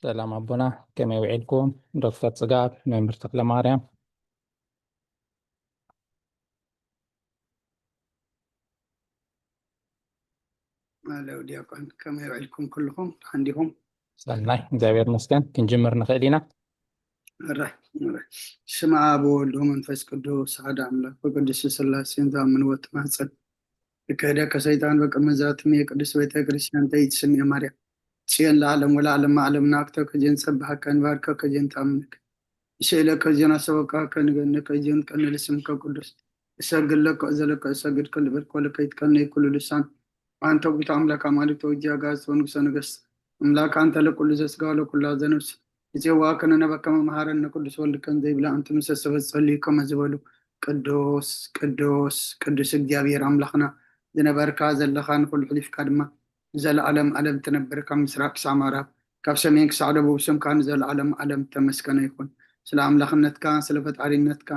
ሰላም ኣቦና፣ ከመይ ውዒልኩም? ዶክተር ጽጋብ፣ መምህር ተኽለ ማርያም። ኣለው ዲያቆን፣ ከመይ ውዒልኩም ኩልኹም? ደሓን ዲኹም? ሰናይ፣ እግዚኣብሔር ይመስገን። ክንጅምር ንኽእል ኢና። እረ፣ እረ። ስመ ኣብ ወወልድ ወመንፈስ ቅዱስ ሓደ ኣምላክ ብቅድስት ስላሴን ዝኣምን ወትማጸን ይክህደከ ሰይጣን በቅድመ ዛትም የቅድስት ቤተ ክርስቲያን ተይትስምየ ማርያም ጽዮን ለዓለም ወለዓለም ዓለም ናክተከ ጀን ጸባሃከ ንባርከከ ጀን ተኣምንክ ይስእለከ ጀን ኣሰበካከ ንገነከ ጀን ቀንል ስምከ ቅዱስ እሰግድ ለከ እዘለከ እሰግድ ከልበልክ ወለከ ይትቀነይ ኩሉ ልሳን ኣንተ ጉታ ኣምላክ ኣማልክተ ወጂ ኣጋዝተ ወንጉሰ ነገስት ኣምላክ ኣንተ ለኩሉ ዘስጋ ወለኩላ ዘነፍስ ይጼዋከ ነነበከ መምሃረነ ቅዱስ ወልድከን ዘይብላ ኣንቲ ምሰሰበት ጸልዩ ከመ ዝበሉ ቅዱስ ቅዱስ ቅዱስ እግዚኣብሔር ኣምላኽና ዝነበርካ ዘለኻ ንኩሉ ሕሊፍካ ድማ ንዘለዓለም ዓለም ትነብር ካብ ምስራቅ ክሳብ ምዕራብ ካብ ሰሜን ክሳዕ ደቡብ ስምካ ንዘለዓለም ዓለም ተመስገነ ይኹን። ስለ ኣምላኽነትካ ስለ ፈጣሪነትካ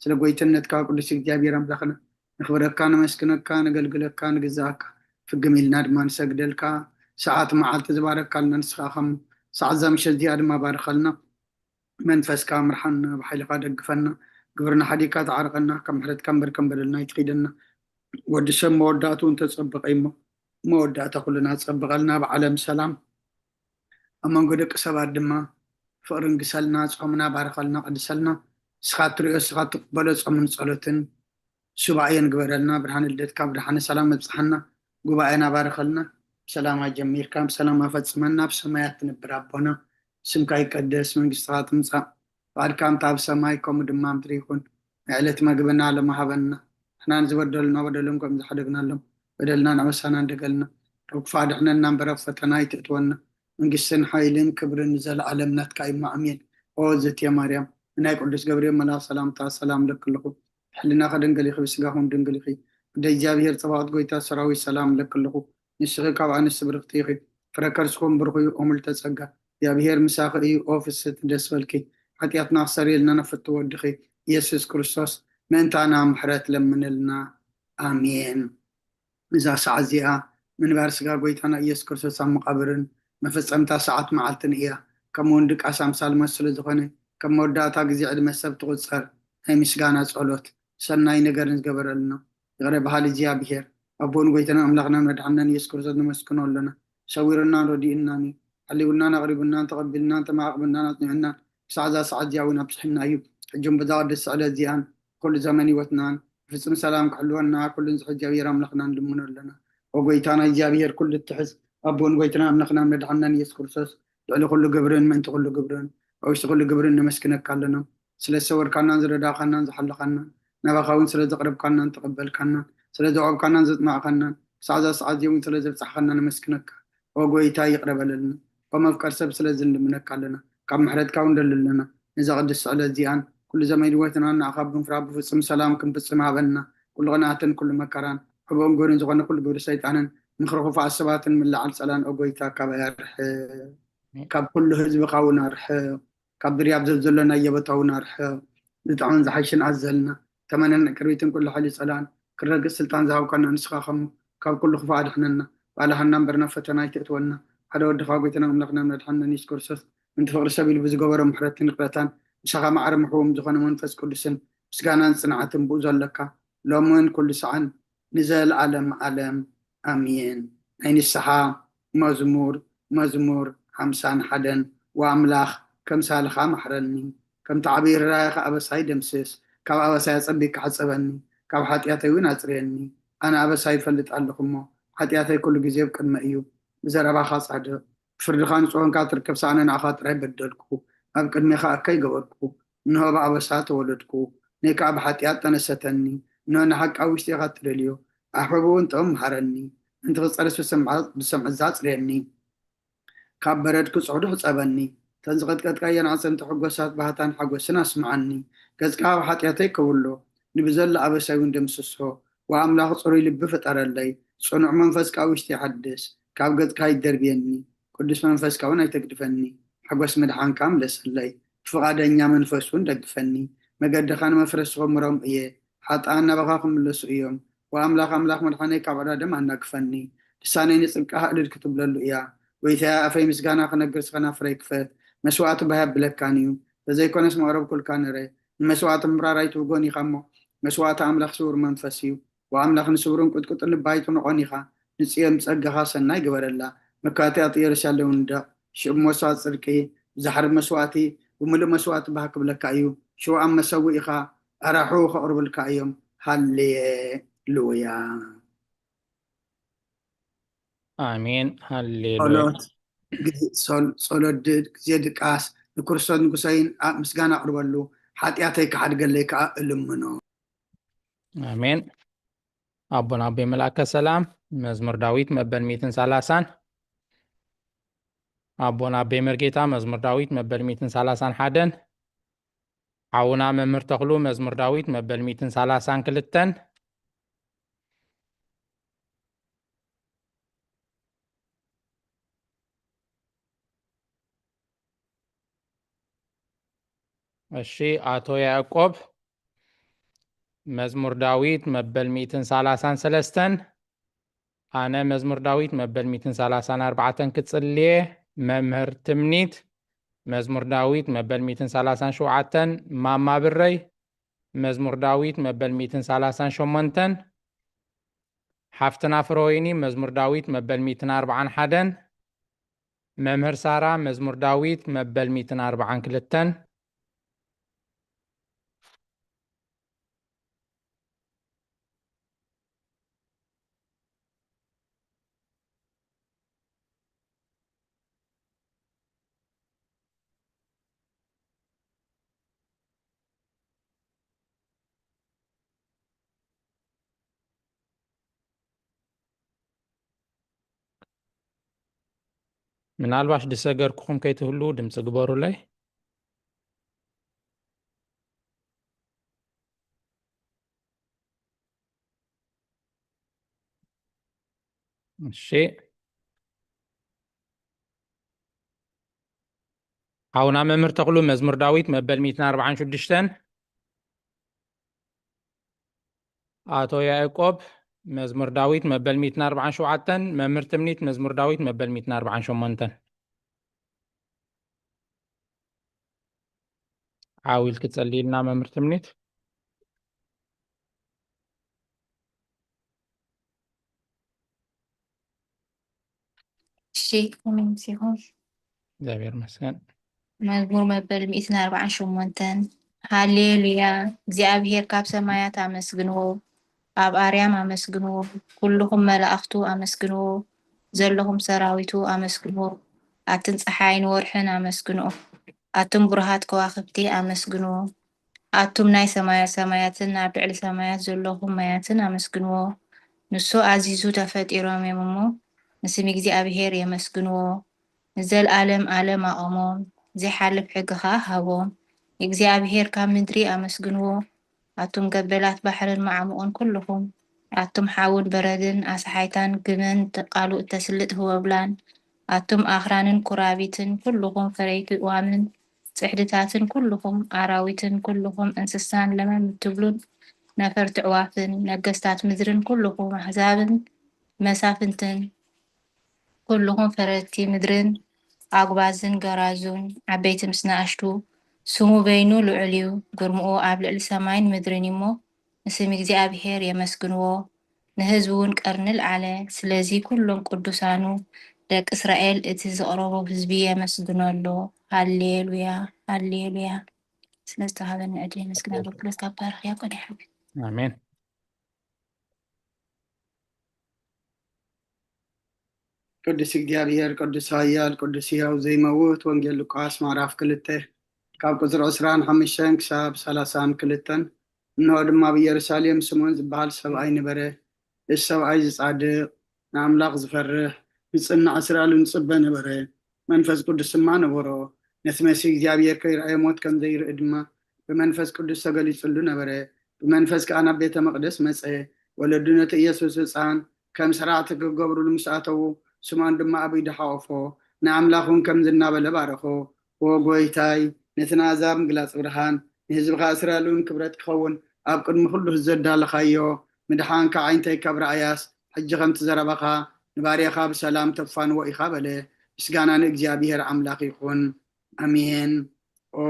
ስለ ጎይትነትካ ቅዱስ እግዚኣብሔር ኣምላኽና ነኽብረካ ነመስግነካ ነገልግለካ ንግዛእካ ፍግም ኢልና ድማ ንሰግደልካ። ሰዓት መዓልቲ ዝባረካልና ንስኻ ከም ሰዓት እዛ ምሸት እዚኣ ድማ ባርኸልና። መንፈስካ ምርሓና ብሓይልኻ ደግፈና። ግብርና ሓዲግካ ተዓርቀና ካብ ምሕረትካ እምበር ከም በደልና ይትኺደና። ወዲ ሰብ መወዳእቱ እንተጸበቐ እሞ መወዳእታ ኩልና ጸብቐልና ብዓለም ሰላም ኣብ መንጎ ደቂ ሰባት ድማ ፍቕርን ግሰልና ጾምና ባርኸልና ቀድሰልና። እስኻ ትሪኦ እስኻ ትቕበሎ ጾምን ጸሎትን ሱባኤን ግበረልና። ብርሃን ልደትካ ብድሓነ ሰላም ኣብጽሓና። ጉባኤና ባርኸልና። ብሰላም ኣጀሚርካ ብሰላም ኣፈጽመና። ኣብ ሰማያት ትነብር ኣቦና ስምካ ይቀደስ መንግስትኻ ትምጻእ ፍቓድካ ከምታ ኣብ ሰማይ ከምኡ ድማ ምድሪ ይኹን። ናይ ዕለት መግብና ሎሚ ሃበና። ንሕና ንዝበደሉና በደሎም ከም ዝሓደግናሎም በደልናን ኣበሳናን ደገልና ካብ ክፉእ ኣድሕነና እምበር ኣብ ፈተና ኣይትእትወና። መንግስትን ሓይልን ክብርን ንዘለኣለም ናትካ እዩ እሞ ኣሜን። ኦ እግዝእትየ ማርያም ንናይ ቅዱስ ገብርኤል መልኣኽ ሰላምታ ሰላም እለኪ ኣለኹ። ብሕልናኺ ድንግል ኢኺ ብስጋኺ እውን ድንግል ኢኺ። ኣደ እግዚኣብሔር ጸባኦት ጎይታ ሰራዊት ሰላም እለኪ ኣለኹ። ንስኺ ካብ ኣንስቲ ብርኽቲ ኢኺ፣ ፍረ ከርስኹም ብሩኽ እዩ። ኦ ምልዕተ ጸጋ፣ እግዚኣብሄር ምሳኺ እዩ። ኦ ፍስሕቲ ደስ በልኪ፣ ሓጢኣትና ክሰርየልና ናብ ፍትው ወድኺ ኢየሱስ ክርስቶስ ምእንታና ምሕረት ለምንልና። ኣሜን። እዛ ሰዓት እዚኣ ምንባር ስጋ ጎይታና ኢየሱስ ክርስቶስ ኣብ መቓብርን መፈጸምታ ሰዓት መዓልትን እያ። ከምኡ እውን ድቃስ ኣምሳል ሞት ስለ ዝኾነ ከም መወዳእታ ግዜ ዕድመ ሰብ ትቑጸር ናይ ምስጋና ጸሎት ሰናይ ነገርን ዝገበረልና ይቕረ በሃሊ እግዚኣብሄር ኣቦን ጎይታና ኣምላኽናን መድሓንናን ኢየሱስ ክርስቶስ ነመስግኖ ኣለና። ሰዊሩናን ረዲኡናን እዩ። ሓሊውናን ኣቕሪቡናን ተቐቢልናን ተመዓቕብናን ኣጽኒዑናን ክሳዕ እዛ ሰዓት እዚኣ እውን ኣብጽሑና እዩ። ሕጂ እውን በዛ ቅድስቲ ዕለት እዚኣን ኩሉ ዘመን ህይወትናን ብፍጹም ሰላም ክሕልወና ኩሉን ዝሕዚ እግዚኣብሔር ኣምላኽና ንልምኖ ኣለና። ኦ ጎይታና እግዚኣብሔር ኩሉ እትሕዝ ኣቦን ጎይታና ኣምላኽናን መድሓንናን ኢየሱስ ክርስቶስ ልዕሊ ኩሉ ግብርን ምእንቲ ኩሉ ግብርን ኣብ ውሽጢ ኩሉ ግብርን ነመስግነካ ኣለና። ስለ ዝሰወርካናን ዝረዳእካናን ዝሓለኻናን ናባኻ እውን ስለ ዘቕረብካናን ተቐበልካናን ስለ ዘውዓብካናን ዘጽናዕካናን ክሳዕ እዛ ሰዓት እዚ እውን ስለ ዘብጻሕካና ነመስግነካ። ኦ ጎይታ ይቕረ በለልና። ኦ መፍቀር ሰብ ስለዚ ንልምነካ ኣለና። ካብ ምሕረትካ እውን ደሊ ኣለና። ነዛ ቅድስቲ ዕለት እዚኣን ኩሉ ዘመን ህይወትናን ንዓኻ ብምፍራህ ብፍጹም ሰላም ክንፍጽም ሃበና። ኩሉ ቅንኣትን ኩሉ መከራን ሕቡእን ጎርን ዝኾነ ኩሉ ግብሪ ሰይጣንን ምኽሪ ክፉኣት ሰባትን ምልዓል ጸላን ኦ ጎይታ ካባይ ኣርሕቕ። ካብ ኩሉ ህዝብኻ እውን ኣርሕቕ። ካብ ድርያብ ዘብዘሎ ናይ የበታውን ኣርሕቕ ዝጥዕምን ዝሓይሽን ኣዘልና ተመነን ቅርቢትን ኩሉ ሓይሊ ጸላን ክረግጽ ስልጣን ዝሃብካና ንስኻ ከም ካብ ኩሉ ክፉእ ኣድሕነና ባልሃና እምበር ናብ ፈተና ኣይትእትወና ሓደ ወድኻ ጎይታና ኣምላኽና መድሓንና ኢየሱስ ክርስቶስ ምንቲ ፍቕሪ ሰብ ኢሉ ብዝገበሮ ምሕረትን ይቕረታን ምሳኻ ማዕረ ምሕዎም ዝኾነ መንፈስ ቅዱስን ምስጋናን ጽንዓትን ብኡ ዘለካ ሎምን ኩሉ ሰዓን ንዘለኣለም ዓለም ኣሜን። ናይ ንስሓ መዝሙር መዝሙር ሓምሳን ሓደን ወኣምላኽ ከምሳልኻ ማሕረኒ፣ ከምቲ ዓብዪ ርራየኻ ኣበሳይ ደምስስ፣ ካብ ኣበሳይ ኣጸቢቕካ ሕጸበኒ፣ ካብ ሓጢኣተይ እውን ኣጽርየኒ። ኣነ ኣበሳይ ይፈልጥ ኣለኹ እሞ፣ ሓጢኣተይ ኩሉ ግዜ ኣብ ቅድመይ እዩ። ብዘረባኻ ጻድቕ፣ ብፍርድኻ ንጹህ ኾንካ ትርከብ፣ ሳእነ ንኣኻ ጥራይ በደልኩ፣ ኣብ ቅድሜኻ እከይ ገበርኩ። እንሆ ብኣበሳ ተወለድኩ፣ ነይ ከኣ ብሓጢኣት ጠነሰተኒ። እንሆ ንሓቂ ኣብ ውሽጢ ኢኻ እትደልዮ፣ ኣሕብቡ እውን ጥቕም ምሃረኒ። ምእንቲ ክጸርስ ብሰምዒ ኣጽርየኒ፣ ካብ በረድ ክጽዕዱ ሕጸበኒ። እተን ዝቐጥቀጥካየን ኣዕጽምቲ ሕጎሳት ባህታን ሓጎስን ኣስምዓኒ። ገጽካ ኣብ ሓጢኣተይ ከውሎ፣ ንብዘሎ ኣበሳይ እውን ደምስሶ። ወኣምላኽ ጽሩይ ልቢ ፍጠረለይ፣ ጽኑዕ መንፈስ ከኣ ኣብ ውሽጢ ይሓድስ። ካብ ገጽካ ኣይትደርብየኒ፣ ቅዱስ መንፈስካ እውን ኣይተግድፈኒ። ሓጎስ ምድሓንካ ምለሰለይ፣ ብፍቓደኛ መንፈስ እውን ደግፈኒ። መገድኻ ንመፍረስ ክምሮም እየ፣ ሓጥኣን ናባኻ ክምለሱ እዮም። ወኣምላኽ ኣምላኽ መድሓነይ ካብ ዕዳ ደም ኣናግፈኒ። ልሳነይ ንጽድቅኻ እልል ክትብለሉ እያ። ጎይታየ፣ ኣፈይ ምስጋና ክነግር፣ ስኸ ናፍረይ ክፈት። መስዋእቲ ባህ የብለካን እዩ፣ ተዘይኮነስ መቕረብኩልካ ነረ። ንመስዋእቲ ምብራር ኣይትብጎን ኢኻ እሞ፣ መስዋእቲ ኣምላኽ ስውር መንፈስ እዩ። ወኣምላኽ ንስውርን ቁጥቁጥን ልቢ ኣይትንቖን ኢኻ። ንጽዮን ብጸጋኻ ሰናይ ግበረላ። መካትኣት ኢየሩሳሌም ንደቕ። ሽዑ መስዋእቲ ጽድቂ፣ ብዛሕሪ መስዋእቲ፣ ብምሉእ መስዋእቲ ባህ ክብለካ እዩ። ሽዑ ኣብ መሰውኢኻ ኣራሑ ከቕርብልካ እዮም። ሃሌሉያ። ኣሜን። ሃሌሉያ። ጸሎት፣ ግዜ ሶል-፣ ጸሎት ድ-፣ ግዜ ድቃስ ንክርስቶስ ንጉሰይን ኣብ ምስጋና ኣቕርበሉ፣ ሓጢኣተይ ክሓድገለይ ከኣ እልምኖ። ኣሜን። ኣቦና ኣቤ መልኣከ ሰላም፣ መዝሙር ዳዊት መበል ሚእትን ሰላሳን። ኣቦና ኣቤ መርጌታ፣ መዝሙር ዳዊት መበል ሚእትን ሰላሳን ሓደን። ሓውና መምህር ተኽሉ፣ መዝሙር ዳዊት መበል ሚእትን ሰላሳን ክልተን። እሺ፣ ኣቶ ያዕቆብ፣ መዝሙር ዳዊት መበል ሚእትን ሰላሳን ሰለስተን። ኣነ መዝሙር ዳዊት መበል ሚእትን ሰላሳን ኣርባዕተን ክጽልየ። መምህር ትምኒት፣ መዝሙር ዳዊት መበል ሚእትን ሰላሳን ሸውዓተን። ማማ ብረይ፣ መዝሙር ዳዊት መበል ሚእትን ሰላሳን ሸሞንተን። ሓፍትና ፍረወይኒ፣ መዝሙር ዳዊት መበል ሚእትን ኣርባዓን ሓደን። መምህር ሳራ፣ መዝሙር ዳዊት መበል ሚእትን ኣርባዓን ክልተን። ምናልባሽ ዝሰገርኩኹም ከይትህልዉ ድምፂ ግበሩለይ። እሺ። ሓውና መምህር ተኽሉ፣ መዝሙር ዳዊት መበል ሚእትን ኣርባዓን ሽዱሽተን። ኣቶ ያዕቆብ፣ መዝሙር ዳዊት መበል ሚእትን ኣርባዓን ሸውዓተን። መምህር ትምኒት፣ መዝሙር ዳዊት መበል ሚእትን ኣርባዓን ሸሞንተን። ዓው ኢልኪ ጸልይልና መምህር ትምኒት። እሺ፣ ከመይ መሲኹም? እግዚኣብሔር ይመስገን። መዝሙር መበል ሚእትን ኣርባዓን ሸሞንተን። ሃሌሉያ፣ እግዚኣብሔር ካብ ሰማያት ኣመስግንዎ፣ ኣብ ኣርያም ኣመስግንዎ፣ ኩልኹም መላእኽቱ ኣመስግንዎ፣ ዘለኹም ሰራዊቱ ኣመስግንዎ፣ ኣትን ጸሓይን ወርሕን ኣመስግንኦ፣ ኣቱም ብሩሃት ከዋኽብቲ ኣመስግንዎ፣ ኣቱም ናይ ሰማያት ሰማያትን ኣብ ልዕሊ ሰማያት ዘለኹም ማያትን ኣመስግንዎ። ንሱ ኣዚዙ ተፈጢሮም እዮም እሞ፣ ንስም እግዚኣብሔር የመስግንዎ። ንዘለኣለም ኣለም ኣቐሞም፣ ዘይሓልፍ ሕጊ ኸኣ ሃቦም። እግዚኣብሔር ካብ ምድሪ ኣመስግንዎ። ኣቱም ገበላት ባሕርን መዓሙቕን ኩልኹም፣ ኣቱም ሓውን በረድን ኣስሓይታን ግመን ተ-፣ ቃሉ እተስልጥ ህወብላን፣ ኣቱም ኣኽራንን ኩራቢትን ኩልኹም ፈረይቲ እዋምን ጽሕድታትን ኩልኹም ኣራዊትን ኩልኹም እንስሳን ለመም እትብሉን ነፈርቲ ኣዕዋፍን ነገስታት ምድርን ኩልኹም ኣሕዛብን መሳፍንትን ኩልኹም ፈረድቲ ምድርን ኣጉባዝን ገራዙን ዓበይቲ ምስ ንኣሽቱ፣ ስሙ በይኑ ልዑል እዩ፣ ግርምኡ ኣብ ልዕሊ ሰማይን ምድርን እዩ እሞ፣ ንስም እግዚኣብሄር የመስግንዎ፣ ንህዝቡ እውን ቀርኒ ኣልዓለ። ስለዚ ኩሎም ቅዱሳኑ ደቂ እስራኤል፣ እቲ ዝቕረቦ ህዝቢ የመስግኖ ኣሎ። ሃሌሉያ፣ ሃሌሉያ። ስለ ዝተዋህበኒ ዕድል የመስግን። ኣገልግሎትካ ባርኽ ያቆ ዲሓ። ኣሜን። ቅዱስ እግዚኣብሔር፣ ቅዱስ ኃያል፣ ቅዱስ ሕያው ዘይመውት። ወንጌል ሉቃስ ምዕራፍ ክልተ ካብ ቁጽሪ ዕስራን ሓሙሽተን ክሳብ ሰላሳን ክልተን። እንሆ ድማ ኣብ ኢየሩሳሌም ስምዖን ዝበሃል ሰብኣይ ነበረ። እዚ ሰብኣይ እዚ ጻድቕ፣ ንኣምላኽ ዝፈርህ፣ ንጽናዕ እስራኤል ንጽበ ነበረ። መንፈስ ቅዱስ ድማ ነበሮ። ነቲ መሲህ እግዚኣብሔር ከይረኣየ ሞት ከም ዘይርኢ ድማ ብመንፈስ ቅዱስ ተገሊጹሉ ነበረ። ብመንፈስ ከኣ ናብ ቤተ መቕደስ መጸ። ወለዱ ነቲ ኢየሱስ ህጻን ከም ሰራዕቲ ክገብሩሉ ምስ ኣተዉ፣ ስምዖን ድማ ኣብ ኢዱ ሓቖፎ፣ ንኣምላኽ እውን ከምዚ እናበለ ባረኾ፣ "ኦ ጐይታይ፣ ነቲ ንኣሕዛብ ምግላጽ ብርሃን፣ ንህዝብኻ እስራኤል እውን ክብረት ክኸውን ኣብ ቅድሚ ኩሉ ዘዳለኻዮ ምድሓንካ ኣዒንተይ ካብ ረኣያስ፣ ሕጂ ከምቲ ዘረባኻ ንባርያኻ ብሰላም ተፋንዎ ኢኻ" በለ። ምስጋና ንእግዚኣብሔር ኣምላኽ ይኹን። ኣሜን። ኦ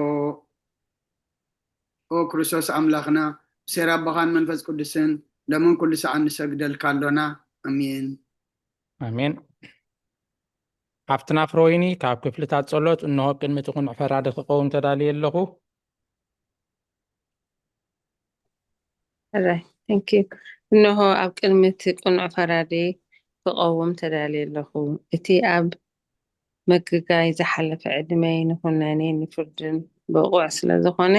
ኦ ክርስቶስ ኣምላኽና፣ ብሴራ ኣቦኻን መንፈስ ቅዱስን ሎምን ኩሉ ሰዓት ንሰግደልካ ኣሎና። ኣሜን። ኣሜን። ሓፍትና ፍሮይኒ ካብ ክፍልታት ጸሎት፣ እንሆ ኣብ ቅድሚ እቲ ቅኑዕ ፈራዲ ክቐውም ተዳልየ ኣለኹ። Alright, thank you. እንሆ ኣብ ቅድሚ እቲ ቅኑዕ ፈራዲ ክቐውም ተዳልየ ኣለኹ። እቲ ኣብ ምግጋይ ዝሓለፈ ዕድመይ ንኹነኔን ንፍርድን ብቑዕ ስለ ዝኾነ፣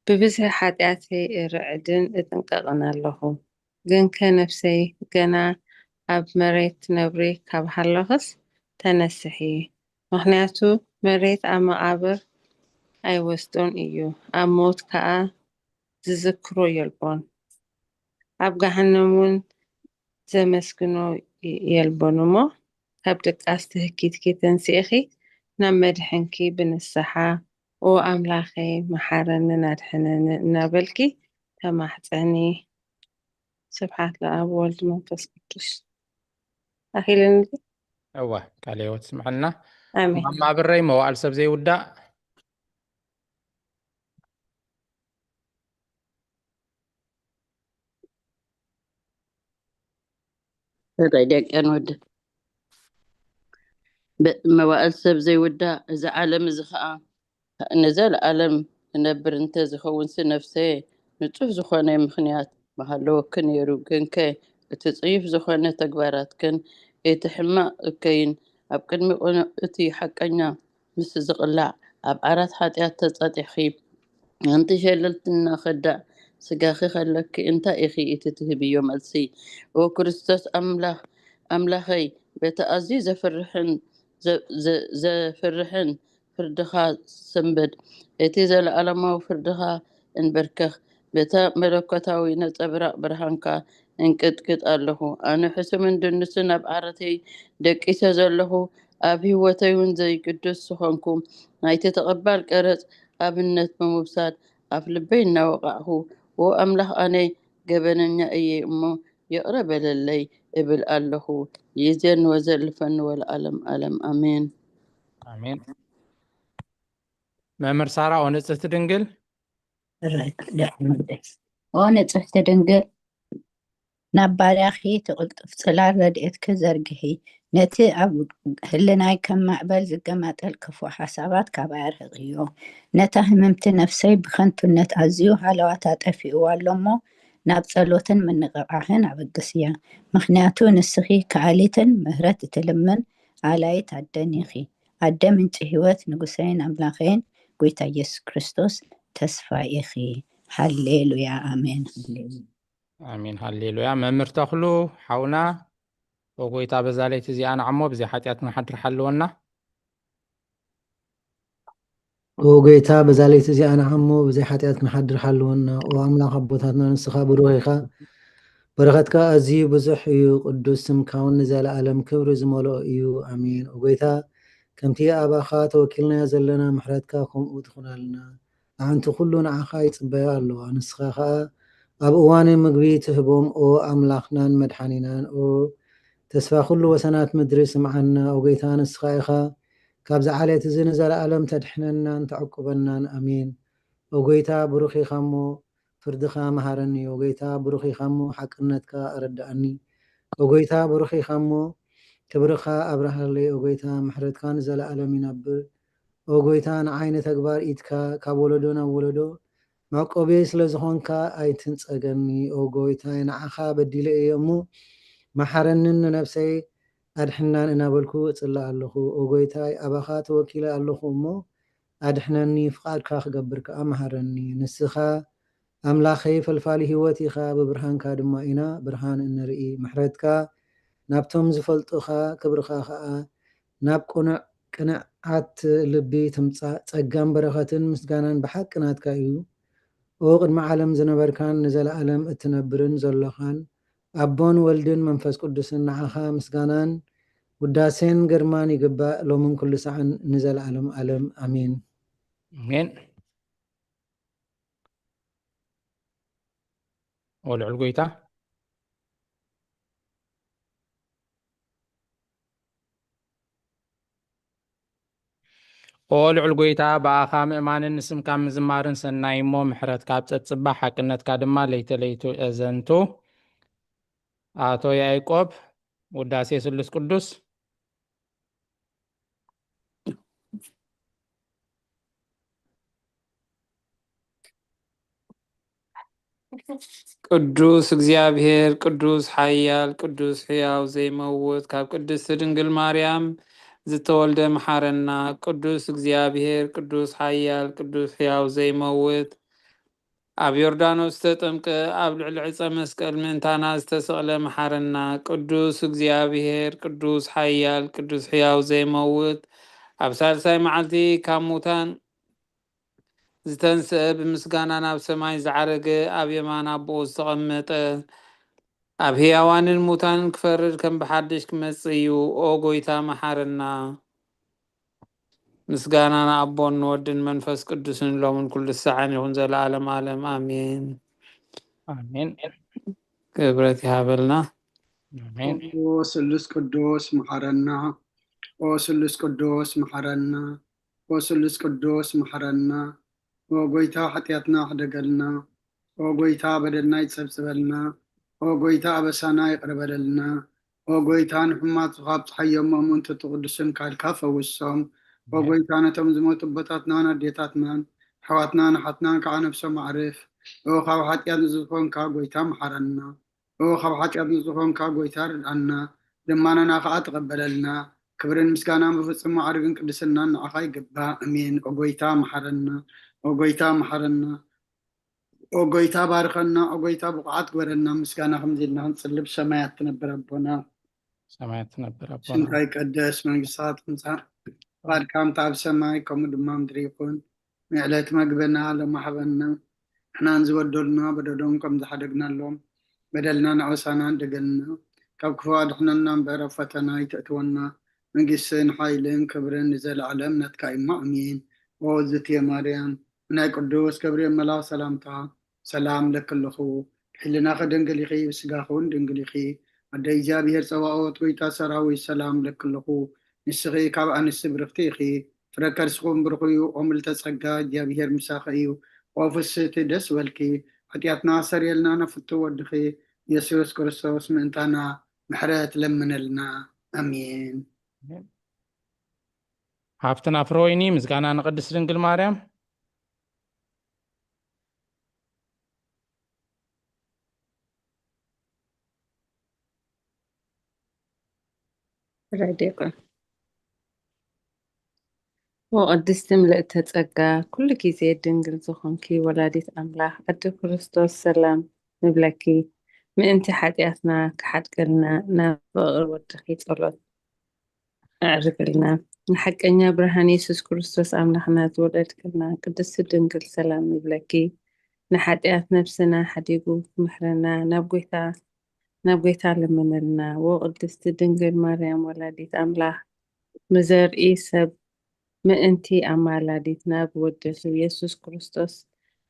ብብዝሒ ሓጢኣተይ እርዕድን እጥንቀቕን ኣለኹ። ግንከ ነፍሰይ፣ ገና ኣብ መሬት ትነብሪ ካብ ሃለኽስ፣ ተነስሒ። ምኽንያቱ መሬት ኣብ መቓብር ኣይወስዶን እዩ፣ ኣብ ሞት ከኣ ዝዝክሮ የልቦን። ኣብ ገሃነም እውን ዘመስግኖ የልቦን እሞ፣ ካብ ድቃስ ትህኪትኪ ተንሲእኺ ናብ መድሕንኪ ብንስሓ፣ "ኦ ኣምላኸይ፣ መሓረንን ኣድሕነንን" እናበልኪ ተማሕጸኒ። ስብሓት ለኣብ ወልድ መንፈስ ቅዱስ። ኣኺልን እወ፣ ቃለ ህይወት ስምዐልና። ኣሜን። ማማ ብረይ፣ መዋእል ሰብ ዘይውዳእ። እታይ ደቀን ወዲ ብ-፣ መዋእል ሰብ ዘይውዳእ፣ እዚ ዓለም እዚ ኸኣ ንዘለኣለም ክነብር እንተ ዝኸውንሲ፣ ነፍሰየ፣ ንጹህ ዝኾነ ምኽንያት ምሃለወኪ ነይሩ። ግንከ እቲ ጽዩፍ ዝኾነ ተግባራትክን እቲ ሕማቕ እከይን ኣብ ቅድሚ ቅኑዕ እቲ ሓቀኛ ምስ ዝቕላዕ፣ ኣብ ዓራት ሓጢኣት ተጻጢሕኺ፣ ኣንቲ ሸለልትና ከዳዕ ስጋኺ ከለኪ እንታይ ኢኺ እቲ ትህብዮ መልሲ? ኦ ክርስቶስ ኣምላኽ፣ ኣምላኸይ፣ በቲ ኣዝዩ ዘፍርሕን ዘ-፣ ዘ-፣ ዘፍርሕን ፍርድኻ ሰንብድ። እቲ ዘለኣለማዊ ፍርድኻ እንበርከኽ። በታ መለኮታዊ ነጸብራቕ ብርሃንካ እንቅጥቅጥ ኣለኹ። ኣነ ሕሱምን ድኑስን ኣብ ዓረተይ ደቂሰ ዘለኹ፣ ኣብ ህይወተይ እውን ዘይግዱስ ዝኾንኩ፣ ናይቲ ተቐባል ቀረጽ ኣብነት ብምውሳድ ኣብ ልበይ እናወቓዕኹ፣ "ዎ ኣምላኽ፣ ኣነ ገበነኛ እየ እሞ ይቕረ በለለይ" እብል ኣለኹ። ይእዜኒ ወዘልፈኒ ወለዓለም ዓለም። ኣሜን። ኣሜን። መምህር ሳራ፣ ኦ ንጽህቲ ድንግል። ኦ ንጽህቲ ድንግል፣ ናብ ባርያኺ ትቕልጥፍ ጽላል ረድኤትኪ ዘርግሒ። ነቲ ኣብ ህልናይ ከም ማዕበል ዝገማጠል ክፉእ ሓሳባት ካባይ ኣርሕቕዮ። ነታ ህምምቲ ነፍሰይ ብኸንቱነት ኣዝዩ ሃለዋታ ጠፊእዋ ኣሎ እሞ፣ ናብ ጸሎትን ምንቕቓሕን ኣበግስያ። ምኽንያቱ ንስኺ ከኣሊትን ምህረት እትልምን ኣላይት ኣደን ኢኺ። ኣደ ምንጪ ህይወት፣ ንጉሰይን ኣምላኸይን ጐይታ ኢየሱስ ክርስቶስ ተስፋ ኢኺ። ሃሌሉያ፣ ኣሜን። ሃሌሉያ። ኣሜን፣ ሃሌሉያ። መምህር ተኽሉ ሓውና፣ ኦ ጐይታ፣ በዛ ለይቲ እዚኣ ንዓሞ ብዘይ ሓጢኣት ክንሓድር ሓልወና። ኦ ጐይታ፣ በዛ ለይቲ እዚኣ ንዓሞ ብዘይ ሓጢኣት ክንሓድር ሓልወና። ኦ ኣምላኽ ኣቦታትና፣ ንስኻ ብሩኽ ኢኻ፣ በረኸትካ ኣዝዩ ብዙሕ እዩ፣ ቅዱስ ስምካ እውን ንዘለኣለም ክብሪ ዝመልኦ እዩ። ኣሜን። ኦ ጐይታ፣ ከምቲ ኣባኻ ተወኪልናዮ ዘለና ምሕረትካ ከምኡ ትኹነልና። ኣዕንቲ ኩሉ ንዓኻ ይጽበያ ኣለዋ። ንስኻ ኸኣ ኣብ እዋን ምግቢ ትህቦም፣ ኦ ኣምላኽናን መድሓኒናን፣ ኦ ተስፋ ኩሉ ወሰናት ምድሪ፣ ስምዓና። ኦ ጐይታ፣ ንስኻ ኢኻ ካብዚ ዓሌት እዚ ንዘለኣለም ተድሕነናን ተዕቁበናን። ኣሜን። ኦ ጐይታ፣ ብሩኽ ኢኻ እሞ ፍርድኻ መሃረኒ። ኦ ጐይታ፣ ብሩኽ ኢኻ እሞ ሓቅነትካ ኣረድኣኒ። ኦ ጐይታ፣ ብሩኽ ኢኻ እሞ ክብርኻ ኣብርሃለይ። ኦ ጐይታ፣ ምሕረትካ ንዘለኣለም ይነብር። ኦ ጐይታ፣ ንዓይ ንተግባር ኢድካ ካብ ወለዶ ናብ ወለዶ መዕቆብየይ ስለ ዝኾንካ ኣይትንጸገኒ። ኦ ጐይታይ፣ ንዓኻ በዲለ እየ እሞ መሓረንን ንነፍሰይ ኣድሕናን እናበልኩ እጽሊ ኣለኹ። ኦ ጐይታይ፣ ኣባኻ ተወኪለ ኣለኹ እሞ ኣድሕነኒ፣ ፍቓድካ ክገብር ከኣ መሃረኒ። ንስኻ ኣምላኸይ ፈልፋሊ ህይወት ኢኻ፣ ብብርሃንካ ድማ ኢና ብርሃን እንርኢ። ምሕረትካ ናብቶም ዝፈልጡኻ፣ ክብርኻ ኸኣ ናብ ቅኑዕ ቅንዓት ልቢ ትምጻእ። ጸጋን በረኸትን ምስጋናን ብሓቂ ናትካ እዩ። ኦ ቅድሚ ዓለም ዝነበርካን ንዘለኣለም እትነብርን ዘሎኻን፣ ኣቦን ወልድን መንፈስ ቅዱስን፣ ንዓኻ ምስጋናን ውዳሴን ግርማን ይግባእ፣ ሎምን ኩሉ ሳዕን ንዘለኣለም ዓለም። ኣሜን። ኣሜን። ኦ ልዑል ጐይታ። ኦ ልዑል ጐይታ፣ ብኣኻ ምእማንን ንስምካ ምዝማርን ሰናይ እሞ፣ ምሕረትካ ኣብ ጸጽባ፣ ሓቅነትካ ድማ ለይተ ለይቱ የዘንቱ። ኣቶ ያዕቆብ፣ ውዳሴ ስሉስ ቅዱስ። ቅዱስ እግዚኣብሔር፣ ቅዱስ ሓያል፣ ቅዱስ ሕያው ዘይመውት፣ ካብ ቅድስቲ ድንግል ማርያም ዝተወልደ መሓረና። ቅዱስ እግዚኣብሔር፣ ቅዱስ ሓያል፣ ቅዱስ ሕያው ዘይመውት፣ ኣብ ዮርዳኖስ ዝተጠምቀ፣ ኣብ ልዕሊ ዕፀ መስቀል ምእንታና ዝተሰቕለ መሓረና። ቅዱስ እግዚኣብሔር፣ ቅዱስ ሓያል፣ ቅዱስ ሕያው ዘይመውት፣ ኣብ ሳልሳይ መዓልቲ ካብ ሙታን ዝተንስአ፣ ብምስጋና ናብ ሰማይ ዝዓረገ፣ ኣብ የማን ኣቦኡ ዝተቐመጠ፣ ኣብ ህያዋንን ሙታንን ክፈርድ ከም ብሓድሽ ክመጽእ እዩ። ኦ ጐይታ፣ መሓረና። ምስጋና ንኣቦን ንወድን መንፈስ ቅዱስን ሎምን ኩሉ ሰዓን ይኹን፣ ዘለዓለም ዓለም፣ ኣሜን። ኣሜን። ክብረት ይሃበልና። ኣሜን። ኦ ስሉስ ቅዱስ፣ መሓረና። ኦ ስሉስ ቅዱስ፣ መሓረና። ኦ ስሉስ ቅዱስ፣ መሓረና። ኦ ጐይታ፣ ሓጢኣትና ሕደገልና። ኦ ጐይታ፣ በደልና ይጸብጽበልና። ኦ ጐይታ፣ ኣበሳና ይቕረ በለልና። ኦ ጐይታ፣ ንሕሙማት ካብ ጸሓዮም እሙን ትትቕድስም ካልካ ፈውሶም። ኦ ጐይታ፣ ነቶም ዝሞቱ ኣቦታትናን ኣዴታትናን፣ ኣሕዋትናን ኣሓትናን ከዓ ነብሶም ኣዕርፍ። ኦ ካብ ሓጢኣት ንዝኾንካ ጐይታ፣ መሓረና። ኦ ካብ ሓጢኣት ንዝኾንካ ጐይታ፣ ርድኣና። ልማናና ከዓ ተቐበለልና። ክብርን ምስጋናን ብፍጹም ማዕርግን ቅድስናን ንዓኻ ይግባእ። ኣሜን። ኦ ጐይታ፣ መሓረና። ኦ ጐይታ፣ መሓረና። ኦ ጐይታ፣ ባርኸና። ኦ ጐይታ፣ ብቑዓት ግበረና። ምስጋና ከምዚ ኢልና ክንጽሊ፣ ብሰማያት ትነብር ኣቦና። ሰማያት ትነብር ኣቦና። ስምካ ይቀደስ፣ መንግስትኻ ትምጻእ፣ ፍቓድካ ከምቲ ኣብ ሰማይ ከምኡ ድማ ምድሪ ይኹን። ንዕለት መግብና ሎሚ ሃበና፣ ንሕናን ዝበደሉና በደሎም ከም ዝሓደግናሎም፣ በደልና ንኣበሳና እንደገልና፣ ካብ ክፉእ ኣድሕነና እምበር ኣብ ፈተና ኣይተእትወና። መንግስትን ሓይልን ክብርን ንዘለዓለም ናትካ እዩ እሞ፣ ኣሜን። ኦ ዝትየ ማርያም፣ ናይ ቅዱስ ገብርኤል መልኣኽ ሰላምታ፣ ሰላም ለኪ ኣለኹ። ብሕልናኺ ድንግል ኢኺ፣ ብስጋኺ እውን ድንግል ኢኺ። ኣደ እግዚኣብሔር ጸባኦት፣ ጐይታ ሰራዊት፣ ሰላም ለኪ ኣለኹ። ንስኺ ካብ ኣንስቲ ብርኽቲ ኢኺ፣ ፍረ ከርስኺ እውን ብሩኽ እዩ። ኦ ምልዕተ ጸጋ፣ እግዚኣብሔር ምሳኺ እዩ። ኦ ፍስህቲ፣ ደስ በልኪ። ሓጢኣትና ኣሰርየልና፣ ናብ ፍቱው ወድኺ የሱስ ክርስቶስ ምእንታና ምሕረት ለምነልና። ኣሜን። ሃብትና ፍረ ወይኒ፣ ምስጋና ንቅድስት ድንግል ማርያም። ረድኤኩም። ወቅድስቲ ምልእተ ጸጋ፣ ኩሉ ግዜ ድንግል ዝኾንኪ ወላዲት ኣምላኽ፣ ኣደ ክርስቶስ፣ ሰላም ንብለኪ። ምእንቲ ሓጢኣትና ክሓድገልና፣ ናብ ፍቕሪ ወድኺ ጸሎት ኣዕርግልና። ንሓቀኛ ብርሃን የሱስ ክርስቶስ ኣምላኽና ዝወለድክልና ቅድስቲ ድንግል፣ ሰላም ንብለኪ። ንሓጢኣት ነፍስና ሓዲጉ ክምሕረና፣ ናብ ጐይታ፣ ናብ ጐይታ ለምንልና። ወቅድስቲ ድንግል ማርያም፣ ወላዲት ኣምላኽ፣ ምዘርኢ ሰብ ምእንቲ ኣማላዲትና ብወድኺ የሱስ ክርስቶስ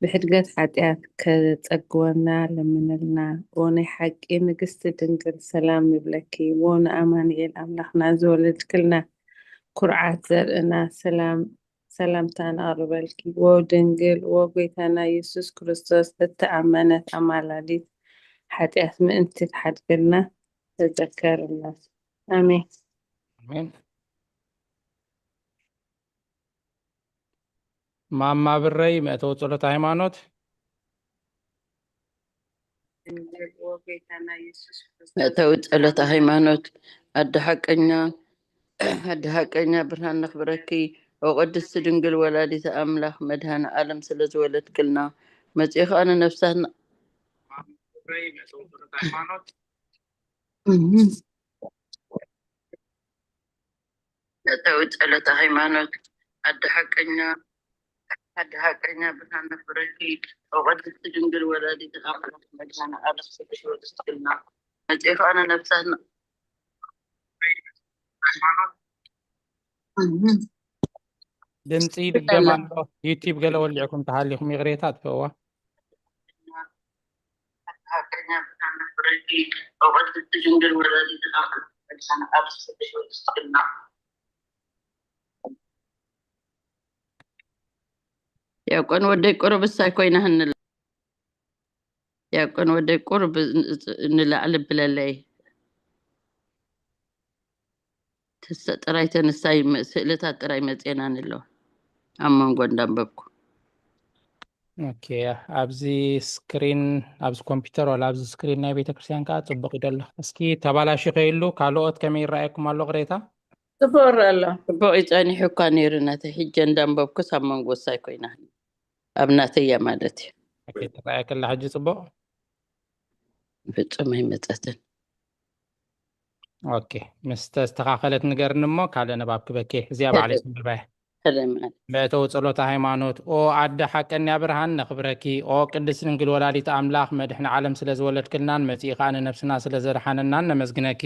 ብሕድገት ሓጢኣት ከጸግወና ለምንልና። ኦ ናይ ሓቂ ንግስቲ ድንግል፣ ሰላም ንብለኪ። ዎ ንኣማኑኤል ኣምላኽና ዝወለድክልና፣ ኩርዓት ዘርእና፣ ሰላም፣ ሰላምታ ነቕርበልኪ። ዎ ድንግል፣ ዎ ጐይታና የሱስ ክርስቶስ እተኣመነት ኣማላዲት፣ ሓጢኣት ምእንቲ ትሓድገልና ተዘከርና። ኣሜን። ኣሜን። ማማ ብረይ፣ መእተዊ ጸሎት ሃይማኖት። መእተዊ ጸሎት ሃይማኖት። ኣደ ሓቀኛ፣ ኣደ ሓቀኛ ብርሃን ነኽብረኪ፣ ኦ ቅድስቲ ድንግል ወላዲተ ኣምላኽ፣ መድኃኔ ዓለም ስለ ዝወለድክልና፣ መጺኡ ኸኣ ንነፍሳትና መእተዊ ጸሎተ ሃይማኖት። ኣደ ሓቀኛ፣ ኣደ ሓቀኛ ብርሃን ነኽብረኪ፣ ኦ ቅድስቲ ድንግል ወላዲተ ኣምላኽ፣ መድኃኔ ዓለም ስለ ዝወለድክልና፣ መጺኡ ኸኣ ንነፍሳትና ድምፂ ይድገም ኣሎ። ዩቲብ ገለ ወሊዕኩም ተሃሊኹም ይቕሬታ ኣጥፍእዋ። ያቆን ወደይ ቁሩብ እሳይ ኮይና ህንላ። ያቆን ወደይ ቁሩብ ንላዕሊ ብለለይ። ትሰ-፣ ጥራይ ተንሳይ መ-፣ ስእልታት ጥራይ መጽኤናን ኣለዋ። ኣብ መንጎ እንዳንበብኩ። ኦኬ፣ ኣብዚ ስክሪን፣ ኣብዚ ኮምፒውተር ዋላ ኣብዚ ስክሪን ናይ ቤተክርስትያን ከዓ ጽቡቕ ይደሎ። እስኪ ተባላሺ ከይሉ ካልኦት ከመይ ይረኣየኩም ኣሎ ቅሬታ? ጽቡቕ ይረአ ኣሎ። ጽቡቕ እዩ ጸኒሑ እኳ ነይሩ፣ ነቲ ሕጂ እንዳንበብኩስ ኣብ መንጎ እሳይ ኮይና። ኣብ ናተያ ማለት እዩ። ኦኬ፣ ትረኣየኪ ኣላ ሕጂ ጽቡቕ? ፍጹም ኣይመጸትን። ኦኬ፣ ምስ ተስተኻኸለት ንገርኒ እሞ ካልእ ንባብ ክበኬ። እዚኣ ባዕለይ ከንብባ እየ። ከደማን። መእተዊ ጸሎተ ሃይማኖት። ኦ ኣደ ሓቀኛ ብርሃን ነኽብረኪ። ኦ ቅድስት ድንግል ወላዲት ኣምላኽ መድሕን ዓለም ስለ ዝወለድክልናን መጺኡ ኸኣ ንነብስና ስለ ዘድሓነናን ነመስግነኪ።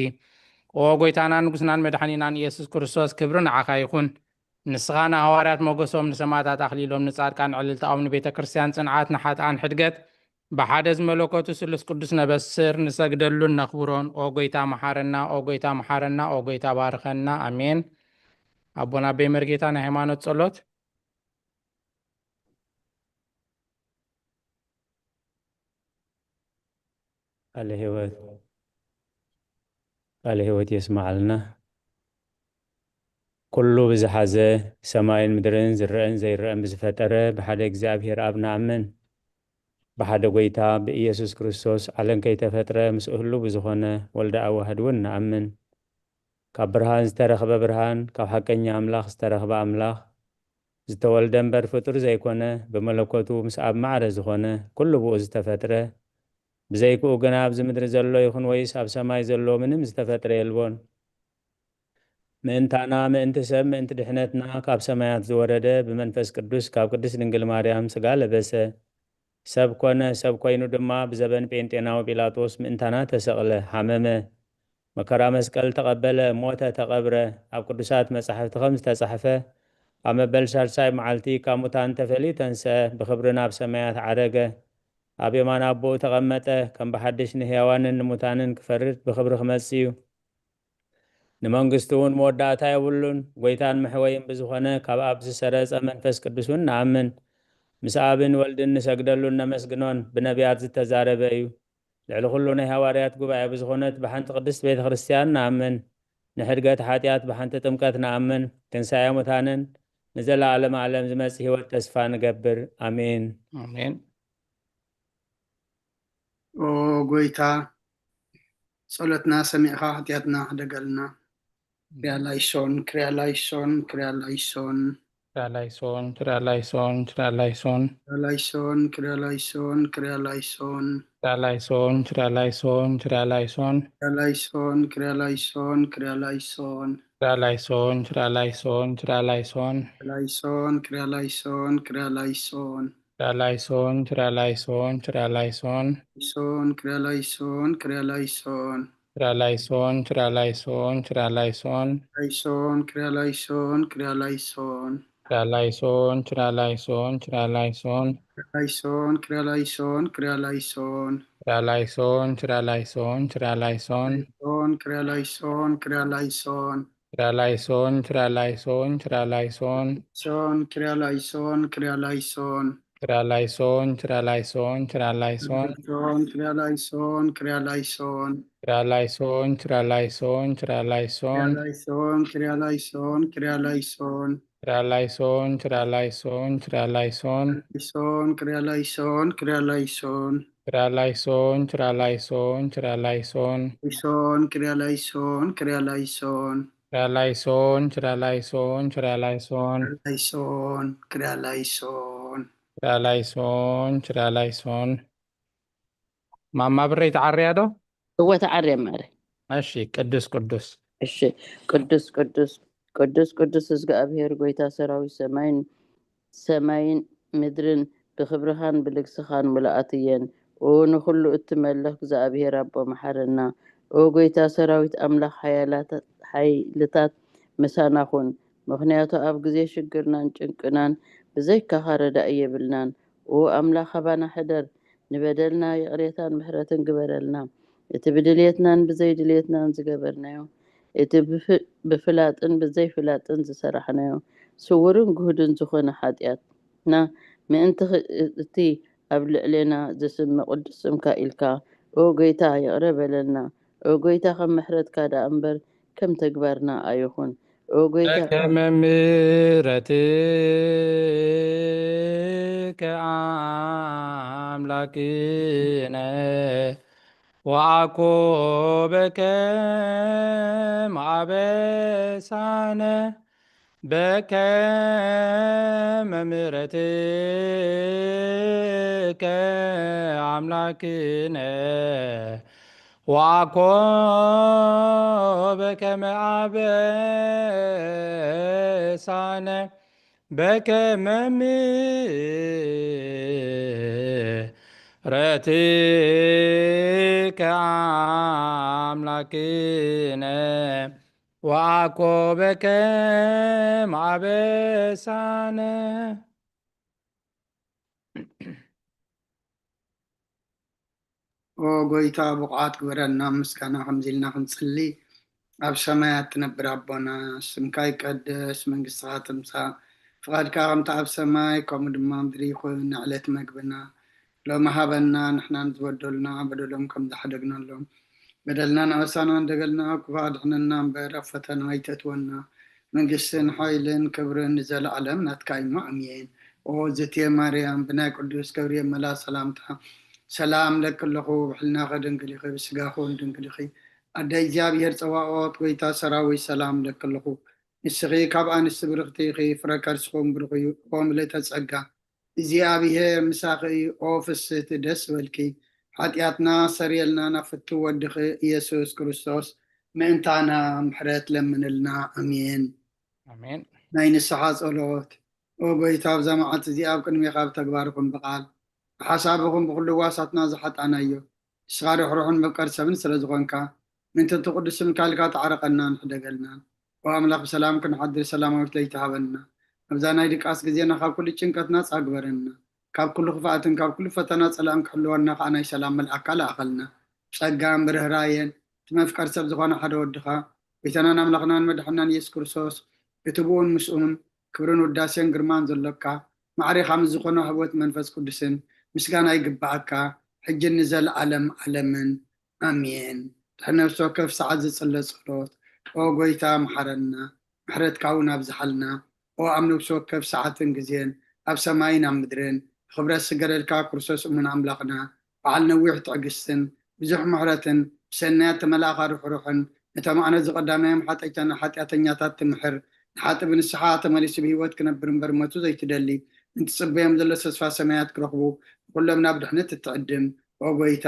ኦ ጎይታናን ንጉስናን መድሓኒናን ኢየሱስ ክርስቶስ ክብሪ ንዓኻ ይኹን። ንስኻ ንሃዋርያት ሞገሶም፣ ንሰማዕታት ኣኽሊሎም፣ ንጻድቃን ዕልልታኦም፣ ንቤተ ክርስቲያን ጽንዓት፣ ንሓጥኣን ሕድገት ብሓደ ዝመለኮቱ ስሉስ ቅዱስ ነበስር፣ ንሰግደሉን ነኽብሮን። ኦ ጎይታ መሓረና፣ ኦ ጎይታ መሓረና፣ ኦ ጎይታ ባርኸና። ኣሜን። ኣቦና ኣበይ መርጌታ ናይ ሃይማኖት ጸሎት። ቃለ ሕይወት፣ ቃለ ሕይወት የስምዓልና። ኩሉ ብዝሓዘ፣ ሰማይን ምድርን ዝረአን ዘይረአን ብዝፈጠረ ብሓደ እግዚኣብሔር ኣብ ንኣምን። ብሓደ ጎይታ ብኢየሱስ ክርስቶስ ዓለም ከይተፈጥረ ምስኡ ህሉ ብዝኾነ ወልደ ኣዋህድ እውን ንኣምን። ካብ ብርሃን ዝተረኽበ ብርሃን፣ ካብ ሓቀኛ ኣምላኽ ዝተረኽበ ኣምላኽ፣ ዝተወልደ እምበር ፍጡር ዘይኮነ፣ ብመለኮቱ ምስ ኣብ ማዕረ ዝኾነ፣ ኩሉ ብኡ ዝተፈጥረ፣ ብዘይክኡ ግና ኣብዚ ምድሪ ዘሎ ይኹን ወይስ ኣብ ሰማይ ዘሎ ምንም ዝተፈጥረ የልቦን። ምእንታና፣ ምእንቲ ሰብ፣ ምእንቲ ድሕነትና ካብ ሰማያት ዝወረደ፣ ብመንፈስ ቅዱስ ካብ ቅድስት ድንግል ማርያም ሥጋ ለበሰ። ሰብ ኮነ፣ ሰብ ኮይኑ ድማ ብዘበን ጴንጤናዊ ጲላጦስ ምእንታና ተሰቕለ፣ ሓመመ፣ መከራ መስቀል ተቐበለ፣ ሞተ፣ ተቐብረ። ኣብ ቅዱሳት መጻሕፍቲ ከም ዝተጻሕፈ፣ ኣብ መበል ሳልሳይ መዓልቲ ካብ ሙታን ተፈልዩ ተንስአ፣ ብኽብሪ ናብ ሰማያት ዓረገ፣ ኣብ የማን ኣቦኡ ተቐመጠ፣ ከም ብሓድሽ ንሕያዋንን ንሙታንን ክፈርድ ብኽብሪ ክመጽእ እዩ። ንመንግስቱ እውን መወዳእታ የብሉን። ጎይታን መሕወይን ብዝኾነ ካብ ኣብ ዝሰረጸ መንፈስ ቅዱስ እውን ንኣምን። ምስ ኣብን ወልድን ንሰግደሉን ነመስግኖን፣ ብነቢያት ዝተዛረበ እዩ። ልዕሊ ኩሉ ናይ ሃዋርያት ጉባኤ ብዝኾነት ብሓንቲ ቅድስት ቤተ ክርስቲያን ንኣምን። ንሕድገት ሓጢኣት ብሓንቲ ጥምቀት ንኣምን። ትንሳኤ ሙታንን ንዘለዓለመ ዓለም ዝመጽእ ህይወት ተስፋ ንገብር። ኣሜን። ኣሜን። ኦ ጎይታ፣ ጸሎትና ሰሚዕኻ ሓጢኣትና ሕደገልና። ክሪያ ላይሶን፣ ክሪያ ላይሶን፣ ክሪያ ላይሶን። ክሪያ ላይሶን፣ ክሪያ ላይሶን፣ ክሪያ ላይሶን። ክሪያ ላይሶን፣ ክሪያ ላይሶን፣ ክሪያ ላይሶን። ክሪያ ላይሶን፣ ክሪያ ላይሶን፣ ክሪያ ላይሶን። ክሪያ ላይሶን፣ ክሪያ ላይሶን፣ ክሪያ ላይሶን። ክሪያ ላይሶን፣ ክሪያ ላይሶን፣ ክሪያ ላይሶን። ክሪያ ላይሶን፣ ክሪያ ላይሶን፣ ክሪያ ላይሶን። ክሪያ ላይሶን፣ ክሪያ ላይሶን፣ ክሪያ ላይሶን። ላይሶን፣ ክሪያ ላይሶን፣ ክሪያ ላይሶን። ክሪያ ላይሶን፣ ክሪያ ላይሶን፣ ክሪያ ላይሶን። ላይሶን፣ ክሪያ ላይሶን፣ ክሪያ ላይሶን። ክሪያ ላይሶን፣ ክሪያ ላይሶን፣ ክሪያ ላይሶን። ላይሶን፣ ክሪያ ላይሶን፣ ክሪያ ላይሶን። ክሪያ ላይሶን፣ ክሪያ ላይሶን፣ ክሪያ ላይሶን። ላይሶን፣ ክሪያ ላይሶን፣ ክሪያ ላይሶን። ክሪያ ላይሶን፣ ክሪያ ላይሶን፣ ክሪያ ላይሶን። ሶን፣ ክሪያ ላይሶን፣ ክሪያ ላይሶን። ክሪያ ላይሶን፣ ክሪያ ላይሶን፣ ክሪያ ላይሶን። ሶን፣ ክሪያ ላይሶን፣ ክሪያ ላይሶን። ክሪያ ላይሶን፣ ክሪያ ላይሶን፣ ክሪያ ላይሶን። ክሪያ ላይሶን፣ ክሪያ ላይሶን፣ ክሪያ ላይሶን። ክሪያ ላይሶን፣ ክሪያ ላይሶን፣ ክሪያ ላይሶን። ላይሶን፣ ክሪያ ላይሶን፣ ክሪያ ላይሶን። ክሪያ ላይሶን፣ ክሪያ ላይሶን፣ ክሪያ ላይሶን። ላይሶን፣ ክሪያ ላይሶን፣ ክሪያ ላይሶን። ክሪያ ላይሶን፣ ክሪያ ላይሶን፣ ክሪያ ላይሶን። ላይሶን፣ ክሪያ ላይሶን። ክሪያ ላይሶን፣ ክሪያ ላይሶን። ማማ ብረይ ተዓርያ ዶ? እወ፣ ተዓርየ ማረ። እሺ፣ ቅዱስ ቅዱስ። እሺ፣ ቅዱስ ቅዱስ፣ ቅዱስ ቅዱስ እግዚኣብሔር ጎይታ ሰራዊት ሰማይን፣ ሰማይን ምድርን ብኽብርኻን ብልግስኻን ምሉኣት እየን። ኦ ንኹሉ እትመልኽ እግዚኣብሔር ኣቦ መሓረና። ኦ ጎይታ ሰራዊት ኣምላኽ ሓያላት፣ ሓይልታት ምሳና ኩን። ምኽንያቱ ኣብ ግዜ ሽግርናን ጭንቅናን ብዘይካኻ ረዳኢ የብልናን። ኦ ኣምላኽ ካባና ሕደር፣ ንበደልና ይቕሬታን ምሕረትን ግበረልና። እቲ ብድልየትናን ብዘይድልየትናን ዝገበርናዮ፣ እቲ ብፍ-፣ ብፍላጥን ብዘይፍላጥን ዝሰራሕናዮ፣ ስዉርን ግሁድን ዝኾነ ሓጢኣትና ምእንቲ እቲ ኣብ ልዕሌና ዝስመ ቅዱስ ስምካ ኢልካ፣ ኦ ጎይታ፣ ይቕረ በለልና። ኦ ጎይታ፣ ከም ምሕረትካ ደኣ እምበር ከም ተግባርና ኣይኹን። ኦ ጎይታ፣ በከመ ምሕረትከ ኣምላክነ፣ ወአኮ በከመ አበሳነ፣ በከመ ምሕረትከ አምላክነ፣ ወአኮ በከመ አበሳነ፣ በከመ ምሕረትከ አምላክነ፣ ወአኮ በከመ አበሳነ። ኦ ጎይታ፣ ብቑዓት ግበረና ምስጋና ከምዚ ኢልና ክንጽሊ። ኣብ ሰማያት ትነብር ኣቦና፣ ስምካ ይቀደስ፣ መንግስትኻ ትምጻእ፣ ፍቓድካ ከምቲ ኣብ ሰማይ ከምኡ ድማ ምድሪ ይኹን። ንዕለት መግብና ሎሚ ሃበና፣ ንሕናን ዝበደሉና በደሎም ከም ዝሓደግናሎም፣ በደልና ንኣበሳና እንደገልና፣ ክፉእ ኣድሕነና እምበር ኣብ ፈተና ኣይተእትወና። መንግስትን ሓይልን ክብርን ንዘለኣለም ናትካ እዩ። ኣሜን። ኦ ዝትየ ማርያም፣ ብናይ ቅዱስ ገብርኤል መልኣኽ ሰላምታ ሰላም ለኪ ኣለኹ። ብሕልናኺ ድንግል ኢኺ፣ ብስጋኺ እውን ድንግል ኢኺ። ኣደ እግዚኣብሔር ጸባኦት፣ ጎይታ ሰራዊት፣ ሰላም ለኪ ኣለኹ። ንስኺ ካብ ኣንስቲ ብርኽቲ ኢኺ፣ ፍረ ከርስኹም ብሩኽ እዩ። ኦ ምልእተ ጸጋ፣ እግዚኣብሔር ምሳኺ እዩ። ኦ ፍስህቲ፣ ደስ በልኪ። ሓጢኣትና ሰሪየልና፣ ናብ ፍትው ወድኺ ኢየሱስ ክርስቶስ ምእንታና ምሕረት ለምንልና። ኣሜን። ኣሜን። ናይ ንስሓ ጸሎት። ኦ ጎይታ፣ ኣብዛ መዓልቲ እዚኣ ኣብ ቅድሜኻ ብተግባር ይኹን ብቓል፣ ብሓሳብ ይኹን ብኹሉ ህዋሳትና ዝሓጣናዮ፣ ንስኻ ርሕሩሕን መፍቀር ሰብን ስለ ዝኾንካ፣ ምእንቲ እቲ ቅዱስ ስምካ ኢልካ ተዓረቐናን ሕደገልናን። ኦ ኣምላኽ፣ ብሰላም ክንሓድር ሰላማዊት ለይቲ ሃበና። ኣብዛ ናይ ድቃስ ግዜና ካብ ኩሉ ጭንቀት ናጻ ግበረና። ካብ ኩሉ ክፍኣትን ካብ ኩሉ ፈተና ጸላእን ክሕልወና ከኣ ናይ ሰላም መልኣካ ለኣኸልና። ጸጋን ብርህራየን እቲ መፍቀር ሰብ ዝኾነ ሓደ ወድኻ፣ ጎይታናን ኣምላኽናን መድሓናን ኢየሱስ ክርስቶስ፣ እቲ ብኡን ምስኡን ክብርን ውዳሴን ግርማን ዘሎካ፣ ማዕሬኻ ምስ ዝኾነ ህብወት መንፈስ ቅዱስን ምስጋና ይግብኣካ፣ ሕጅን ንዘለኣለም ዓለምን። ኣሜን። ድሕሪ ነፍሲ ወከፍ ሰዓት ዝጽለ ጸሎት። ኦ ጎይታ፣ መሓረና፣ ምሕረትካ እውን ኣብዝሓልና። ኦ ኣብ ነፍሲ ወከፍ ሰዓትን ግዜን፣ ኣብ ሰማይን ኣብ ምድርን፣ ክብረት ስገደልካ ክርስቶስ እሙን ኣምላኽና፣ በዓል ነዊሕ ትዕግስትን ብዙሕ ምሕረትን፣ ብሰናያት ተመላእኻ ርሕሩሕን፣ ነቶም ኣነ ዝቐዳማዮም ሓጢኣተኛ-፣ ሓጢኣተኛታት ትምሕር፣ ንሓጢእ ብንስሓ ተመሊሱ ብህይወት ክነብር እምበር ሞቱ ዘይትደሊ፣ እንትጽበዮም ዘሎ ተስፋ ሰማያት ክረኽቡ፣ ንኹሎም ናብ ድሕነት እትዕድም። ኦ ጎይታ፣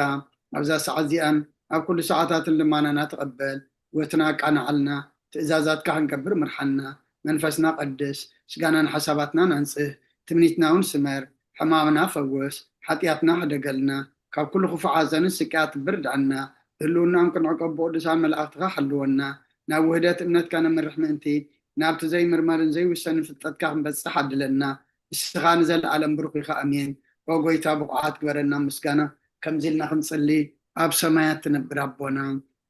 ኣብዛ ሰዓት እዚኣን ኣብ ኩሉ ሰዓታትን ልማናና ተቐበል፣ ህይወትና ኣቃንዓልና፣ ትእዛዛትካ ክንገብር ምርሓና፣ መንፈስና ቀድስ፣ ስጋናን ሓሳባትናን ኣንጽህ፣ ትምኒትና እውን ስመር፣ ሕማምና ፈውስ፣ ሓጢኣትና ሕደገልና፣ ካብ ኩሉ ክፉእ ሓዘንን ስቅያት ብርድኣና፣ ህልውናኦም ክንዕቀብ ብቅዱሳን መላእኽትኻ ሓልወና፣ ናብ ውህደት እምነትካ ነምርሕ ምእንቲ፣ ናብቲ ዘይምርመርን ዘይውሰንን ፍልጠትካ ክንበጽሕ ዓድለና። ንስኻ ንዘለኣለም ብሩኽ ኢኻ። ኣሜን። ኦ ጎይታ፣ ብቑዓት ግበረና ምስጋና፣ ከምዚ ኢልና ክንጽሊ፣ ኣብ ሰማያት ትነብር ኣቦና፣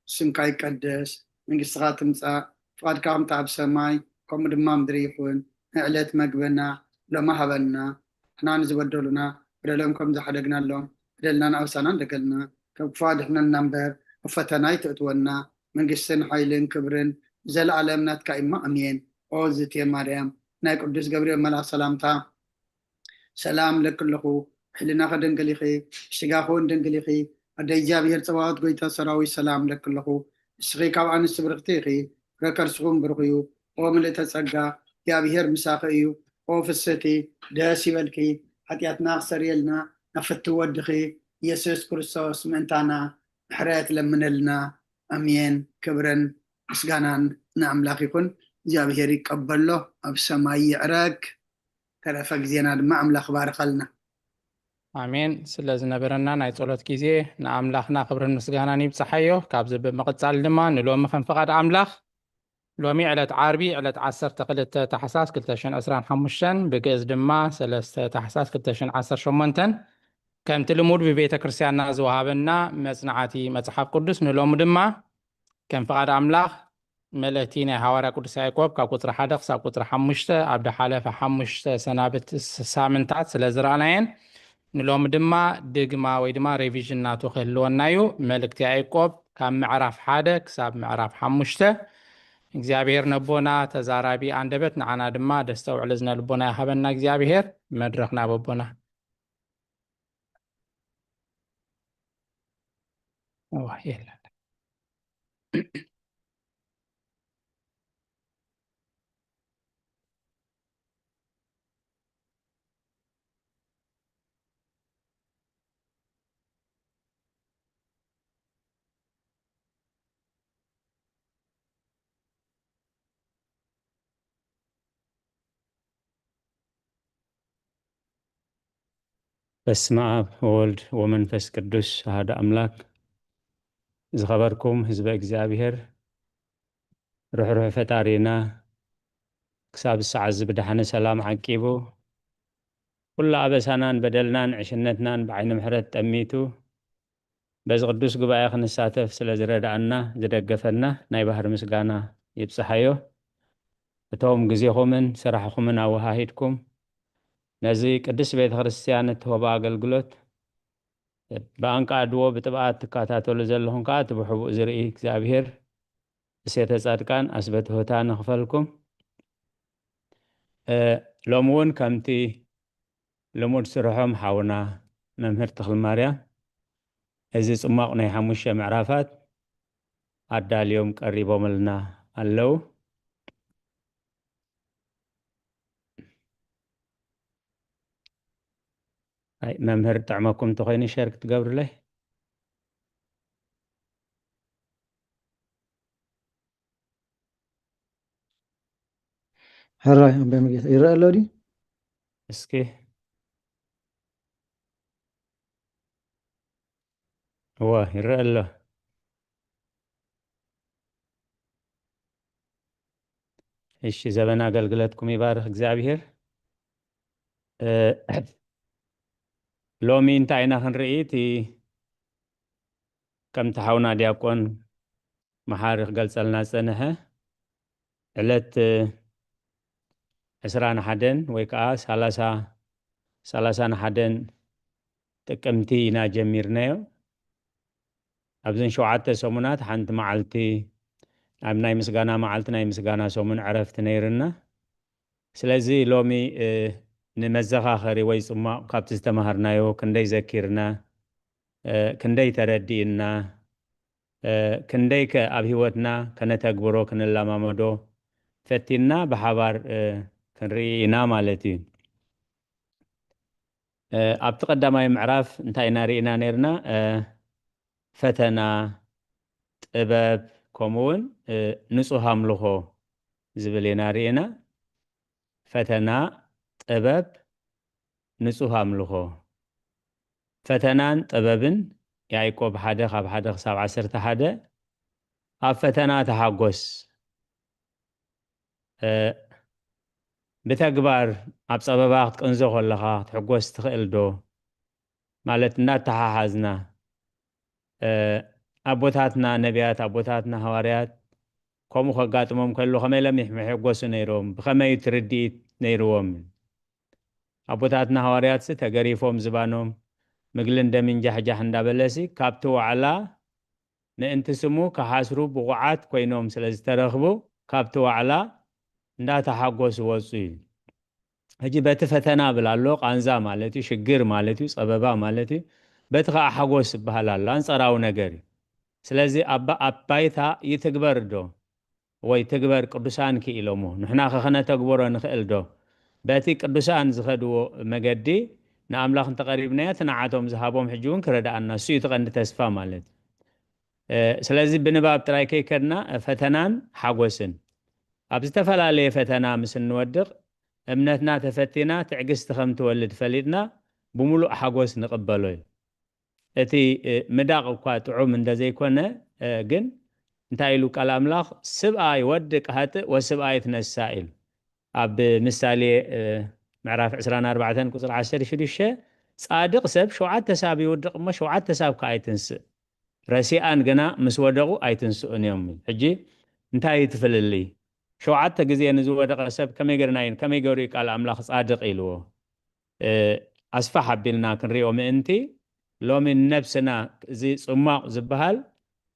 ስምካ ይቀደስ፣ መንግስትኻ ትምጻእ፣ ፍቓድካ ከምቲ ኣብ ሰማይ፣ ከምኡ ድማ ምድሪ ይኹን። ንዕለት መግብና ሎሚ ሃበና፣ ንሕና ንዝበደሉና፣ በደሎም ከም ዝሓደግናሎም፣ በደልና ንኣበሳና እንደገልና፣ ካብ ክፉእ ኣድሕነና እምበር፣ ኣብ ፈተና ኣይተእትወና። መንግስትን ሓይልን ክብርን ንዘለኣለም ናትካ እዩ'ሞ፣ ኣሜን። ኦ ዝእትየ ማርያም፣ ናይ ቅዱስ ገብርኤል መልኣኽ ሰላምታ፣ ሰላም እለኪ ኣለኹ፣ ሕልናኺ ድንግል ኢኺ፣ ስጋኺ እውን ድንግል ኢኺ። ኣደ እግዚኣብሔር ጸባኦት፣ ጎይታ ሰራዊት፣ ሰላም እለኪ ኣለኹ። ንስኺ ካብ ኣንስቲ ብርኽቲ ኢኺ፣ ፍረ ከርስኺ እውን ብሩኽ እዩ። ኦ ምልእተ ጸጋ፣ እግዚኣብሔር ምሳኺ እዩ። ኦ ፍስህቲ፣ ደስ ይበልኪ፣ ሓጢኣትና ክሰርየልና፣ ናብ ፍትው ወድኺ ኢየሱስ ክርስቶስ ምእንታና ምሕረት ለምነልና። ኣሜን። ክብርን ምስጋናን ንኣምላኽ ይኹን። እግዚኣብሔር ይቀበሎ፣ ኣብ ሰማይ ይዕረግ። ተረፈ ግዜና ድማ ኣምላኽ ባርኸልና። ኣሜን። ስለ ዝነበረና ናይ ጸሎት ግዜ ንኣምላኽና ክብርን ምስጋናን ይብጽሓዮ። ካብዚ ብምቕጻል ድማ ንሎሚ ከም ፍቓድ ኣምላኽ፣ ሎሚ ዕለት ዓርቢ፣ ዕለት ዓሰርተ ክልተ ታሕሳስ ክልተ ሽሕን ዕስራን ሓሙሽተን፣ ብግእዝ ድማ ሰለስተ ታሕሳስ ክልተ ሽሕን ዓሰርተ ሸሞንተን፣ ከምቲ ልሙድ ብቤተ ክርስቲያንና ዝወሃበና መጽናዕቲ መጽሓፍ ቅዱስ ንሎሚ ድማ ከም ፍቓድ ኣምላኽ መልእኽቲ ናይ ሃዋርያ ቅዱስ ያዕቆብ ካብ ቁጽሪ ሓደ ክሳብ ቁጽሪ ሓሙሽተ ኣብ ዝሓለፈ ሓሙሽተ ሰናብቲ ስ-፣ ሳምንታት ስለ ዝረኣናየን፣ ንሎሚ ድማ ድግማ ወይ ድማ ሬቪዥን ናቱ ክህልወና እዩ። መልእኽቲ ያዕቆብ ካብ ምዕራፍ ሓደ ክሳብ ምዕራፍ ሓሙሽተ። እግዚኣብሔር ነቦና ተዛራቢ ኣንደበት፣ ንዓና ድማ ደስተውዕል እዝነ ልቦና ይሃበና እግዚኣብሔር። መድረኽ ናብ ኣቦና። እዋ፣ የለን። በስመ አብ ወወልድ ወመንፈስ ቅዱስ አሐዱ አምላክ። ዝኸበርኩም ህዝበ እግዚኣብሔር፣ ርሕሩሕ ፈጣሪና ክሳብ ሰዓት እዚ ብደሓነ ሰላም ዓቂቡ፣ ኩሉ ኣበሳናን በደልናን ዕሽነትናን ብዓይኒ ምሕረት ጠሚቱ፣ በዚ ቅዱስ ጉባኤ ክንሳተፍ ስለ ዝረድኣና፣ ዝደገፈና ናይ ባህሪ ምስጋና ይብጽሓዮ። እቶም ግዜኹምን ስራሕኹምን ኣወሃሂድኩም ነዚ ቅድስት ቤተ ክርስቲያን እትህቦ ኣገልግሎት ብኣንቃድዎ ብጥብኣት ትከታተሉ ዘለኹም ከኣ እቲ ብሕቡእ ዝርኢ እግዚኣብሔር እሴተ ጻድቃን ኣስበትሆታ ንኽፈልኩም። እ፣ ሎሚ እውን ከምቲ ልሙድ ስርሖም ሓውና መምህር ተኽለማርያም እዚ ጽማቕ ናይ ሓሙሽተ ምዕራፋት ኣዳልዮም ቀሪቦምልና ኣለዉ። ኣይ፣ መምህር ጥዕመኩም እንተኾይኑ ሸር ክትገብሩለይ። ሕራይ ኣቦይ መርጌታ ይረአ ኣሎ ድዩ? እስኪ። እወ፣ ይረአ ኣሎ። እሺ፣ ዘበን ኣገልግለትኩም ይባርኽ እግዚኣብሔር። እ፣ ሎሚ እንታይ ኢና ክንርኢ? እቲ ከምቲ ሓውና ዲያቆን መሓሪ ክገልጸልና ዝጸንሐ፣ ዕለት ዕስራን ሓደን ወይ ከዓ ሰላሳ፣ ሰላሳን ሓደን ጥቅምቲ ኢና ጀሚርናዮ። ኣብዘን ሸውዓተ ሰሙናት ሓንቲ መዓልቲ ኣብ ናይ ምስጋና መዓልቲ፣ ናይ ምስጋና ሰሙን ዕረፍቲ ነይርና። ስለዚ ሎሚ፣ እ፣ ንመዘኻኸሪ ወይ ጽማቕ ካብቲ ዝተማሃርናዮ ክንደይ ዘኪርና፣ እ፣ ክንደይ ተረዲእና፣ እ፣ ክንደይከ ኣብ ህይወትና ከነተግብሮ ክንለማመዶ ፈቲንና ብሓባር፣ እ፣ ክንርኢ ኢና ማለት እዩ። እ፣ ኣብቲ ቀዳማይ ምዕራፍ እንታይ ኢና ርኢና ነይርና? እ፣ ፈተና፣ ጥበብ፣ ከምኡ እውን፣ እ፣ ንጹህ ኣምልኾ ዝብል ኢና ርኢና። ፈተና፣ ጥበብ፣ ንጹህ ኣምልኾ። ፈተናን ጥበብን፣ ያዕቆብ ሓደ ካብ ሓደ ክሳብ ዓሰርተ ሓደ። ኣብ ፈተና ተሓጎስ። እ፣ ብተግባር ኣብ ጸበባ ክትቅንዞ ከለኻ ክትሕጎስ ትኽእል ዶ? ማለት እናተሓሓዝና፣ እ፣ ኣቦታትና ነቢያት፣ ኣቦታትና ሃዋርያት ከምኡ ከጋጥሞም ከሎ ከመይ ኢሎም ይሕ-፣ ይሕጎሱ ነይሮም? ብኸመይ ትርድኢት ነይርዎም? ኣቦታትና ሃዋርያትሲ ተገሪፎም ዝባኖም ምግልን ደምን ጃሕጃሕ እንዳበለሲ ካብቲ ዋዕላ ምእንቲ ስሙ ክሓስሩ ብቑዓት ኮይኖም ስለ ዝተረኽቡ ካብቲ ዋዕላ እንዳተሓጎሱ ወጹ እዩ። ሕጂ በቲ ፈተና ብል ኣሎ፣ ቃንዛ ማለት እዩ፣ ሽግር ማለት እዩ፣ ጸበባ ማለት እዩ። በቲ ኸዓ ሓጎስ ዝበሃል ኣሎ፣ ኣንጸራዊ ነገር እዩ። ስለዚ ኣብ፣ ኣብ ባይታ ይትግበር ዶ? ወይ ትግበር ቅዱሳን ክኢሎሞ፣ ንሕና ኸ ኸነተግብሮ ንኽእል ዶ? በቲ ቅዱሳን ዝኸድዎ መገዲ ንኣምላኽ እንተቐሪብናዮ፣ እቲ ንዓቶም ዝሃቦም ሕጂ እውን ክረድኣና፣ እሱ እዩ እቲ ቀንዲ ተስፋ ማለት። እ፣ ስለዚ ብንባብ ጥራይ ከይከድና፣ ፈተናን ሓጎስን። ኣብ ዝተፈላለየ ፈተና ምስ እንወድቕ፣ እምነትና ተፈቲና ትዕግስቲ ከም ትወልድ ፈሊጥና፣ ብምሉእ ሓጎስ ንቕበሎ እዩ። እቲ፣ እ፣ ምዳቕ እኳ ጥዑም እንተዘይኮነ፣ እ፣ ግን እንታይ ኢሉ ቃል ኣምላኽ? "ስብኣ ይወድቅ ኃጥእ ወስብኣ ይትነሳ" ኢሉ። ኣብ ምሳሌ፣ እ፣ ምዕራፍ ዕስራን ኣርባዕተን ቁጽሪ ዓሰርተ ሽዱሽተ፣ "ጻድቕ ሰብ ሸውዓተ ሳብ ይውድቕ እሞ ሸውዓተ ሳብ ከኣ ይትንስእ፣ ረሲኣን ግና ምስ ወደቑ ኣይትንስኡን እዮም" ኢሉ። ሕጂ እንታይ እዩ እቲ ፍልልይ? ሸውዓተ ግዜ ንዝወደቐ ሰብ ከመይ ገርና እዩ፣ ከመይ ገሩ እዩ ቃል ኣምላኽ ጻድቕ ኢልዎ? እ፣ ኣስፋሕ ኣቢልና ክንሪኦ ምእንቲ፣ ሎሚ ነብስና፣ እዚ ጽሟቕ ዝበሃል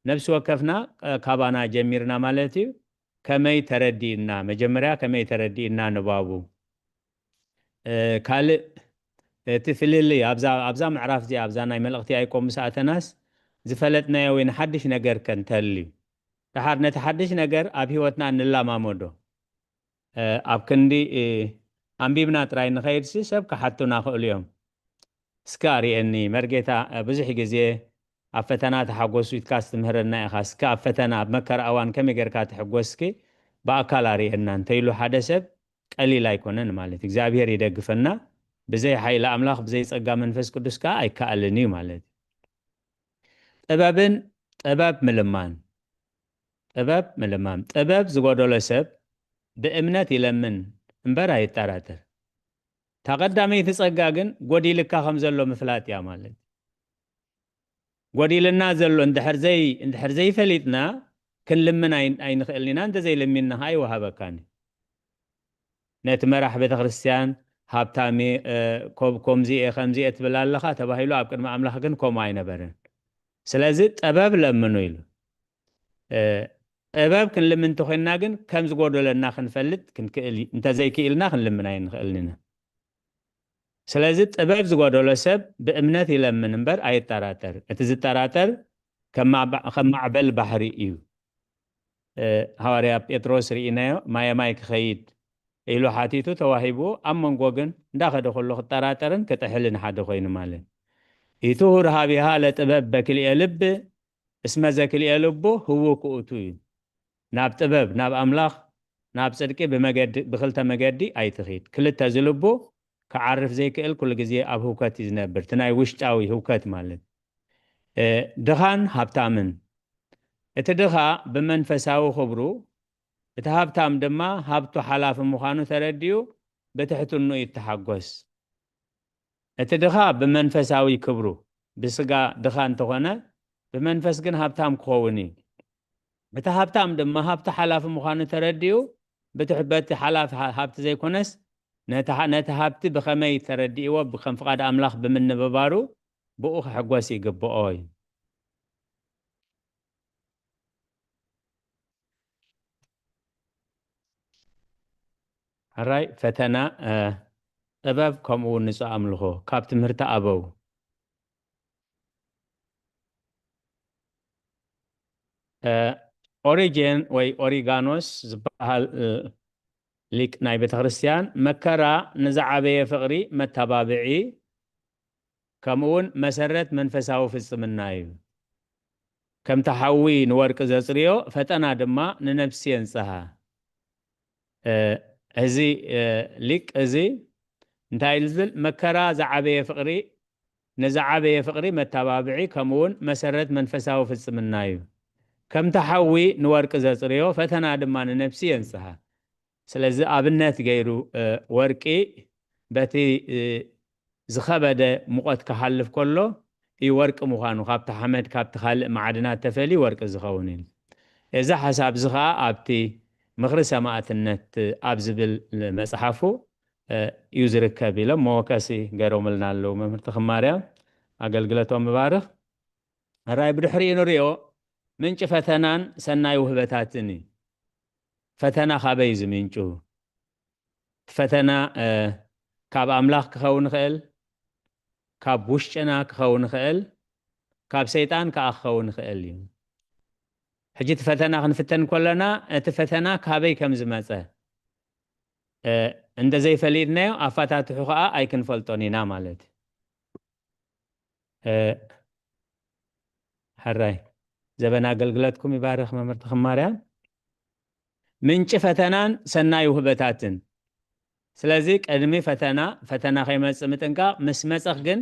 ነብሲ ወከፍና፣ እ፣ ካባና ጀሚርና ማለት እዩ። ከመይ ተረዲእና? መጀመርያ ከመይ ተረዲእና ንባቡ? እ፣ ካልእ እቲ ፍልልይ ኣብዛ፣ ኣብዛ ምዕራፍ እዚኣ፣ ኣብዛ ናይ መልእኽቲ ያዕቆብ ምስ ኣተናስ ዝፈለጥናዮ ወይ ንሓድሽ ነገር ከ እንተልዩ፣ ደሓር ነቲ ሓድሽ ነገር ኣብ ህይወትና ንላማመዶ። እ፣ ኣብ ክንዲ፣ እ፣ ኣንቢብና ጥራይ ንኸይድሲ ሰብ ክሓቱና ክእሉ እዮም። እስከ ኣርእየኒ መርጌታ፣ እ፣ ብዙሕ ግዜ ኣብ ፈተና ተሓጎሱ ኢትካስ ትምህረና ኢኻ። እስከ ኣብ ፈተና፣ ኣብ መከራ እዋን ከመይ ጌርካ ትሕጎስኪ ብኣካል ኣርእየና እንተኢሉ ሓደ ሰብ ቀሊል ኣይኮነን ማለት እዩ። እግዚኣብሔር ይደግፈና። ብዘይ ሓይሊ ኣምላኽ፣ ብዘይ ጸጋ መንፈስ ቅዱስ ከኣ ኣይከኣልን እዩ ማለት እዩ። ጥበብን፣ ጥበብ ምልማን፣ ጥበብ ምልማን። ጥበብ ዝጎደሎ ሰብ ብእምነት ይለምን እምበር ኣይጠራጠር። እታ ቀዳመይቲ ጸጋ ግን ጎዲልካ ከም ዘሎ ምፍላጥ እያ ማለት። ጎዲልና ዘሎ እንድሕር ዘይ-፣ እንድሕር ዘይፈሊጥና ክንልምን ኣይ-፣ ኣይንኽእልን ኢና። እንተዘይለሚንና ኸዓ ኣይወሃበካን እዩ። ነቲ መራሕ ቤተክርስትያን ሃብታም እየ፣ እ፣ ኮብ-፣ ኮምዚ እየ፣ ከምዚ እየ ትብል ኣለኻ ተባሂሉ ኣብ ቅድሚ ኣምላኽ ግን ከምኡ ኣይነበረን። ስለዚ ጥበብ ለምኑ ኢሉ። እ፣ ጥበብ ክንልምን እንተኾይንና ግን ከም ዝጎደለና ክንፈልጥ ክንክእል፣ እንተዘይክኢልና ክንልምን ኣይንኽእልን ኢና። ስለዚ ጥበብ ዝጎደሎ ሰብ ብእምነት ይለምን እምበር ኣይጠራጠር። እቲ ዝጠራጠር ከም ማዕበ-፣ ከም ማዕበል ባሕሪ እዩ። እ፣ ሃዋርያ ጴጥሮስ ርኢናዮ፣ ማየ ማይ ክኸይድ ኢሉ ሓቲቱ ተዋሂብዎ፣ ኣብ መንጎ ግን እንዳኸደ ከሎ ክጠራጠርን ክጥሕልን ሓደ ኮይኑ ማለት። ኢትሁር ሃቢሃ ለጥበብ በክልኤ ልብ፣ እስመ ዘክልኤ ልቡ ህውኩ ውእቱ እዩ። ናብ ጥበብ፣ ናብ ኣምላኽ፣ ናብ ጽድቂ ብመገዲ፣ ብክልተ መገዲ ኣይትኺድ። ክልተ ዝልቡ ክዓርፍ ዘይክእል ኩሉ ግዜ ኣብ ህውከት እዩ ዝነብር። እቲ ናይ ውሽጣዊ ህውከት ማለት። እ፣ ድኻን ሃብታምን። እቲ ድኻ ብመንፈሳዊ ክብሩ፣ እቲ ሃብታም ድማ ሃብቱ ሓላፊ ምዃኑ ተረዲኡ ብትሕትንኡ ይተሓጎስ። እቲ ድኻ ብመንፈሳዊ ክብሩ፣ ብስጋ ድኻ እንተኾነ፣ ብመንፈስ ግን ሃብታም ክኸውን እዩ። እቲ ሃብታም ድማ ሃብቱ ሓላፊ ምዃኑ ተረዲኡ፣ ብትሕ-፣ በቲ ሓላፊ ሃ-፣ ሃብቲ ዘይኮነስ፣ ነቲ ሃ-፣ ነቲ ሃብቲ ብኸመይ ተረዲእዎ፣ ብከም ፍቓድ ኣምላኽ ብምንብባሩ፣ ብኡ ክሕጎስ ይግብኦ እዩ። ሕራይ ፈተና፣ እ፣ ጥበብ ከምኡ እውን ንጹህ ኣምልኾ ካብ ትምህርቲ ኣበው። እ፣ ኦሪጀን ወይ ኦሪጋኖስ ዝበሃል፣ እ፣ ሊቅ ናይ ቤተ ክርስቲያን፣ መከራ ንዝዓበየ ፍቕሪ መተባብዒ፣ ከምኡ እውን መሰረት መንፈሳዊ ፍጽምና እዩ። ከምቲ ሓዊ ንወርቂ ዘጽርዮ፣ ፈተና ድማ ንነፍሲ የንጽሃ። እ፣ እዚ፣ እ፣ ሊቅ እዚ እንታይ ኢሉ ዝብል? መከራ ዝዓበየ ፍቕሪ፣ ንዝዓበየ ፍቕሪ መተባብዒ፣ ከምኡ እውን መሰረት መንፈሳዊ ፍጽምና እዩ። ከምቲ ሓዊ ንወርቂ ዘጽርዮ፣ ፈተና ድማ ንነፍሲ የንጽሃ። ስለዚ ኣብነት ገይሩ፣ እ፣ ወርቂ በቲ፣ እ፣ ዝኸበደ ሙቐት ክሓልፍ ከሎ እዩ ወርቂ ምዃኑ፣ ካብቲ ሓመድ፣ ካብቲ ካልእ ማዕድናት ተፈልዩ ወርቂ ዝኸውን እዩ። እዚ ሓሳብ እዚ ኸኣ ኣብቲ ምኽሪ ሰማእትነት ኣብ ዝብል መጽሓፉ፣ እ፣ እዩ ዝርከብ ኢሎም መወከሲ ገይሮምልና ኣለዉ። መምህር ተኽማርያም ኣገልግለቶም ምባርኽ። ሕራይ ብድሕሪኡ ንሪኦ ምንጪ ፈተናን ሰናይ ውህበታትን እዩ። ፈተና ካበይ እዩ ዝምንጩ? እቲ ፈተና፣ እ፣ ካብ ኣምላኽ ክኸውን ይኽእል፣ ካብ ውሽጥና ክኸውን ይኽእል፣ ካብ ሰይጣን ከኣ ክኸውን ይኽእል እዩ። ሕጂ እቲ ፈተና ክንፍተን ከለና፣ እቲ ፈተና ካበይ ከም ዝመጸ፣ እ፣ እንተ ዘይፈሊጥናዮ፣ ኣፈታትሑ ከኣ ኣይክንፈልጦን ኢና ማለት እዩ። እ፣ ሕራይ ዘበን ኣገልግለትኩም ይባርኽ መምህር ተኽማርያም። ምንጪ ፈተናን ሰናይ ውህበታትን። ስለዚ ቅድሚ ፈተና፣ ፈተና ከይመጽእ ምጥንቃቕ፣ ምስ መጸኽ ግን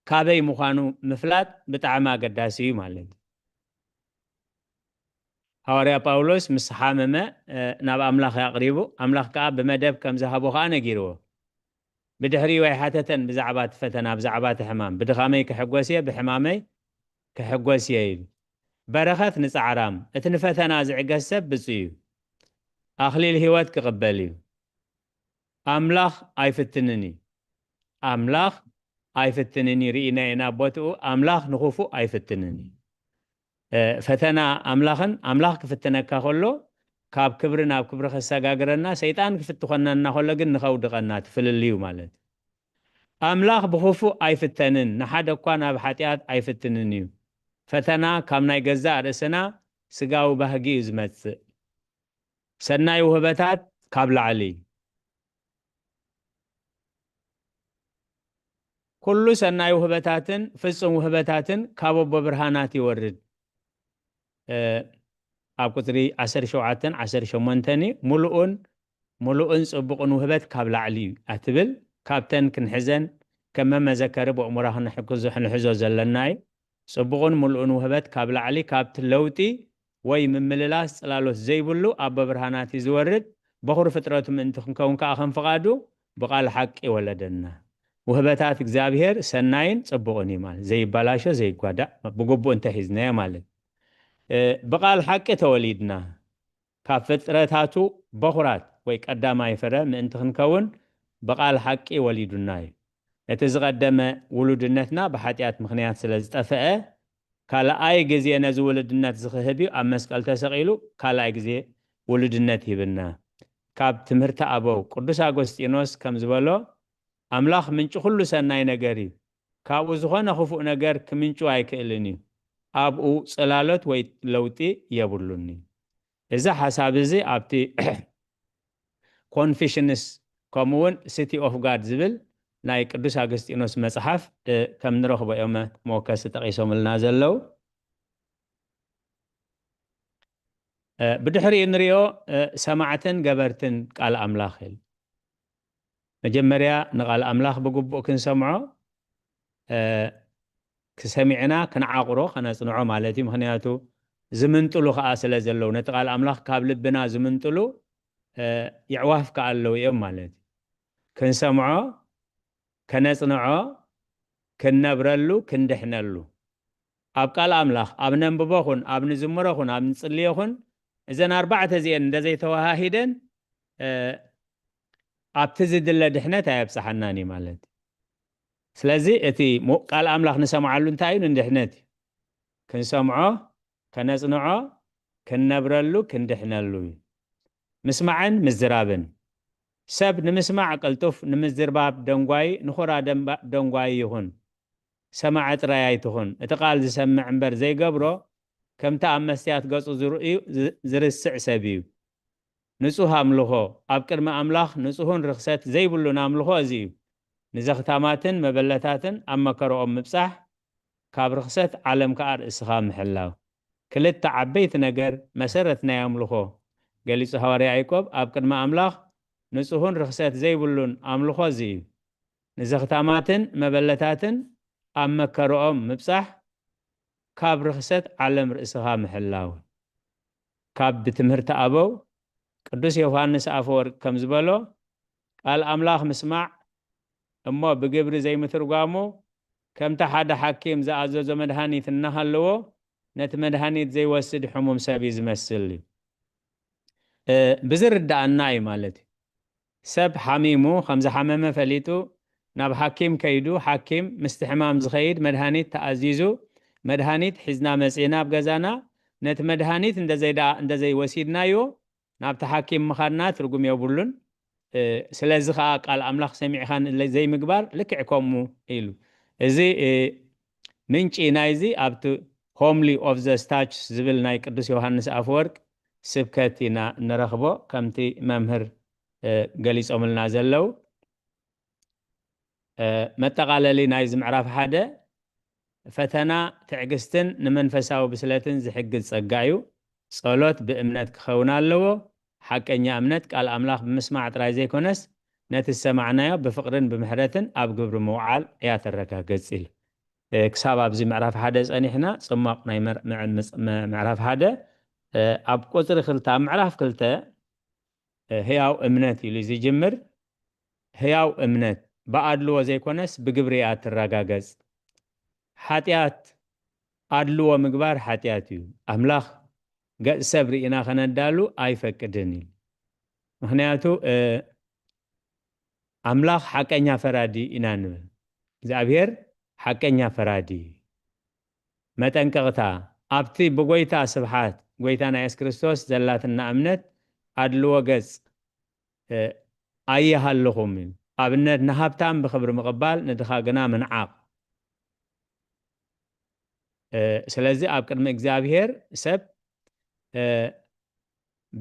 ካበይ ምዃኑ ምፍላጥ ብጣዕሚ ኣገዳሲ እዩ ማለት እዩ። ሃዋርያ ጳውሎስ ምስ ሓመመ፣ እ፣ ናብ ኣምላኽ ኣቕሪቡ፣ ኣምላኽ ከኣ ብመደብ ከም ዝሃቦ ከኣ ነጊርዎ። ብድሕሪኡ ኣይሓተተን ብዛዕባ እቲ ፈተና፣ ብዛዕባ እቲ ሕማም። "ብድኻመይ ክሕጎስ እየ፣ ብሕማመይ ክሕጎስ እየ" ኢሉ። በረኸት ንጻዕራም፣ እቲ ንፈተና ዝዕገስ ሰብ ብፁዕ እዩ። ኣኽሊል ህይወት ክቕበል እዩ። ኣምላኽ ኣይፍትንን እዩ። ኣምላኽ ኣይፍትንን እዩ። ርኢና ኢና ቦትኡ፣ ኣምላኽ ንኽፉእ ኣይፍትንን እዩ። እ፣ ፈተና ኣምላኽን ኣምላኽ ክፍትነካ ከሎ ካብ ክብሪ ናብ ክብሪ ከሰጋግረና፣ ሰይጣን ክፍትኾና እናኸሎ ግን ንኸውድቐና ትፍልልዩ ማለት እዩ። ኣምላኽ ብኽፉእ ኣይፍተንን፣ ንሓደ እኳ ናብ ሓጢኣት ኣይፍትንን እዩ። ፈተና ካብ ናይ ገዛእ ርእስና ስጋዊ ባህጊ እዩ ዝመጽእ። ሰናይ ውህበታት ካብ ላዕሊ። ኩሉ ሰናይ ውህበታትን ፍጹም ውህበታትን ካብ ኣቦ ብርሃናት ይወርድ። እ፣ ኣብ ቁጽሪ ዓሰርተ ሸውዓተን ዓሰርተ ሸሞንተን እዩ። ምሉእን፣ ምሉእን ጽቡቕን ውህበት ካብ ላዕሊ እዩ ኣትብል። ካብተን ክንሕዘን ከም መመዘከሪ ብእሙራ ክንሕክዞ-፣ ክንሕዞ ዘለና እዩ። ጽቡቕን ምሉእን ውህበት ካብ ላዕሊ፣ ካብቲ ለውጢ ወይ ምምልላስ ጽላሎት ዘይብሉ ኣቦ ብርሃናት እዩ ዝወርድ። በኹሪ ፍጥረቱ ምእንቲ ክንከውን ከኣ ከም ፍቓዱ ብቓል ሓቂ ወለደና። ውህበታት እግዚኣብሔር ሰናይን ጽቡቕን እዩ ማለት፣ ዘይበላሾ፣ ዘይጓዳእ፣ ብግቡእ እንተሒዝናዮ ማለት። እ፣ ብቓል ሓቂ ተወሊድና፣ ካብ ፍጥረታቱ በኹራት ወይ ቀዳማይ ፍረ ምእንቲ ክንከውን ብቓል ሓቂ ወሊዱና እዩ። እቲ ዝቐደመ ውሉድነትና ብሓጢኣት ምኽንያት ስለ ዝጠፍአ፣ ካልኣይ ግዜ ነዚ ውሉድነት ዝኽህብ እዩ፣ ኣብ መስቀል ተሰቒሉ ካልኣይ ግዜ ውሉድነት ይህብና። ካብ ትምህርቲ ኣበው ቅዱስ ኣጎስጢኖስ ከም ዝበሎ፣ ኣምላኽ ምንጪ ኩሉ ሰናይ ነገር እዩ፣ ካብኡ ዝኾነ ክፉእ ነገር ክምንጩ ኣይክእልን እዩ፣ ኣብኡ ጽላሎት ወይ ለውጢ የብሉን እዩ። እዚ ሓሳብ እዚ ኣብቲ ኮንፊሽንስ ከምኡ እውን ሲቲ ኦፍ ጋድ ዝብል ናይ ቅዱስ ኣገስጢኖስ መጽሓፍ፣ እ፣ ከም ንረኽቦ እዮም መወከሲ ጠቒሶምልና ዘለዉ። እ፣ ብድሕሪኡ ንሪኦ፣ እ፣ ሰማዕትን ገበርትን ቃል ኣምላኽ ኢሉ። መጀመርያ ንቃል ኣምላኽ ብግቡእ ክንሰምዖ፣ እ፣ ክሰሚዕና ክንዓቕሮ፣ ከነጽንዖ ማለት እዩ። ምኽንያቱ ዝምንጥሉ ከኣ ስለ ዘለዉ፣ ነቲ ቃል ኣምላኽ ካብ ልብና ዝምንጥሉ፣ እ፣ የዕዋፍ ከኣ ኣለዉ እዮም ማለት እዩ። ክንሰምዖ፣ ከነጽንዖ፣ ክንነብረሉ፣ ክንድሕነሉ። ኣብ ቃል ኣምላኽ፣ ኣብ ነንብቦ ኹን፣ ኣብ ንዝምሮ ኹን፣ ኣብ ንጽልዮ ኹን፣ እዘን ኣርባዕተ እዚኤን እንደ ዘይተወሃሂደን፣ እ፣ ኣብቲ ዝድለ ድሕነት ኣየብጽሓናን እዩ ማለት እዩ። ስለዚ እቲ ሙ-፣ ቃል ኣምላኽ ንሰምዓሉ እንታይ እዩ? ንድሕነት እዩ። ክንሰምዖ፣ ከነጽንዖ፣ ክንነብረሉ፣ ክንድሕነሉ እዩ። ምስማዕን ምዝራብን። ሰብ ንምስማዕ ቅልጡፍ፣ ንምዝርባብ ደንጓዪ፣ ንኹራ ደንባ-፣ ደንጓዪ ይኹን። ሰማዒ ጥራይ ኣይትኹን። እቲ ቃል ዝሰምዕ እምበር ዘይገብሮ፣ ከምቲ ኣብ መስትያት ገጹ ዝርእዩ ዝ-፣ ዝርስዕ ሰብ እዩ። ንጹህ ኣምልኾ፣ ኣብ ቅድሚ ኣምላኽ ንጹህን ርኽሰት ዘይብሉን ኣምልኾ እዚ እዩ። ንዘኽታማትን መበለታትን ኣብ መከረኦም ምብጻሕ፣ ካብ ርኽሰት ዓለም ከኣ ርእስኻ ምሕላው። ክልተ ዓበይቲ ነገር መሰረት ናይ ኣምልኾ ገሊጹ ሃዋርያ ያዕቆብ፣ ኣብ ቅድሚ ኣምላኽ ንጹህን ርኽሰት ዘይብሉን ኣምልኾ እዚ እዩ። ንዘኽታማትን መበለታትን ኣብ መከረኦም ምብጻሕ፣ ካብ ርኽሰት ዓለም ርእስኻ ምሕላው። ካብ ብትምህርቲ ኣበው ቅዱስ ዮሃንስ ኣፈወርቅ ከም ዝበሎ፣ ቃል ኣምላኽ ምስማዕ እሞ ብግብሪ ዘይምትርጓሙ፣ ከምቲ ሓደ ሓኪም ዝኣዘዞ መድሃኒት እናሃለዎ፣ ነቲ መድሃኒት ዘይወስድ ሕሙም ሰብ እዩ ዝመስል እዩ። እ፣ ብዝርድኣና እዩ ማለት እዩ። ሰብ ሓሚሙ፣ ከም ዝሓመመ ፈሊጡ፣ ናብ ሓኪም ከይዱ፣ ሓኪም ምስቲ ሕማም ዝኸይድ መድሃኒት ተኣዚዙ፣ መድሃኒት ሒዝና መጺእና ኣብ ገዛና፣ ነቲ መድሃኒት እንደ ዘይዳ-፣ እንደ ዘይወሲድናዮ፣ ናብቲ ሓኪም ምኻድና ትርጉም የብሉን። እ፣ ስለዚ ኸኣ ቃል ኣምላኽ ሰሚዕኻ ንለ-፣ ዘይምግባር ልክዕ ከምኡ ኢሉ። እዚ፣ እ፣ ምንጪ ናይዚ ኣብቲ ሆምሊ ኦፍ ዘ ስታችስ ዝብል ናይ ቅዱስ ዮሃንስ ኣፈወርቅ ስብከት ኢና እንረኽቦ፣ ከምቲ መምህር፣ እ፣ ገሊጾምልና ዘለዉ። እ፣ መጠቓለሊ ናይዚ ምዕራፍ ሓደ፣ ፈተና ትዕግስትን ንመንፈሳዊ ብስለትን ዝሕግዝ ጸጋ እዩ። ጸሎት ብእምነት ክኸውን ኣለዎ። ሓቀኛ እምነት ቃል ኣምላኽ ብምስማዕ ጥራይ ዘይኮነስ፣ ነቲ ዝሰማዕናዮ ብፍቕርን ብምሕረትን ኣብ ግብሪ ምውዓል እያ ተረጋግጽ ኢሉ። እ፣ ክሳብ ኣብዚ ምዕራፍ ሓደ ጸኒሕና፣ ጽሟቕ ናይ መር-፣ ምዕ-፣ ምጽ-፣ መ-፣ ምዕራፍ ሓደ፣ እ፣ ኣብ ቁጽሪ ክልተ፣ ኣብ ምዕራፍ ክልተ፣ እ፣ ህያው እምነት ኢሉ ዝጅምር። ህያው እምነት ብኣድልዎ ዘይኮነስ ብግብሪ እያ ትረጋገጽ። ሓጢኣት ኣድልዎ ምግባር ሓጢኣት እዩ። ኣምላኽ ገጽ ሰብ ርኢና ከነዳሉ ኣይፈቅድን እዩ። ምኽንያቱ ኣምላኽ ሓቀኛ ፈራዲ ኢና ንብል። እግዚኣብሔር ሓቀኛ ፈራዲ እዩ። መጠንቀቕታ፣ ኣብቲ ብጎይታ ስብሓት ጎይታና የሱስ ክርስቶስ ዘላትና እምነት ኣድልዎ ገጽ ኣይሃልኹም እዩ። ኣብነት ንሃብታም ብኽብሪ ምቕባል ንድኻ ግና ምንዓቕ። ስለዚ ኣብ ቅድሚ እግዚኣብሔር ሰብ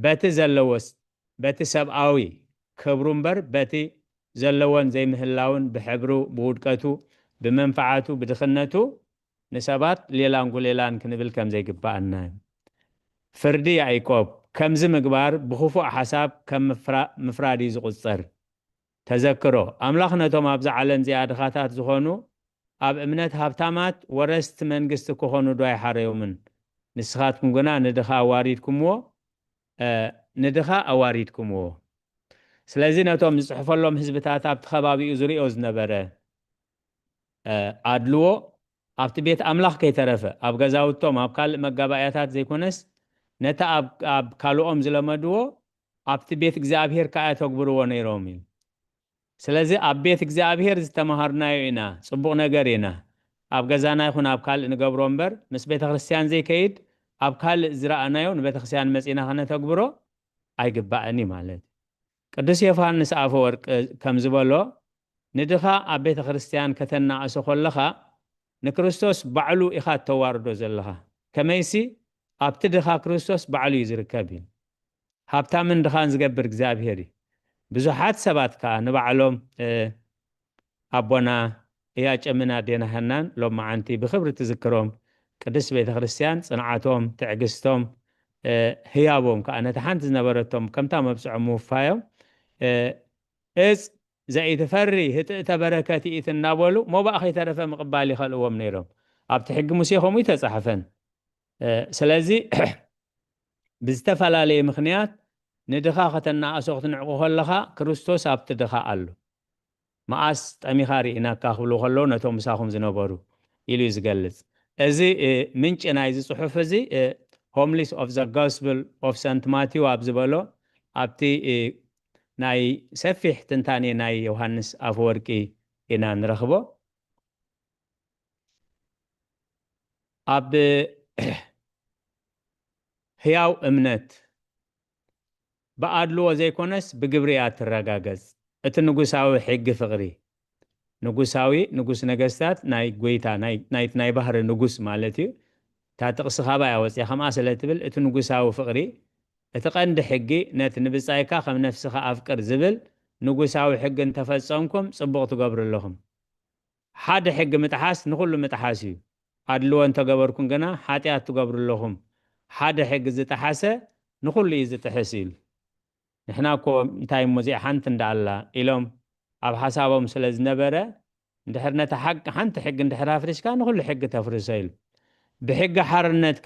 በቲ ዘለዎስ በቲ ሰብኣዊ ክብሩ እምበር በቲ ዘለዎን ዘይምህላውን ብሕብሩ ብውድቀቱ ብመንፈዓቱ ብድኽነቱ ንሰባት ሌላን ጉሌላን ክንብል ከም ዘይግባኣና እዩ። ፍርዲ ያዕቆብ ከምዚ ምግባር ብኽፉእ ሓሳብ ከም ምፍራድ እዩ ዝቑጸር። ተዘክሮ ኣምላኽ ነቶም ኣብዛ ዓለም እዚኣ ድኻታት ዝኾኑ ኣብ እምነት ሃብታማት ወረስቲ መንግስቲ ክኾኑ ዶ ኣይሓረዮምን? ንስኻትኩም ግና ንድኻ ኣዋሪድኩምዎ ንድኻ ኣዋሪድኩምዎ። ስለዚ ነቶም ዝጽሕፈሎም ህዝብታት ኣብቲ ከባቢኡ ዝርእዮ ዝነበረ ኣድልዎ ኣብቲ ቤት ኣምላኽ ከይተረፈ ኣብ ገዛውቶም ኣብ ካልእ መጋባእያታት ዘይኮነስ ነቲ ኣብ ካልኦም ዝለመድዎ ኣብቲ ቤት እግዚኣብሔር ከኣ የተግብርዎ ነይሮም እዩ። ስለዚ ኣብ ቤት እግዚኣብሔር ዝተማሃርናዮ ኢና፣ ጽቡቕ ነገር ኢና። ኣብ ገዛና ይኹን ኣብ ካልእ ንገብሮ እምበር ምስ ቤተ ክርስቲያን ዘይከይድ ኣብ ካልእ ዝረኣናዮ ንቤተ ክርስቲያን መጺና ከነተግብሮ ኣይግባእን እዩ ማለት እዩ። ቅዱስ ዮሃንስ ኣፈወርቅ ከም ዝበሎ ንድኻ ኣብ ቤተ ክርስቲያን ከተናእሶ ከለኻ ንክርስቶስ ባዕሉ ኢኻ እተዋርዶ ዘለኻ። ከመይሲ ኣብቲ ድኻ ክርስቶስ ባዕሉ እዩ ዝርከብ እዩ። ሃብታምን ድኻን ዝገብር እግዚኣብሔር እዩ። ብዙሓት ሰባት ከኣ ንባዕሎም ኣቦና እያጨምን ኣዴና ሃናን ሎም መዓንቲ ብኽብሪ ትዝክሮም ቅድስት ቤተ ክርስቲያን ጽንዓቶም ትዕግስቶም ህያቦም ከኣ ነቲ ሓንቲ ዝነበረቶም ከምታ መብጽዖም ምውፋዮም እጽ ዘይትፈሪ ህጥእተ በረከት ይእቲ እናበሉ ሞባእ ከይተረፈ ምቕባል ይኸልእዎም ነይሮም። ኣብቲ ሕጊ ሙሴ ከምኡ ተጻሕፈን። ስለዚ ብዝተፈላለየ ምኽንያት ንድኻ ከተናእሶ ክትንዕቁ ከለኻ ክርስቶስ ኣብቲ ድኻ ኣሎ። መኣስ ጠሚኻ ርኢናካ ክብሉ ከለዉ ነቶም ምሳኹም ዝነበሩ ኢሉ እዩ ዝገልጽ። እዚ ምንጪ ናይዚ ጽሑፍ እዚ Homilys of the Gospel of Saint Matthew ኣብ ዝበሎ ኣብቲ ናይ ሰፊሕ ትንታኔ ናይ ዮሃንስ ኣፈወርቂ ኢና ንረኽቦ። ኣብ ህያው እምነት ብኣድልዎ ዘይኮነስ ብግብሪ እያ ትረጋገጽ። እቲ ንጉሳዊ ሕጊ ፍቕሪ፣ ንጉሳዊ ንጉስ ነገስታት ናይ ጎይታ ናይቲ ናይ ባህሪ ንጉስ ማለት እዩ። እታ ጥቕሲ ካባይ ኣወፅያ ከምኣ ስለ ትብል እቲ ንጉሳዊ ፍቕሪ እቲ ቀንዲ ሕጊ ነቲ ንብጻይካ ከም ነፍስኻ ኣፍቅር ዝብል ንጉሳዊ ሕጊ እንተፈጸምኩም ጽቡቕ ትገብሩ ኣለኹም። ሓደ ሕጊ ምጥሓስ ንኹሉ ምጥሓስ እዩ። ኣድልዎ እንተገበርኩም ግና ሓጢኣት ትገብሩ ኣለኹም። ሓደ ሕጊ ዝጠሓሰ ንኹሉ እዩ ዝጥሕስ ኢሉ። ንሕና እኮ እንታይ እሞ እዚኣ ሓንቲ እንዳ ኣላ ኢሎም ኣብ ሓሳቦም ስለ ዝነበረ እንድሕር ነታ ሓቂ ሓንቲ ሕጊ እንድሕር ኣፍሪስካ ንኹሉ ሕጊ ተፍርሶ ኢሉ። ብሕጊ ሓርነት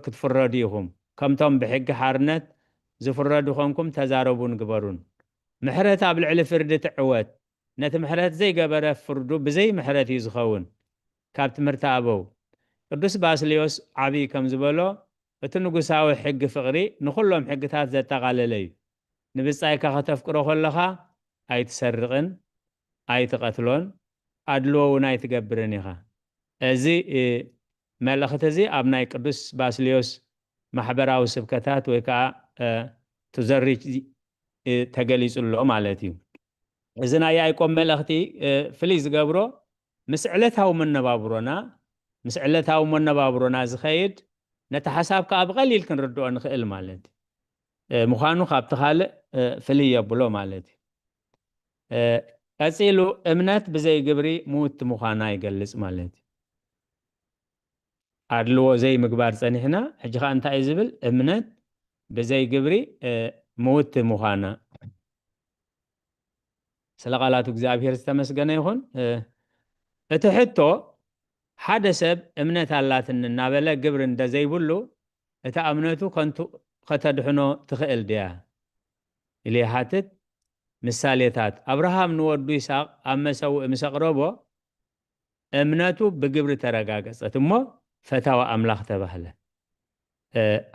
ክትፍረዱ ኢኹም። ከምቶም ብሕጊ ሓርነት ዝፍረዱ ኾንኩም ተዛረቡን ግበሩን። ምሕረት ኣብ ልዕሊ ፍርዲ ትዕወት። ነቲ ምሕረት ዘይገበረ ፍርዱ ብዘይ ምሕረት እዩ ዝኸውን። ካብ ትምህርቲ ኣበው ቅዱስ ባስልዮስ ዓብዪ ከም ዝበሎ እቲ ንጉሳዊ ሕጊ ፍቕሪ ንኹሎም ሕግታት ዘጠቓለለ እዩ። ንብጻይካ ከተፍቅሮ ከለኻ ኣይትሰርቕን ኣይትቐትሎን ኣድልዎ እውን ኣይትገብርን ኢኻ። እዚ መልእኽቲ እዚ ኣብ ናይ ቅዱስ ባስልዮስ ማሕበራዊ ስብከታት ወይ ከዓ ቱዘሪች ተገሊጹ ኣሎ ማለት እዩ። እዚ ናይ ያዕቆብ መልእኽቲ ፍልይ ዝገብሮ ምስ ዕለታዊ መነባብሮና ምስ ዕለታዊ መነባብሮና ዝኸይድ ነቲ ሓሳብ ከዓ ብቐሊል ክንርድኦ ንኽእል ማለት ምዃኑ ካብቲ ካልእ ፍልይ የብሎ ማለት እዩ። ቀጺሉ እምነት ብዘይ ግብሪ ምውቲ ምዃና ይገልጽ ማለት እዩ። ኣድልዎ ዘይምግባር ጸኒሕና ሕጂ ከዓ እንታይ እዩ ዝብል? እምነት ብዘይ ግብሪ ምውቲ ምዃና። ስለ ቃላቱ እግዚኣብሔር ዝተመስገነ ይኹን። እቲ ሕቶ ሓደ ሰብ እምነት ኣላትኒ እናበለ ግብሪ እንደዘይብሉ እታ እምነቱ ከንቱ ከተድሕኖ ትኽእል ድያ ኢሉ ይሓትት። ምሳሌታት ኣብርሃም ንወዱ ይስሐቅ ኣብ መሰውእ ምስ ኣቕረቦ እምነቱ ብግብሪ ተረጋገጸት እሞ ፈታዊ ኣምላኽ ተባህለ።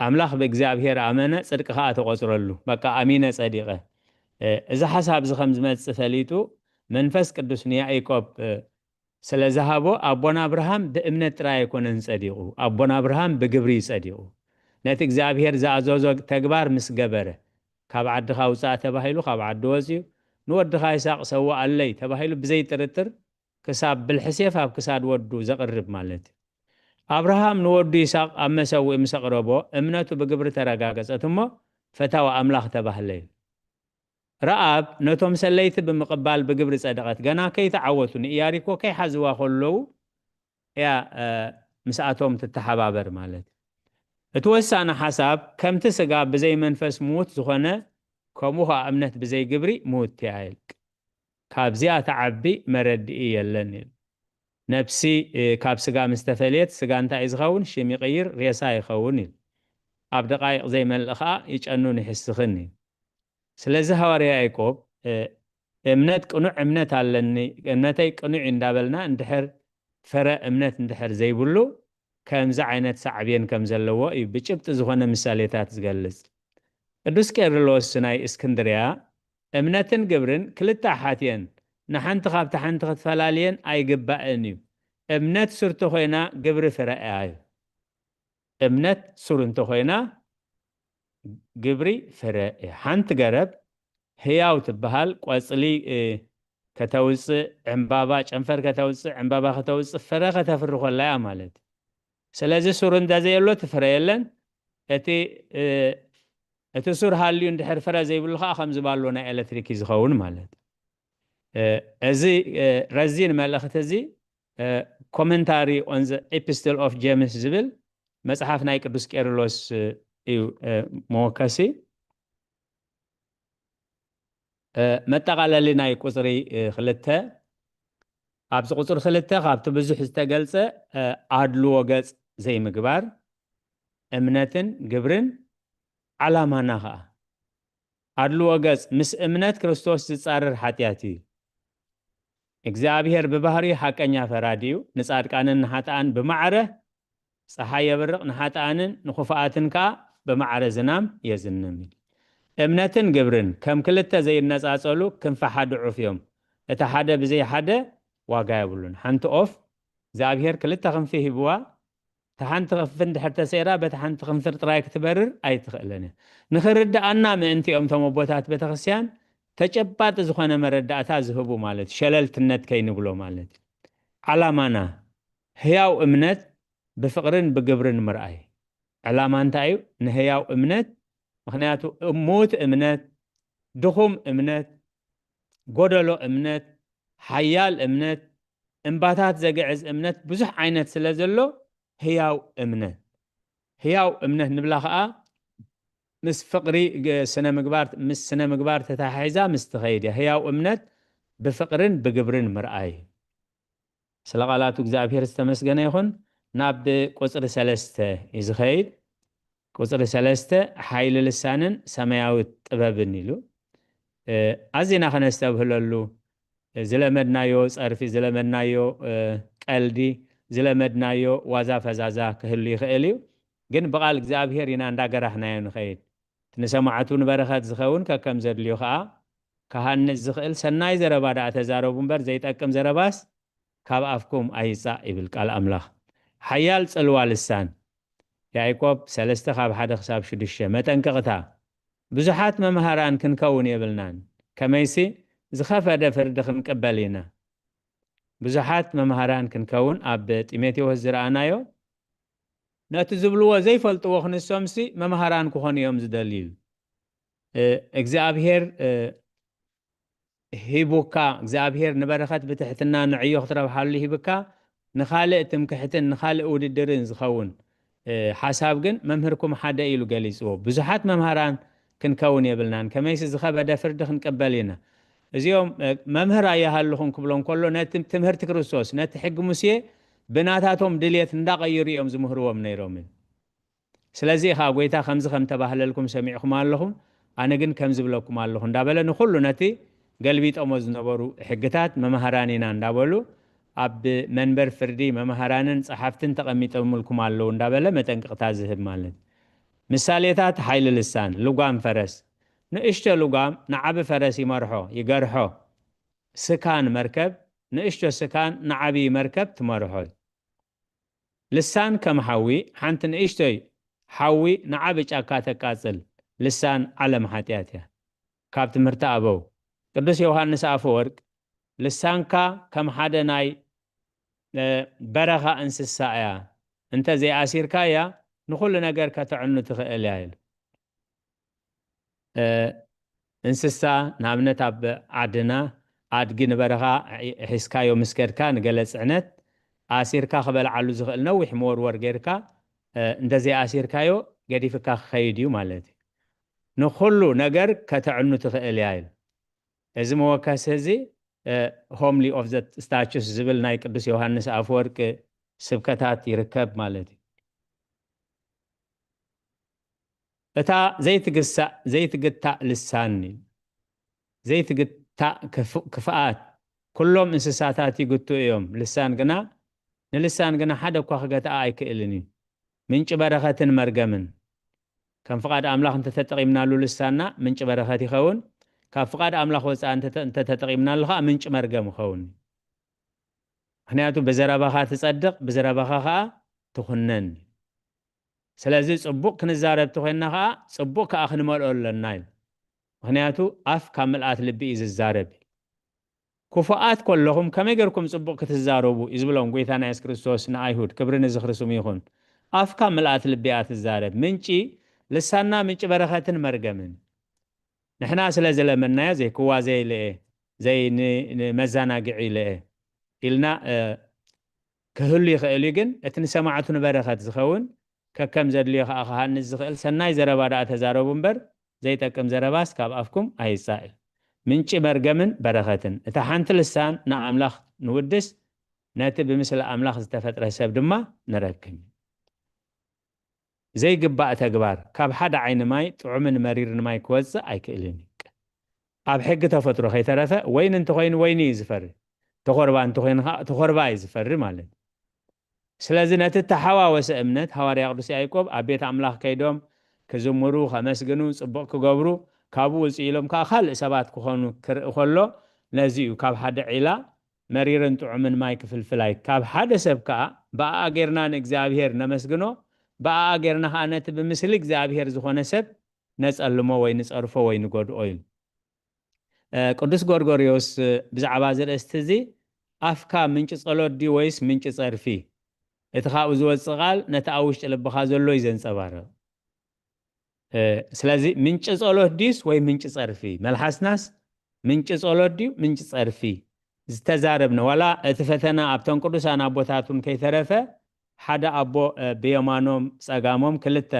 ኣምላኽ ብእግዚኣብሔር ኣመነ፣ ጽድቂ ኸኣ ተቖጽረሉ። በቃ ኣሚነ ጸዲቐ። እዚ ሓሳብ እዚ ከም ዝመጽእ ፈሊጡ፣ መንፈስ ቅዱስ ንያኢቆብ ስለ ዝሃቦ፣ ኣቦና ኣብርሃም ብእምነት ጥራይ ኣይኮነን ጸዲቑ፣ ኣቦና ኣብርሃም ብግብሪ እዩ ጸዲቑ። ነቲ እግዚኣብሔር ዝኣዘዞ ተግባር ምስ ገበረ፣ ካብ ዓድኻ ውጻእ ተባሂሉ ካብ ዓዲ ወጺኡ፣ ንወድኻ ይስሐቅ ሰውኣለይ ተባሂሉ ብዘይጥርጥር ክሳብ ብልሒ ሴፍ ኣብ ክሳድ ወዱ ዘቕርብ ማለት እዩ። ኣብርሃም ንወዱ ይስሐቅ ኣብ መሰውኢ ምስ ኣቕረቦ፣ እምነቱ ብግብሪ ተረጋገጸት እሞ፣ ፈታዊ ኣምላኽ ተባህለ እዩ። ረኣብ ነቶም ሰለይቲ ብምቕባል ብግብሪ ጸደቐት፣ ገና ከይተዓወቱ ንኢያሪኮ ከይሓዝዋ ከለዉ እያ ምስኣቶም ትተሓባበር ማለት እዩ። እቲ ወሳኒ ሓሳብ፣ ከምቲ ስጋ ብዘይ መንፈስ ምዉት ዝኾነ፣ ከምኡ ኸኣ እምነት ብዘይ ግብሪ ምውት እያ። ካብዚኣ ትዓቢ መረድኢ የለን ኢሉ። ነፍሲ ካብ ስጋ ምስ ተፈልየት፣ ስጋ እንታይ እዩ ዝኸውን? ሽም ይቕይር፣ ሬሳ ይኸውን ኢሉ። ኣብ ደቓይቕ ዘይመልእ ኸኣ ይጨኑን ይሕስኽን እዩ። ስለዚ ሃዋርያ ያዕቆብ እምነት ቅኑዕ እምነት ኣለኒ፣ እምነተይ ቅኑዕ እዩ እንዳበልና እንድሕር ፍረ እምነት እንድሕር ዘይብሉ ከምዚ ዓይነት ሳዕቤን ከም ዘለዎ እዩ ብጭብጢ ዝኾነ ምሳሌታት ዝገልጽ። ቅዱስ ቄርሎስ ናይ እስክንድርያ እምነትን ግብርን ክልተ ኣሓት እየን፣ ንሓንቲ ካብታ ሓንቲ ክትፈላልየን ኣይግባእን እዩ። እምነት ሱር ተኾይና ግብሪ ፍረ እያ እዩ። እምነት ሱር እንተኾይና ግብሪ ፍረ እያ። ሓንቲ ገረብ ህያው ትበሃል፣ ቆጽሊ ከተውፅእ፣ ዕምባባ ጨንፈር ከተውፅእ፣ ዕምባባ ከተውፅእ፣ ፍረ ከተፍሪ ኮላ እያ ማለት እዩ። ስለዚ ሱር እንተዘየሎ እቲ ፍረ የለን። እቲ እቲ ሱር ሃልዩ እንድሕር ፍረ ዘይብሉ ከዓ ከም ዝባሎ ናይ ኤሌክትሪክ እዩ ዝኸውን ማለት እዩ። እዚ ረዚን መልእኽቲ እዚ ኮመንታሪ ኦን ዘ ኤፒስትል ኦፍ ጀምስ ዝብል መፅሓፍ ናይ ቅዱስ ቄርሎስ እዩ መወከሲ። መጠቓለሊ ናይ ቁፅሪ ክልተ፣ ኣብዚ ቁፅሪ ክልተ ካብቲ ብዙሕ ዝተገልፀ ኣድልዎ ገፅ ዘይምግባር፣ እምነትን ግብርን፣ ዓላማና ኸዓ ኣድልዎ ገፅ ምስ እምነት ክርስቶስ ዝፃረር ሓጢኣት እዩ። እግዚኣብሔር ብባህሪ ሓቀኛ ፈራዲ እዩ። ንፃድቃንን ንሓጥኣን ብማዕረ ፀሓይ የብርቕ፣ ንሓጥኣንን ንኽፉኣትን ከዓ ብማዕረ ዝናም የዝንም። እምነትን ግብርን ከም ክልተ ዘይነፃፀሉ ክንፊ ሓደ ዑፍ እዮም። እቲ ሓደ ብዘይ ሓደ ዋጋ የብሉን። ሓንቲ ኦፍ እግዚኣብሔር ክልተ ክንፊ ሂብዋ፣ እታ ሓንቲ ክንፊ እንድሕር ተሰይራ በታ ሓንቲ ክንፊ ጥራይ ክትበርር ኣይትኽእልን እያ። ንኽርድኣና ምእንቲ እዮም እቶም ኣቦታት ቤተክርስትያን ተጨባጢ ዝኾነ መረዳእታ ዝህቡ ማለት እዩ። ሸለልትነት ከይንብሎ ማለት እዩ። ዓላማና ህያው እምነት ብፍቕርን ብግብርን ምርኣይ። ዕላማ እንታይ እዩ? ንህያው እምነት። ምኽንያቱ ምዉት እምነት፣ ድኹም እምነት፣ ጎደሎ እምነት፣ ሓያል እምነት፣ እምባታት ዘግዕዝ እምነት ብዙሕ ዓይነት ስለ ዘሎ ህያው እምነት። ህያው እምነት ንብላ ኸዓ ምስ ፍቕሪ ግ-፣ ስነ ምግባር፣ ምስ ስነ ምግባር ተተሓሒዛ ምስ ትኸይድ እያ። ህያው እምነት ብፍቕርን ብግብርን ምርኣይ። ስለ ቃላቱ እግዚኣብሔር ዝተመስገነ ይኹን። ናብ ቁፅሪ ሰለስተ እዩ ዝኸይድ። ቁፅሪ ሰለስተ ሓይሊ ልሳንን ሰማያዊ ጥበብን ኢሉ። እ፣ ኣዚና ከነስተብህለሉ፣ እ፣ ዝለመድናዮ ጸርፊ፣ ዝለመድናዮ፣ እ፣ ቀልዲ፣ ዝለመድናዮ ዋዛ ፈዛዛ ክህሉ ይኽእል እዩ። ግን ብቓል እግዚኣብሔር ኢና እንዳገራህናዮ ንኸይድ። እቲ ንሰማዕቱ ንበረኸት ዝኸውን ከከም ዘድልዮ ኸኣ ክሃንጽ ዝኽእል ሰናይ ዘረባ ደኣ ተዛረቡ እምበር፣ ዘይጠቅም ዘረባስ ካብ ኣፍኩም ኣይጻእ ይብል ቃል ኣምላኽ። ሓያል ጽልዋ ልሳን። ያዕቆብ ሰለስተ ካብ ሓደ ክሳብ ሽዱሽተ። መጠንቀቕታ። ብዙሓት መምሃራን ክንከውን የብልናን። ከመይሲ ዝኸፈደ ፍርዲ ክንቅበል ኢና። ብዙሓት መምሃራን ክንከውን ኣብ ጢሞቴዎስ ዝረኣናዮ፣ ነቲ ዝብልዎ ዘይፈልጥዎ ክንሶምሲ መምሃራን ክኾኑ እዮም ዝደልዩ። እ፣ እግዚኣብሔር፣ እ፣ ሂቡካ፣ እግዚኣብሔር ንበረኸት ብትሕትና ንዕዮ ክትረብሓሉ ሂብካ፣ ንኻልእ ትምክሕትን ንኻልእ ውድድርን ዝኸውን፣ እ፣ ሓሳብ ግን መምህርኩም ሓደ ኢሉ ገሊጽዎ። ብዙሓት መምሃራን ክንከውን የብልናን፣ ከመይሲ ዝኸበደ ፍርዲ ክንቅበል ኢና። እዚኦም፣ እ፣ መምህር ኣይሃልኹም ክብሎም ከሎ፣ ነቲ ትምህርቲ ክርስቶስ፣ ነቲ ሕጊ ሙሴ ብናታቶም ድልየት እንዳቐየሩ እዮም ዝምህርዎም ነይሮምን። ስለዚ ኸኣ ጐይታ ከምዚ ከም ተባህለልኩም ሰሚዕኩም ኣለኹም፣ ኣነ ግን ከምዚ እብለኩም ኣለኹ እንዳበለ ንኹሉ ነቲ ገልቢጦሞ ዝነበሩ ሕግታት መማህራን ኢና እንዳበሉ ኣብ መንበር ፍርዲ መምሃራንን ጸሓፍትን ተቐሚጦምልኩም ኣለዉ እንዳበለ መጠንቀቕታ ዝህብ ማለት። ምሳሌታት ሓይሊ ልሳን፣ ልጓም ፈረስ። ንእሽቶ ልጓም ንዓቢ ፈረስ ይመርሖ፣ ይገርሖ። ስካን መርከብ፣ ንእሽቶ ስካን ንዓቢ መርከብ ትመርሖ። ልሳን ከም ሓዊ፣ ሓንቲ ንእሽቶይ ሓዊ ንዓቢ ጫካ ተቃጽል። ልሳን ዓለም ሓጢኣት እያ። ካብ ትምህርቲ ኣበው ቅዱስ ዮሃንስ ኣፈወርቅ፣ ልሳንካ ከም ሓደ ናይ፣ እ፣ በረኻ እንስሳ እያ። እንተ ዘይኣሲርካያ ንኹሉ ነገር ከተዕኑ ትኽእል እያ ኢሉ። እ፣ እንስሳ ንኣብነት ኣብ ዓድና ኣድጊ ንበረኻ ሒ-፣ ሒዝካዮ ምስ ከድካ ንገለ ጽዕነት ኣሲርካ ክበልዓሉ ዝኽእል ነዊሕ መወርወር ጌርካ፣ እ፣ እንተ ዘይኣሲርካዮ ገዲፍካ ክኸይድ እዩ ማለት እዩ። ንኹሉ ነገር ከተዕኑ ትኽእል እያ ኢሉ። እዚ መወከሲ እዚ፣ እ፣ ሆምሊ ኦፍ ዘ ስታቹስ ዝብል ናይ ቅዱስ ዮሃንስ ኣፈወርቂ ስብከታት ይርከብ ማለት እዩ። እታ ዘይትግሳእ ዘይትግታእ ልሳን እዩ። ዘይትግታእ ክፍ-፣ ክፍኣት ኩሎም እንስሳታት ይግትኡ እዮም። ልሳን ግና፣ ንልሳን ግና ሓደ እኳ ክገትኣ ኣይክእልን እዩ። ምንጪ በረኸትን መርገምን። ከም ፍቓድ ኣምላኽ እንተተጠቒምናሉ ልሳንና ምንጪ በረኸት ይኸውን። ካብ ፍቓድ ኣምላኽ ወጻኢ እንተተ-፣ እንተተጠቒምናሉ ኸዓ ምንጪ መርገም ይኸውን። ምኽንያቱ ብዘረባኻ ትጸድቕ፣ ብዘረባኻ ኸዓ ትኹነን። ስለዚ ጽቡቕ ክንዛረብ ተኾይንና ኸዓ ጽቡቕ ከኣ ክንመልኦ ኣለና እዩ። ምኽንያቱ ኣፍ ካብ ምልኣት ልቢ እዩ ዝዛረብ። ክፉኣት ከለኹም ከመይ ጌርኩም ጽቡቕ ክትዛረቡ እዩ ዝብሎም ጎይታና የሱስ ክርስቶስ ንኣይሁድ። ክብሪ ንዝኽሪ ስሙ ይኹን። ኣፍ ካብ ምልኣት ልቢ እያ ትዛረብ። ምንጪ ልሳንና ምንጪ በረኸትን መርገምን። ንሕና ስለ ዝለመናዮ ዘይክዋ ዘይልአ፣ ዘይ ን-፣ ንመዘናግዒ ይልአ ኢልና፣ እ፣ ክህሉ ይኽእል እዩ፣ ግን እቲ ንሰማዕቱ ንበረኸት ዝኸውን ከከም ዘድልዮ ከኣ ክሃንጽ ዝኽእል ሰናይ ዘረባ ደኣ ተዛረቡ እምበር ዘይጠቅም ዘረባስ ካብ ኣፍኩም ኣይጻእ። ምንጪ መርገምን በረኸትን። እታ ሓንቲ ልሳን ንኣምላኽ ንውድስ፣ ነቲ ብምስሊ ኣምላኽ ዝተፈጥረ ሰብ ድማ ንረክም። ዘይግባእ ተግባር፣ ካብ ሓደ ዓይኒ ማይ ጥዑምን መሪርን ማይ ክወጽእ ኣይክእልን እዩ። ኣብ ሕጊ ተፈጥሮ ከይተረፈ ወይኒ እንተኾይኑ ወይኒ እዩ ዝፈሪ፣ ተኾርባ እንተኾይኑ ኸዓ ተኾርባ እዩ ዝፈሪ ማለት እዩ። ስለዚ ነቲ እተሓዋወሰ እምነት ሃዋርያ ቅዱስ ያዕቆብ ኣብ ቤት ኣምላኽ ከይዶም ክዝምሩ፣ ከመስግኑ፣ ጽቡቕ ክገብሩ፣ ካብኡ ውጽእ ኢሎም ከኣ ካልእ ሰባት ክኾኑ ክርኢ ከሎ፣ ነዚ እዩ ካብ ሓደ ዒላ መሪርን ጥዑምን ማይ ክፍልፍል ኣይ-፣ ካብ ሓደ ሰብ ከኣ ብኣኣ ጌርና ንእግዚኣብሔር ነመስግኖ፣ ብኣኣ ጌርና ከኣ ነቲ ብምስሊ እግዚኣብሔር ዝኾነ ሰብ ነጸልሞ ወይ ንጸርፎ ወይ ንጎድኦ ኢሉ። እ፣ ቅዱስ ጎርጎርዮስ፣ እ፣ ብዛዕባ እዚ ኣርእስቲ እዚ፣ "ኣፍካ ምንጪ ጸሎት ድዩ ወይስ ምንጪ ጸርፊ? እቲ ካብኡ ዝወጽእ ቃል ነቲ ኣብ ውሽጢ ልብኻ ዘሎ እዩ ዘንጸባርቕ።" እ፣ ስለዚ ምንጪ ጸሎት ድዩስ ወይ ምንጪ ጸርፊ? መልሓስናስ ምንጪ ጸሎት ድዩ ምንጪ ጸርፊ? ዝተዛረብና፣ ዋላ እቲ ፈተና ኣብቶም ቅዱሳን ኣቦታት እውን ከይተረፈ፣ ሓደ ኣቦ፣ እ፣ ብየማኖም ጸጋሞም ክልተ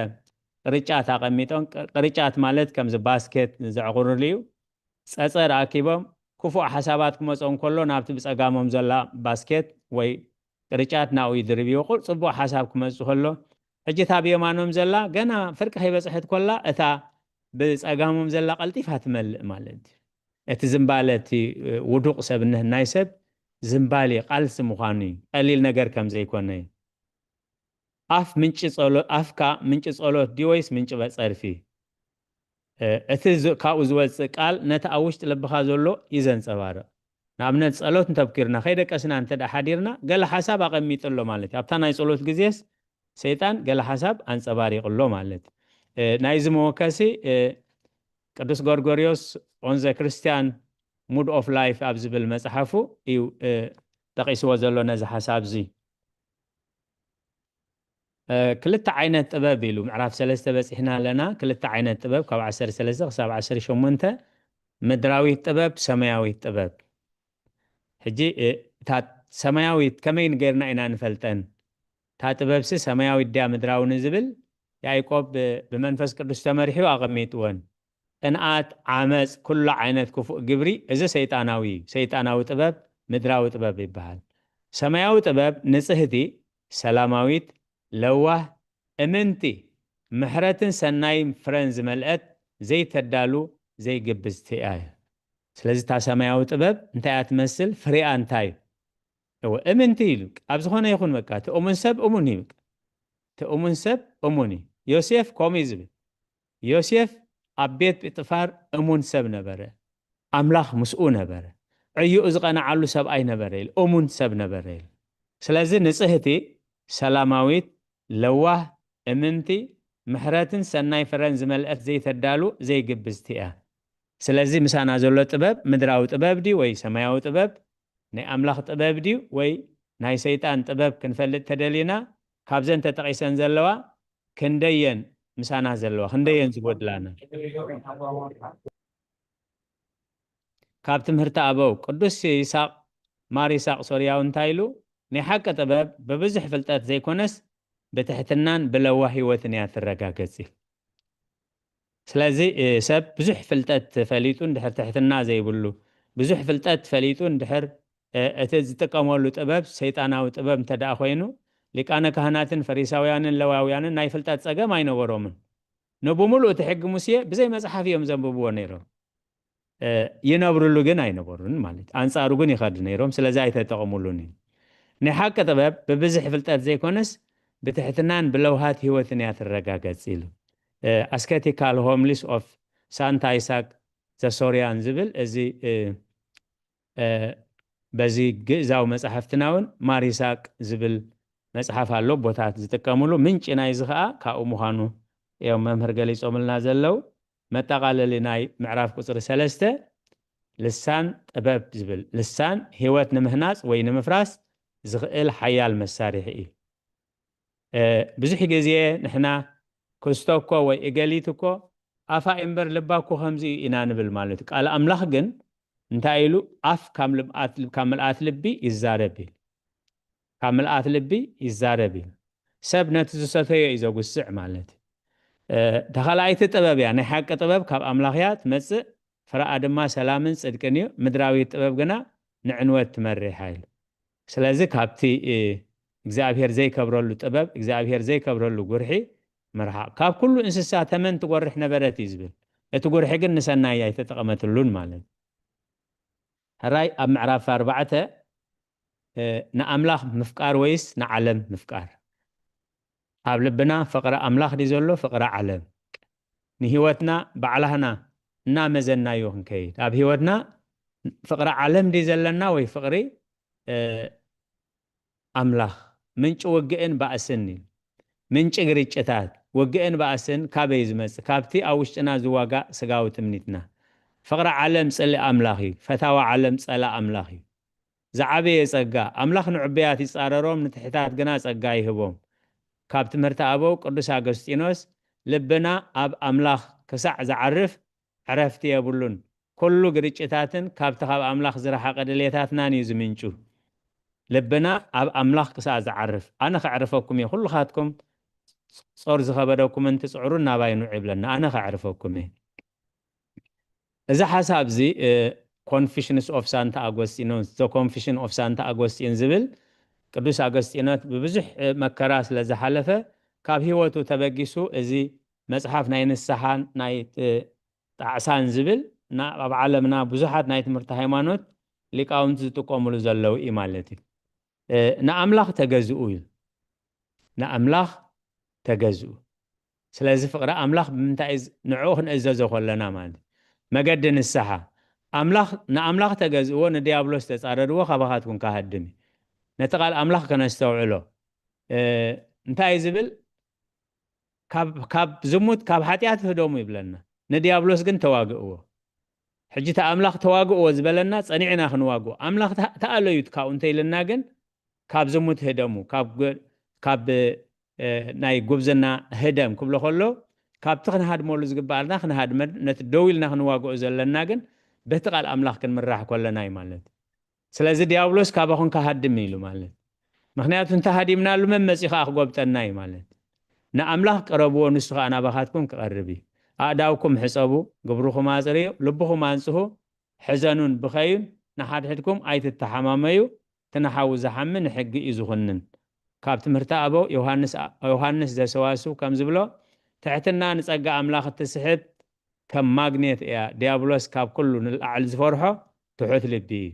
ቅርጫት ኣቐሚጦም፣ ቅ-፣ ቅርጫት ማለት ከምዚ ባስኬት ዘዕቑርሉ እዩ። ጸጸር ኣኪቦም፣ ክፉእ ሓሳባት ክመጾም ከሎ ናብቲ ብጸጋሞም ዘላ ባስኬት ወይ ቅርጫት ናብኡ ይድርብዎ። ቁ-፣ ጽቡቕ ሓሳብ ክመጽእ ከሎ፣ ሕጂ እታ ብየማኖም ዘላ ገና ፍርቂ ከይበጽሐት ኮላ፣ እታ ብጸጋሞም ዘላ ቀልጢፋ ትመልእ ማለት እዩ። እቲ ዝምባለ፣ እቲ ውዱቕ ሰብነት ናይ ሰብ ዝምባሌ ቃልሲ ምዃኑ እዩ። ቀሊል ነገር ከም ዘይኮነ እዩ። ኣፍ ምንጪ ጸሎ-፣ ኣፍካ ምንጪ ጸሎት ድዩ ወይስ ምንጪ በ-፣ ጸርፊ? እ፣ እቲ ዝ-፣ ካብኡ ዝወጽእ ቃል ነቲ ኣብ ውሽጢ ልብኻ ዘሎ እዩ ዘንጸባርቕ። ንኣብነት፣ ጸሎት እንተብኪርና፣ ከይደቀስና እንተ ደኣ ሓዲርና፣ ገለ ሓሳብ ኣቐሚጡ ኣሎ ማለት እዩ። ኣብታ ናይ ጸሎት ግዜስ፣ ሰይጣን ገለ ሓሳብ ኣንጸባሪቑ ኣሎ ማለት እዩ። እ፣ ናይዚ መወከሲ፣ እ፣ ቅዱስ ጎርጎርዮስ ኦን ዘ ክርስቲያን ሙድ ኦፍ ላይፍ ኣብ ዝብል መጽሓፉ እዩ፣ እ፣ ጠቒስዎ ዘሎ ነዚ ሓሳብ እዚ። እ፣ ክልተ ዓይነት ጥበብ ኢሉ፣ ምዕራፍ ሰለስተ በጺሕና ኣለና። ክልተ ዓይነት ጥበብ፣ ካብ ዓሰርተ ሰለስተ ክሳብ ዓሰርተ ሸሞንተ፣ ምድራዊት ጥበብ፣ ሰማያዊት ጥበብ። ሕጂ፣ እ፣ እታ ሰማያዊት ከመይ ጌርና ኢና ንፈልጠን? እታ ጥበብሲ ሰማያዊት ድያ ምድራዊ ንዝብል፣ ያዕቆብ ብ-፣ ብመንፈስ ቅዱስ ተመሪሑ ኣቐሚጥወን። ቅንኣት፣ ዓመጽ፣ ኩሉ ዓይነት ክፉእ ግብሪ፣ እዚ ሰይጣናዊ እዩ። ሰይጣናዊ ጥበብ ምድራዊ ጥበብ ይበሃል። ሰማያዊ ጥበብ ንጽህቲ፣ ሰላማዊት፣ ለዋህ፣ እምንቲ፣ ምሕረትን ሰናይን ፍረን ዝመልአት፣ ዘይተዳሉ፣ ዘይግብዝቲ እያ። ስለዚ እታ ሰማያዊ ጥበብ እንታይ እያ ትመስል? ፍሬኣ እንታይ እዩ? እወ፣ እምንቲ ኢሉ ኣብ ዝኾነ ይኹን በቃ እቲ እሙን ሰብ እሙን እዩ። በቃ እቲ እሙን ሰብ እሙን እዩ። ዮሴፍ ከምኡ እዩ ዝብል። ዮሴፍ ኣብ ቤት ጲጥፋር እሙን ሰብ ነበረ። ኣምላኽ ምስኡ ነበረ። ዕዩኡ ዝቐንዓሉ ሰብኣይ ነበረ ኢሉ፣ እሙን ሰብ ነበረ ኢሉ። ስለዚ ንጽህቲ፣ ሰላማዊት፣ ለዋህ፣ እምንቲ፣ ምሕረትን ሰናይ ፍረን ዝመልአት ዘይተዳሉ ዘይግብዝቲ እያ። ስለዚ ምሳና ዘሎ ጥበብ ምድራዊ ጥበብ ድዩ ወይ ሰማያዊ ጥበብ? ናይ ኣምላኽ ጥበብ ድዩ ወይ ናይ ሰይጣን ጥበብ ክንፈልጥ ተደሊና ካብዘን ተጠቒሰን ዘለዋ ክንደየን ምሳና ዘለዋ ክንደየን ዝጎድላና? ካብ ትምህርቲ ኣበው ቅዱስ ይሳቕ ማር ይሳቕ ሶርያዊ እንታይ ኢሉ? ናይ ሓቂ ጥበብ ብብዙሕ ፍልጠት ዘይኮነስ ብትሕትናን ብለዋህ ህይወትን እያ ትረጋገጽ ኢሉ። ስለዚ ሰብ ብዙሕ ፍልጠት ፈሊጡ እንድሕር ትሕትና ዘይብሉ፣ ብዙሕ ፍልጠት ፈሊጡ እንድሕር እቲ ዝጥቀመሉ ጥበብ ሰይጣናዊ ጥበብ እንተ ደኣ ኮይኑ፣ ሊቃነ ካህናትን ፈሪሳውያንን ለዋውያንን ናይ ፍልጠት ጸገም ኣይነበሮምን። ንብምሉእ እቲ ሕጊ ሙሴ ብዘይ መጽሓፍ እዮም ዘንብብዎ ነይሮም። ይነብርሉ ግን ኣይነበሩን ማለት፣ ኣንጻሩ ግን ይኸዱ ነይሮም። ስለዚ ኣይተጠቕምሉን እዩ። ናይ ሓቂ ጥበብ ብብዝሒ ፍልጠት ዘይኮነስ ብትሕትናን ብለውሃት ህይወትን እያ ትረጋገጽ ኢሉ። ኣስኬቲካል ሆምሊስ ኦፍ ሳንታ ይሳቅ ዘሶርያን ዝብል እዚ በዚ ግእዛዊ መጽሓፍትና እውን ማር ይሳቅ ዝብል መጽሓፍ ኣሎ። ቦታት ዝጥቀምሉ ምንጪ ናይዚ ኸኣ ካብኡ ምዃኑ እዮም መምህር ገሊጾምልና ዘለዉ። መጠቓለሊ ናይ ምዕራፍ ቁጽሪ ሰለስተ ልሳን ጥበብ ዝብል፣ ልሳን ህይወት ንምህናጽ ወይ ንምፍራስ ዝኽእል ሓያል መሳርሒ እዩ። ብዙሕ ግዜ ንሕና ክስቶ እኮ ወይ እገሊት እኮ ኣፋ እምበር ልባ እኮ ከምዚ እዩ ኢና ንብል ማለት እዩ። ቃል ኣምላኽ ግን እንታይ ኢሉ? ኣፍ ካብ ምልኣት ልቢ ይዛረብ እዩ። ካብ ምልኣት ልቢ ይዛረብ እዩ። ሰብ ነቲ ዝሰተዮ እዩ ዘጉስዕ ማለት እዩ። ተኸላይቲ ጥበብ እያ። ናይ ሓቂ ጥበብ ካብ ኣምላኽ እያ ትመጽእ። ፍረኣ ድማ ሰላምን ጽድቅን እዩ። ምድራዊት ጥበብ ግና ንዕንወት ትመርሕ ኢሉ። ስለዚ ካብቲ እግዚኣብሔር ዘይከብረሉ ጥበብ፣ እግዚኣብሔር ዘይከብረሉ ጉርሒ ምርሓቕ። ካብ ኩሉ እንስሳ ተመን ትጎርሕ ነበረት እዩ ዝብል። እቲ ጉርሒ ግን ንሰናይ ኣይተጠቐመትሉን ማለት እዩ። ሕራይ ኣብ ምዕራፍ ኣርባዕተ ንኣምላኽ ምፍቃር ወይስ ንዓለም ምፍቃር? ኣብ ልብና ፍቕሪ ኣምላኽ ድዩ ዘሎ ፍቕሪ ዓለም? ንህይወትና ባዕላህና እናመዘናዮ ክንከይድ፣ ኣብ ህይወትና ፍቕሪ ዓለም ድዩ ዘለና ወይ ፍቕሪ ኣምላኽ? ምንጪ ውግእን ባእስን እዩ። ምንጪ ግርጭታት፣ ውግእን ባእስን ካበይ ዝመጽእ? ካብቲ ኣብ ውሽጥና ዝዋጋእ ስጋዊ ትምኒትና። ፍቕሪ ዓለም ጽልኢ ኣምላኽ እዩ። ፈታዊ ዓለም ጸላእ ኣምላኽ እዩ። ዝዓበየ ጸጋ፣ ኣምላኽ ንዕቡያት ይጻረሮም፣ ንትሕታት ግና ጸጋ ይህቦም። ካብ ትምህርቲ ኣበው ቅዱስ ኣገስጢኖስ፣ ልብና ኣብ ኣምላኽ ክሳዕ ዝዓርፍ ዕረፍቲ የብሉን። ኩሉ ግርጭታትን ካብቲ ካብ ኣምላኽ ዝረሓቐ ድሌታትናን እዩ ዝምንጩ። ልብና ኣብ ኣምላኽ ክሳዕ ዝዓርፍ፣ ኣነ ከዕርፈኩም እየ፣ ኩልኻትኩም ጾር ዝኸበደኩምን ትጽዕሩን ናባይ ንዑ ይብለና፣ ኣነ ከዕርፈኩም እየ። እዚ ሓሳብ እዚ ኮንፊሽንስ ኦፍ ሳንታ ኣጎስጢኖስ፣ ዘ ኮንፊሽን ኦፍ ሳንታ ኣጎስጢን ዝብል ቅዱስ ኣገስጢኖስ ብብዙሕ መከራ ስለ ዝሓለፈ ካብ ህይወቱ ተበጊሱ እዚ መጽሓፍ ናይ ንስሓን ናይ ጣዕሳን ዝብል ኣብ ዓለምና ብዙሓት ናይ ትምህርቲ ሃይማኖት ሊቃውንቲ ዝጥቀምሉ ዘለዉ እዩ ማለት እዩ። ንኣምላኽ ተገዝኡ እዩ። ንኣምላኽ ተገዝኡ። ስለዚ ፍቕሪ ኣምላኽ ብምንታይ ንዕኡ ክንእዘዞ ከለና ማለት እዩ። መገዲ ንስሓ ኣምላኽ ንኣምላኽ ተገዝእዎ፣ ንዲያብሎስ ተጻረርዎ፣ ካባኻትኩም ክሃድም እዩ። ነቲ ቃል ኣምላኽ ከነስተውዕሎ እንታይ ዝብል ካብ ዝሙት ካብ ሓጢኣት ህደሙ ይብለና። ንዲያብሎስ ግን ተዋግእዎ። ሕጂ እቲ ኣምላኽ ተዋግእዎ ዝበለና ጸኒዕና ክንዋግኦ ኣምላኽ ተኣለዩ ካብኡ እንተኢልና ግን ካብ ዝሙት ህደሙ፣ ካብ ናይ ጉብዝና ህደም ክብሎ ከሎ ካብቲ ክንሃድመሉ ዝግባኣልና ክንሃድመ ነቲ ደው ኢልና ክንዋግኦ ዘለና ግን በቲ ቃል ኣምላኽ ክንምራሕ ከለና እዩ ማለት። ስለዚ ዲያብሎስ ካባኹም ክሃድም ኢሉ ማለት። ምኽንያቱ እንተሃዲምናሉ መን መጺኡ ከኣ ክጎብጠና እዩ ማለት። ንኣምላኽ ቅረብዎ፣ ንሱ ከኣ ናባኻትኩም ክቐርብ እዩ። ኣእዳውኩም ሕጸቡ፣ ግብርኹም ኣጽርዩ፣ ልብኹም ኣንጽሁ፣ ሕዘኑን ብኸዩን ንሓድሕድኩም ኣይትተሓማመዩ፣ እቲ ንሓዉ ዝሓሚ ንሕጊ እዩ ዝኹንን። ካብ ትምህርቲ ኣበው ዮሃንስ ዘሰዋሱ ከም ዝብሎ ትሕትና ንጸጋ ኣምላኽ እትስሕብ ከም ማግኔት እያ። ዲያብሎስ ካብ ኩሉ ንላዕሊ ዝፈርሖ ትሑት ልቢ እዩ።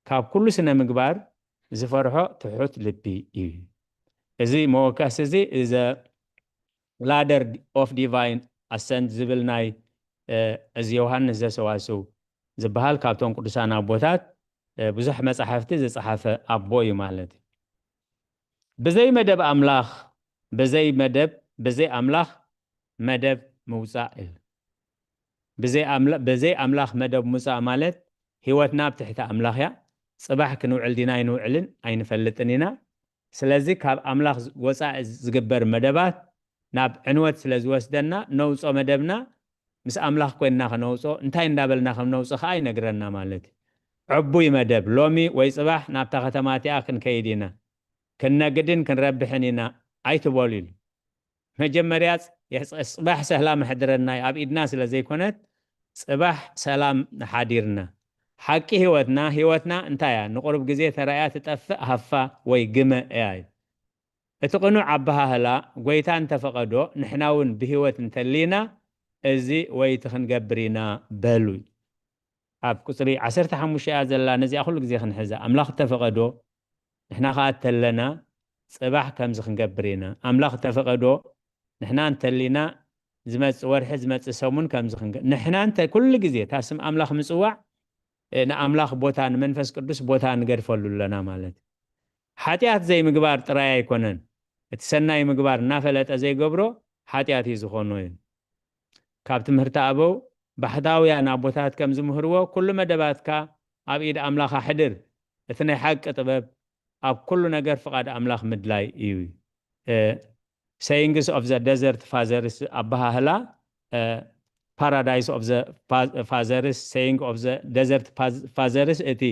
ካብ ኩሉ ስነ ምግባር ዝፈርሖ ትሑት ልቢ እዩ። እዚ መወከሲ እዚ is a ladder of divine ascent ዝብል ናይ እዚ ዮሃንስ ዘሰዋስው ዝበሃል ካብቶም ቅዱሳን ኣቦታት ብዙሕ መጻሕፍቲ ዝጸሓፈ ኣቦ እዩ ማለት እዩ። ብዘይ መደብ ኣምላኽ ብዘይ መደብ ብዘይ ኣምላኽ መደብ ምውጻእ እዩ። ብዘይ ኣምላኽ መደብ ምውጻእ ማለት ህይወትና ኣብ ትሕቲ ኣምላኽ እያ። ጽባሕ ክንውዕል ዲና ኣይንውዕልን ኣይንፈልጥን ኢና። ስለዚ ካብ ኣምላኽ ወጻኢ ዝግበር መደባት ናብ ዕንወት ስለ ዝወስደና ነውጾ መደብና ምስ ኣምላኽ ኮይንና ከነውጾ። እንታይ እንዳበልና ከም ነውጾ ከኣ ይነግረና ማለት እዩ። ዕቡይ መደብ ሎሚ ወይ ጽባሕ ናብታ ከተማ እቲኣ ክንከይድ ኢና፣ ክንነግድን ክንረብሕን ኢና ኣይትበሉ ኢሉ። መጀመርያ ጽባሕ ሰላም ኣሕድረና ኣብ ኢድና ስለ ዘይኮነት ጽባሕ ሰላም ሓዲርና። ሓቂ ህይወትና ህይወትና እንታይ እያ? ንቁሩብ ግዜ ተራእያ ትጠፍእ ሃፋ ወይ ግመ እያ እዩ። እቲ ቅኑዕ ኣበሃህላ ጎይታ እንተፈቐዶ ንሕና እውን ብህይወት እንተሊና እዚ ወይ እቲ ክንገብር ኢና በሉ እዩ። ኣብ ቁፅሪ ዓሰርተ ሓሙሽተ እያ ዘላ። ነዚኣ ኩሉ ግዜ ክንሕዛ ኣምላኽ እተፈቐዶ ንሕና ከዓ እተለና ጽባሕ ከምዚ ክንገብር ኢና። ኣምላኽ እተፈቐዶ ንሕና እንተሊና ዝመጽእ ወርሒ ዝመጽእ ሰሙን ከምዚ ክንገ ንሕና እንተ ኩሉ ግዜ እታ ስም ኣምላኽ ምጽዋዕ ንኣምላኽ ቦታ ንመንፈስ ቅዱስ ቦታ ንገድፈሉ ኣለና ማለት እዩ። ሓጢኣት ዘይምግባር ጥራይ ኣይኮነን፣ እቲ ሰናይ ምግባር እናፈለጠ ዘይገብሮ ሓጢኣት እዩ ዝኾኖ እዩ። ካብ ትምህርቲ ኣበው ባሕታውያን ኣቦታት ከም ዝምህርዎ ኩሉ መደባትካ ኣብ ኢድ ኣምላኽ ኣሕድር። እቲ ናይ ሓቂ ጥበብ ኣብ ኩሉ ነገር ፍቓድ ኣምላኽ ምድላይ እዩ። Sayings of the Desert Fathers ኣበሃህላ Paradise of the Fathers፣ Saying of the Desert Fathers፣ እቲ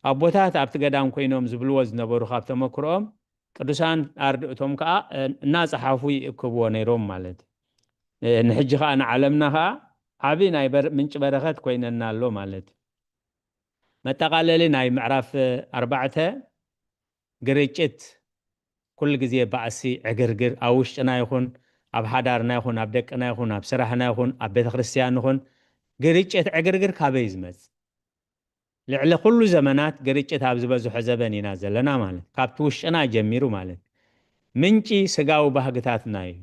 ኣቦታት ኣብቲ ገዳም ኮይኖም ዝብልዎ ዝነበሩ ካብ ተመክሮኦም ቅዱሳን ኣርድእቶም ከዓ እናፀሓፉ ይእክብዎ ነይሮም ማለት እዩ። ንሕጂ ከዓ ንዓለምና ከዓ ዓብዪ ናይ ምንጪ በረኸት ኮይነና ኣሎ ማለት እዩ። መጠቓለሊ ናይ ምዕራፍ ኣርባዕተ ግርጭት ኩሉ ግዜ ባእሲ ዕግርግር ኣብ ውሽጥና ይኹን ኣብ ሓዳርና ይኹን ኣብ ደቅና ይኹን ኣብ ስራሕና ይኹን ኣብ ቤተ ክርስቲያን ይኹን ግርጭት ዕግርግር ካበይ ዝመጽእ? ልዕሊ ኩሉ ዘመናት ግርጭት ኣብ ዝበዝሖ ዘበን ኢና ዘለና ማለት ካብቲ ውሽጥና ጀሚሩ ማለት ምንጪ ስጋዊ ባህግታትና እዩ።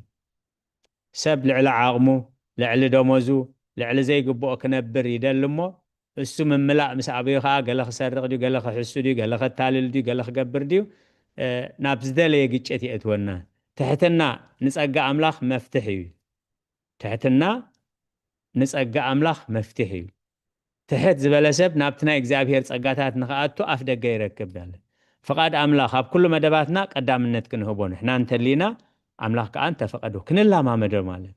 ሰብ ልዕሊ ዓቕሙ፣ ልዕሊ ደሞዙ፣ ልዕሊ ዘይግብኦ ክነብር ይደሊ እሞ እሱ ምምላእ ምስ ኣበዩ ከዓ ገለ ክሰርቕ ድዩ፣ ገለ ክሕሱ ድዩ፣ ገለ ከታልል ድዩ፣ ገለ ክገብር ድዩ ናብ ዝደለየ ግጭት የእትወና። ትሕትና ንጸጋ ኣምላኽ መፍትሕ እዩ። ትሕትና ንጸጋ ኣምላኽ መፍትሕ እዩ። ትሕት ዝበለ ሰብ ናብቲ ናይ እግዚኣብሔር ጸጋታት ንኽኣቱ ኣፍ ደገ ይረክብ ዳለ። ፍቓድ ኣምላኽ ኣብ ኩሉ መደባትና ቀዳምነት ክንህቦ ንሕና እንተሊና ኣምላኽ ከዓ እንተፈቐዶ ክንላማመዶ ማለት።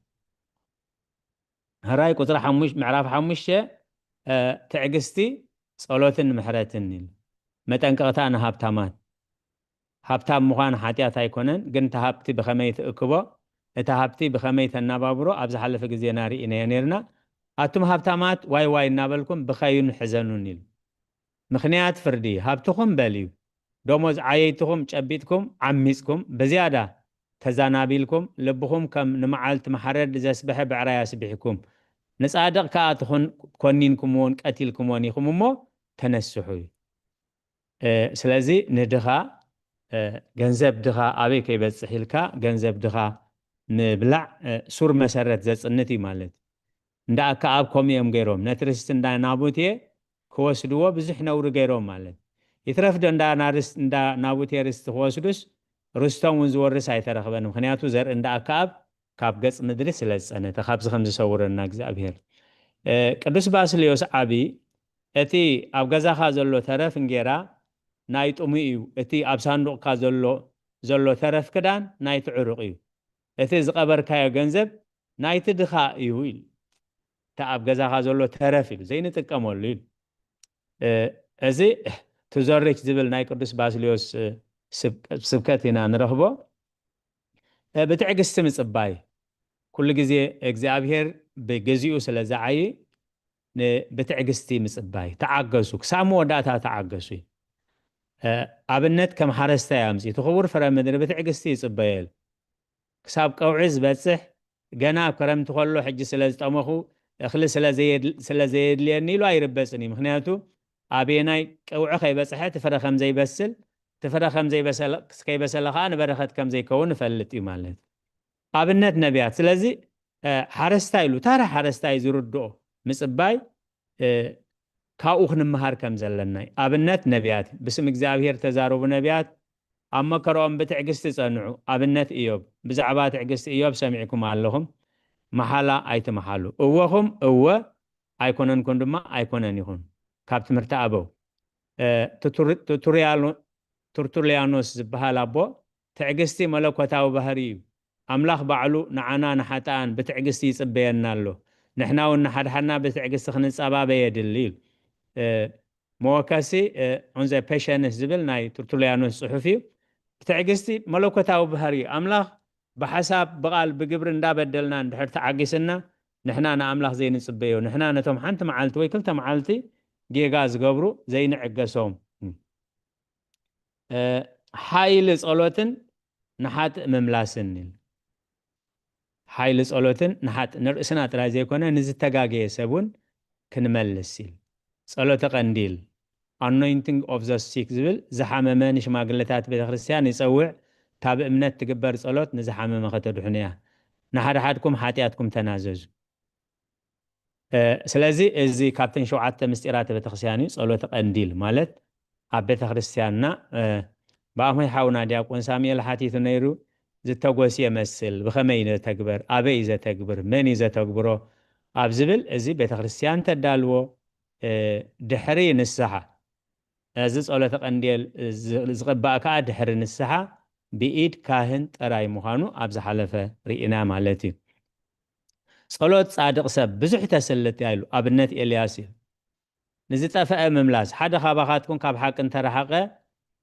ሕራይ ቁፅሪ ሓሙሽ- ምዕራፍ ሓሙሽተ ትዕግስቲ ጸሎትን ምሕረትን ኢሉ። መጠንቀቕታ ንሃብታማት። ሃብታም ምዃን ሓጢኣት ኣይኮነን፣ ግን እቲ ሃብቲ ብኸመይ ትእክቦ፣ እቲ ሃብቲ ብኸመይ ተናባብሮ ኣብ ዝሓለፈ ግዜና ርኢናዮ ነርና። ኣቱም ሃብታማት ዋይ ዋይ እናበልኩም ብኸዩን ሕዘኑን ኢሉ። ምኽንያት ፍርዲ ሃብትኹም በልዩ፣ ደሞዝ ዓየይትኹም ጨቢጥኩም ዓሚፅኩም ብዝያዳ ተዛናቢልኩም ልብኹም ከም ንመዓልቲ መሓረድ ዘስበሐ ብዕራይ ኣስቢሕኩም ንፃድቕ ከዓ ትኹን ኮኒንኩምዎን ቀቲልኩምዎን ኢኹም እሞ ተነስሑ እዩ። ስለዚ ንድኻ ገንዘብ ድኻ ኣበይ ከይበፅሕ ኢልካ ገንዘብ ድኻ ምብላዕ ሱር መሰረት ዘፅንት እዩ ማለት። እንዳ ኣከኣብ ከምኡ እዮም ገይሮም ነቲ ርስቲ እንዳ ናቡቴ ክወስድዎ ብዙሕ ነውሪ ገይሮም ማለት። ይትረፍ ዶ እንዳ ናቡቴ ርስቲ ክወስዱስ ርስቶም እውን ዝወርስ ኣይተረኽበን። ምክንያቱ ዘርኢ እንዳ ኣከኣብ ካብ ገጽ ምድሪ ስለ ዝጸነተ ካብዚ ከም ዝሰውረና እግዚኣብሔር። ቅዱስ ባስልዮስ ዓቢ እቲ ኣብ ገዛኻ ዘሎ ተረፍ እንጌራ ናይ ጥሙይ እዩ፣ እቲ ኣብ ሳንዱቕካ ዘሎ ዘሎ ተረፍ ክዳን ናይ ትዕሩቕ እዩ፣ እቲ ዝቐበርካዮ ገንዘብ ናይቲ ድኻ እዩ ኢሉ። እቲ ኣብ ገዛኻ ዘሎ ተረፍ ኢሉ ዘይንጥቀመሉ ኢሉ። እዚ ትዘርች ዝብል ናይ ቅዱስ ባስልዮስ ስብከት ኢና ንረኽቦ። ብትዕግስቲ ምጽባይ። ኩሉ ግዜ እግዚኣብሔር ብግዚኡ ስለ ዝዓዪ ብትዕግስቲ ምጽባይ። ተዓገሱ፣ ክሳብ መወዳእታ ተዓገሱ። ኣብነት ከም ሓረስታይ ኣምጺ እቲ ክቡር ፍረ ምድሪ ብትዕግስቲ ይጽበየል። ክሳብ ቀውዒ ዝበጽሕ ገና ኣብ ክረምቲ ከሎ ሕጂ ስለ ዝጠመኹ እኽሊ ስለ ዘየድልየኒ ኢሉ ኣይርበጽን እዩ። ምክንያቱ ኣበየናይ ቀውዒ ከይበጽሐ እቲ ፍረ ከም ዘይበስል እቲ ፍረ ከም ዘይበሰለ፣ ከይበሰለ ከዓ ንበረኸት ከም ዘይከውን ንፈልጥ እዩ ማለት እዩ። ኣብነት ነቢያት። ስለዚ፣ እ፣ ሓረስታይ ኢሉ፣ ታራ ሓረስታይ ዝርድኦ ምጽባይ፣ እ፣ ካብኡ ክንመሃር ከም ዘለና እዩ። ኣብነት ነቢያት፣ ብስም እግዚኣብሔር ተዛረቡ ነቢያት፣ ኣብ መከርኦም ብትዕግስቲ ጸንዑ። ኣብነት ኢዮብ፣ ብዛዕባ ትዕግስቲ ኢዮብ ሰሚዕኩም ኣለኹም። መሓላ ኣይትመሓሉ። እወኹም እወ፣ ኣይኮነንኩም ድማ ኣይኮነን ይኹን። ካብ ትምህርቲ ኣበው። እ፣ ቱቱሪ-፣ ቱቱሪያሎ-፣ ቱርቱልያኖስ ዝበሃል ኣቦ፣ ትዕግስቲ መለኮታዊ ባህሪ እዩ። ኣምላኽ ባዕሉ ንዓና ንሓጥኣን ብትዕግስቲ ይጽበየና ኣሎ። ንሕና እውን ንሓድሓድና ብትዕግስቲ ክንጸባበ የድሊ ኢሉ። እ፣ መወከሲ፣ እ፣ on the patience ዝብል ናይ ቱርቱልያኖስ ጽሑፍ እዩ። ብትዕግስቲ መለኮታዊ ባህሪ እዩ። ኣምላኽ ብሓሳብ፣ ብቓል፣ ብግብሪ እንዳበደልና እንድሕር ተዓጊስና፣ ንሕና ንኣምላኽ ዘይንጽበዮ፣ ንሕና ነቶም ሓንቲ መዓልቲ ወይ ክልተ መዓልቲ ጌጋ ዝገብሩ ዘይንዕገሶም፣ እ፣ ሓይሊ ጸሎትን ንሓጥእ ምምላስን ኢሉ። ሓይሊ ጸሎትን ንሓጥእ ንርእስና ጥራይ ዘይኮነ ንዝተጋገየ ሰብ እውን ክንመልስ ኢሉ። ጸሎተ ቀንዲል፣ anointing of the sick ዝብል ዝሓመመ ንሽማግለታት ቤተ ክርስቲያን ይጸውዕ። ካብ እምነት ትግበር ጸሎት ንዝሓመመ ከተድሕኑ እያ። ንሓድሓድኩም ሓጢኣትኩም ተናዘዙ። እ፣ ስለዚ እዚ ካብተን ሸውዓተ ምስጢራት ቤተክርስትያን እዩ። ጸሎተ ቀንዲል ማለት ኣብ ቤተክርስትያንና፣ እ፣ ብኣሞይ ሓውና ዲያቆን ሳሙኤል ሓቲቱ ነይሩ፣ ዝተጎስየ መስል ብኸመይ እዩ ዘተግበር፣ ኣበይ እዩ ዘተግብር፣ መን እዩ ዘተግብሮ ኣብ ዝብል፣ እዚ ቤተክርስትያን ተዳልዎ፣ እ፣ ድሕሪ ንስሓ። እዚ ጸሎተ ቀንዴል ዝ-፣ ዝቕባእ ከኣ ድሕሪ ንስሓ ብኢድ ካህን ጥራይ ምዃኑ ኣብ ዝሓለፈ ርኢና ማለት እዩ። ጸሎት ጻድቕ ሰብ ብዙሕ ተስልጥ እያ ኢሉ፣ ኣብነት ኤልያስ እዩ። ንዝጠፍአ ምምላስ፣ ሓደ ካባኻትኩም ካብ ሓቂ እንተረሓቐ፣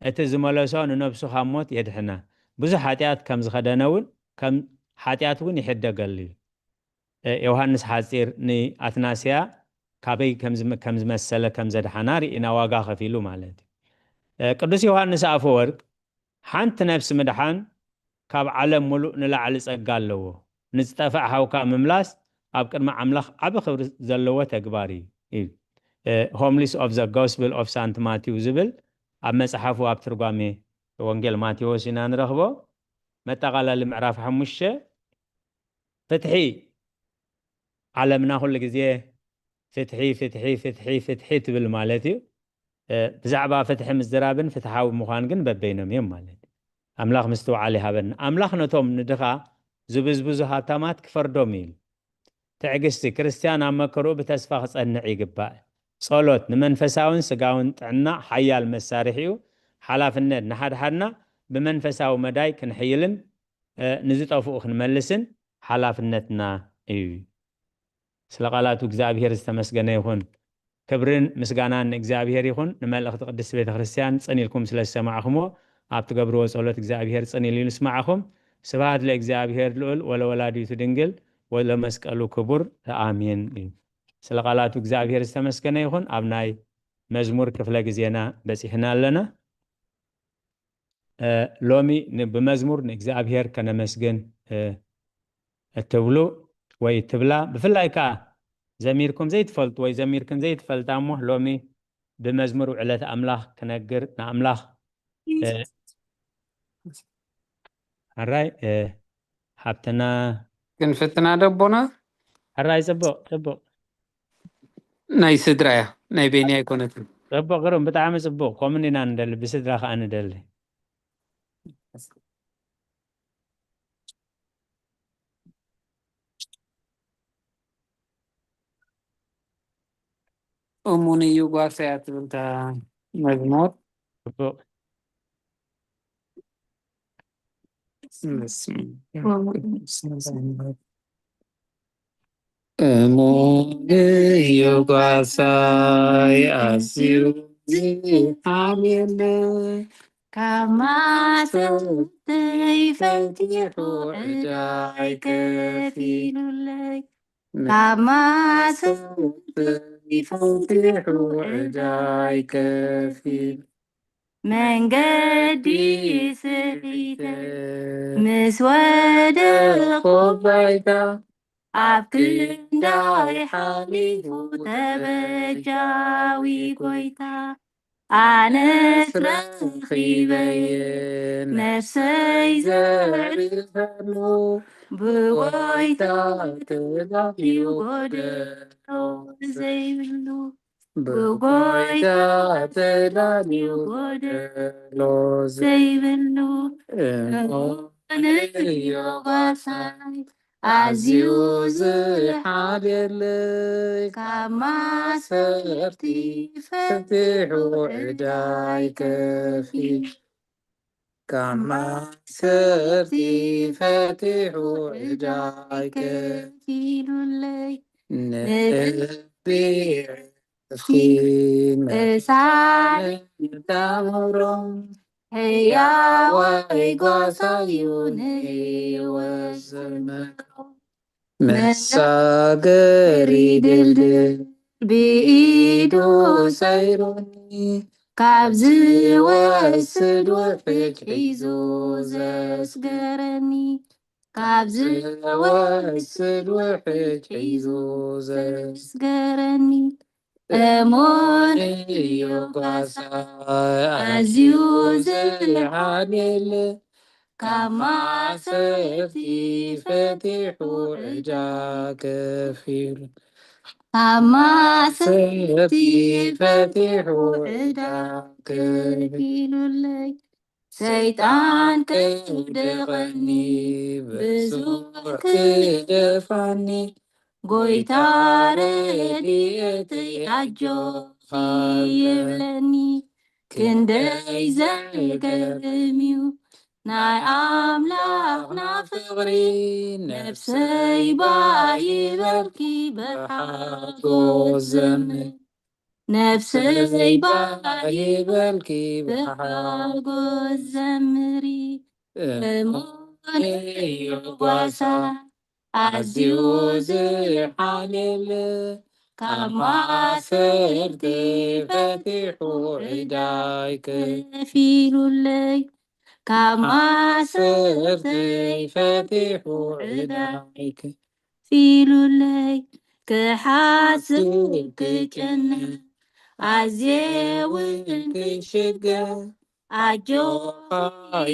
እቲ ዝመለሶ ንነብሱ ካብ ሞት የድሕና። ብዙሕ ሓጢኣት ከም ዝኸደነ እውን፣ ከም ሓጢኣት እውን ይሕደገሉ እዩ። እ፣ ዮሃንስ ሓጺር ንኣትናስያ ካበይ ከም ዝመ-፣ ከም ዝመሰለ፣ ከም ዘድሓና ርኢና፣ ዋጋ ከፊሉ ማለት እዩ። እ፣ ቅዱስ ዮሃንስ ኣፈወርቅ ሓንቲ ነፍሲ ምድሓን ካብ ዓለም ሙሉእ ንላዕሊ ጸጋ ኣለዎ። ንዝጠፍእ ሓውካ ምምላስ ኣብ ቅድሚ ኣምላኽ ዓቢ ክብሪ ዘለዎ ተግባር እዩ፣ እዩ። እ፣ Homilies of the Gospel of ሳንት ማቲው ዝብል ኣብ መጽሓፉ ኣብ ትርጓሜ ወንጌል ማቴዎስ ኢና ንረኽቦ። መጠቓለሊ ምዕራፍ ሓሙሽተ፣ ፍትሒ። ዓለምና ኩሉ ግዜ ፍትሒ፣ ፍትሒ፣ ፍትሒ፣ ፍትሒ ትብል ማለት እዩ። እ፣ ብዛዕባ ፍትሒ ምዝራብን ፍትሓዊ ምዃን ግን በበይኖም እዮም ማለት እዩ። ኣምላኽ ምስትውዓል ይሃበና። ኣምላኽ ነቶም ንድኻ ዝብዝብዙ ሃብታማት ክፈርዶም እዩ ኢሉ። ትዕግስቲ፣ ክርስትያን ኣብ መከርኡ ብተስፋ ክጸንዕ ይግባእ። ጸሎት፣ ንመንፈሳውን ስጋውን ጥዕና ሓያል መሳርሒኡ። ሓላፍነት፣ ንሓድሓድና ብመንፈሳዊ መዳይ ክንሕይልን፣ እ፣ ንዝጠፍኡ ክንመልስን ሓላፍነትና እዩ። ስለ ቃላቱ እግዚኣብሔር ዝተመስገነ ይኹን። ክብርን ምስጋናን ንእግዚኣብሔር ይኹን። ንመልእኽቲ ቅድስቲ ቤተ ክርስቲያን ጽን ኢልኩም ስለ ዝሰማዕኹምዎ፣ ኣብ ትገብርዎ ጸሎት እግዚኣብሔር ጽን ኢሉ ይስማዕኹም። ስብሐት ለእግዚኣብሔር ልዑል ወለወላዲቱ ድንግል ወለመስቀሉ ክቡር፣ ኣሜን እዩ። ስለ ቃላቱ እግዚኣብሔር ዝተመስገነ ይኹን። ኣብ ናይ መዝሙር ክፍለ ግዜና በጺሕና ኣለና። እ፣ ሎሚ ን-፣ ብመዝሙር ንእግዚኣብሔር ከነመስግን፣ እ፣ እትብሉ ወይ እትብላ፣ ብፍላይ ከኣ ዘሚርኩም ዘይትፈልጡ ወይ ዘሚርክን ዘይትፈልጣ እሞ፣ ሎሚ ብመዝሙር ውዕለት ኣምላኽ ክነግር ንኣምላኽ፣ እ፣ ሕራይ፣ እ፣ ሓብትና ክንፍትና ደቦና። ሕራይ፣ ጽቡቕ፣ ጽቡቕ። ናይ ስድራ እያ፣ ናይ ቤኒ ኣይኮነትን። ጽቡቕ፣ ግሩም፣ ብጣዕሚ ጽቡቕ። ከምኡ ኢና ንደሊ፣ ብስድራ ከኣ ንደሊ። እሙን እዩ ጓሳ እያ ትብል እታ መዝሙር። ጽቡቕ። በስመ ኣብ። እሙን እዩ ጓሳይ ኣዝዩ ዝሓልየለይ፣ ካብ ማሰብተይ ፈቲሑ ዕዳይ ከፊሉለይ። ካብ ማሰብተይ ፈቲሑ ዕዳይ ከፊሉ። መንገዲ ስሒተ ምስ ወደቕኩ ባይታ፣ ኣብ ክንዳይ ሓሊፉ ተበጃዊ ጎይታ። ኣነስ ረኺበየ ነፍሰይ ዘዕርፈሉ፣ ብጎይታ ተዳልዩ ጎደሎ ዘይብሉ። ብጎይታ ተዳልዩ ጎደሎ ዘይብሉ። እሞንዮ ጓሳይ ኣዝዩ ዝሓደለይ፣ ካብ ማእሰርቲ ፈቲሑ ዕዳይ ከፊሉ። ካብ ማእሰርቲ ፈቲሑ ዕዳይ ከፊሉለይ። ንልቢ ዕረፍቲ ቅሳነት ኣእምሮ፣ ሕያዋይ ጓሳዩ ንህይወት ዘመክሮ። መሳገሪ ድልድል ብኢዱ ሰይሩኒ፣ ካብ ዝወስድ ውሕጅ ሒዙ ዘስገረኒ። ካብ ዝወስድ ውሕጅ ሒዙ ዘስገረኒ። እሙን እዩ ጓሳ ኣዝዩ ዝሓልየለ፣ ካብ ማእሰርቲ ፈቲሑ ዕዳ ከፊሉ። ካብ ማእሰርቲ ፈቲሑ ዕዳ ከፊሉለይ። ሰይጣን ከውድቐኒ ብዙሕ ክደፋኒ፣ ጎይታ ረድኤተይ ኣጆኺ ይብለኒ። ክንደይ ዘገርም እዩ ናይ ኣምላኽና ፍቕሪ፣ ነፍሰይ ባህ ይበልኪ ብሓጎስ ዘምር። ነፍሰይ ባህ ይበልኪ ብሓጎስ ዘምሪ። እሙን እዩ ጓሳ ኣዝዩ ዝሓልየለ፣ ካብ ማእሰርቲ ፈቲሑ ዕዳይ ከፊሉለይ። ካብ ማእሰርቲ ፈቲሑ ዕዳይ ከፊሉለይ። ክሓስብ ክጭነቕ ኣዝየ እውን ክሽገር፣ ኣጆኻ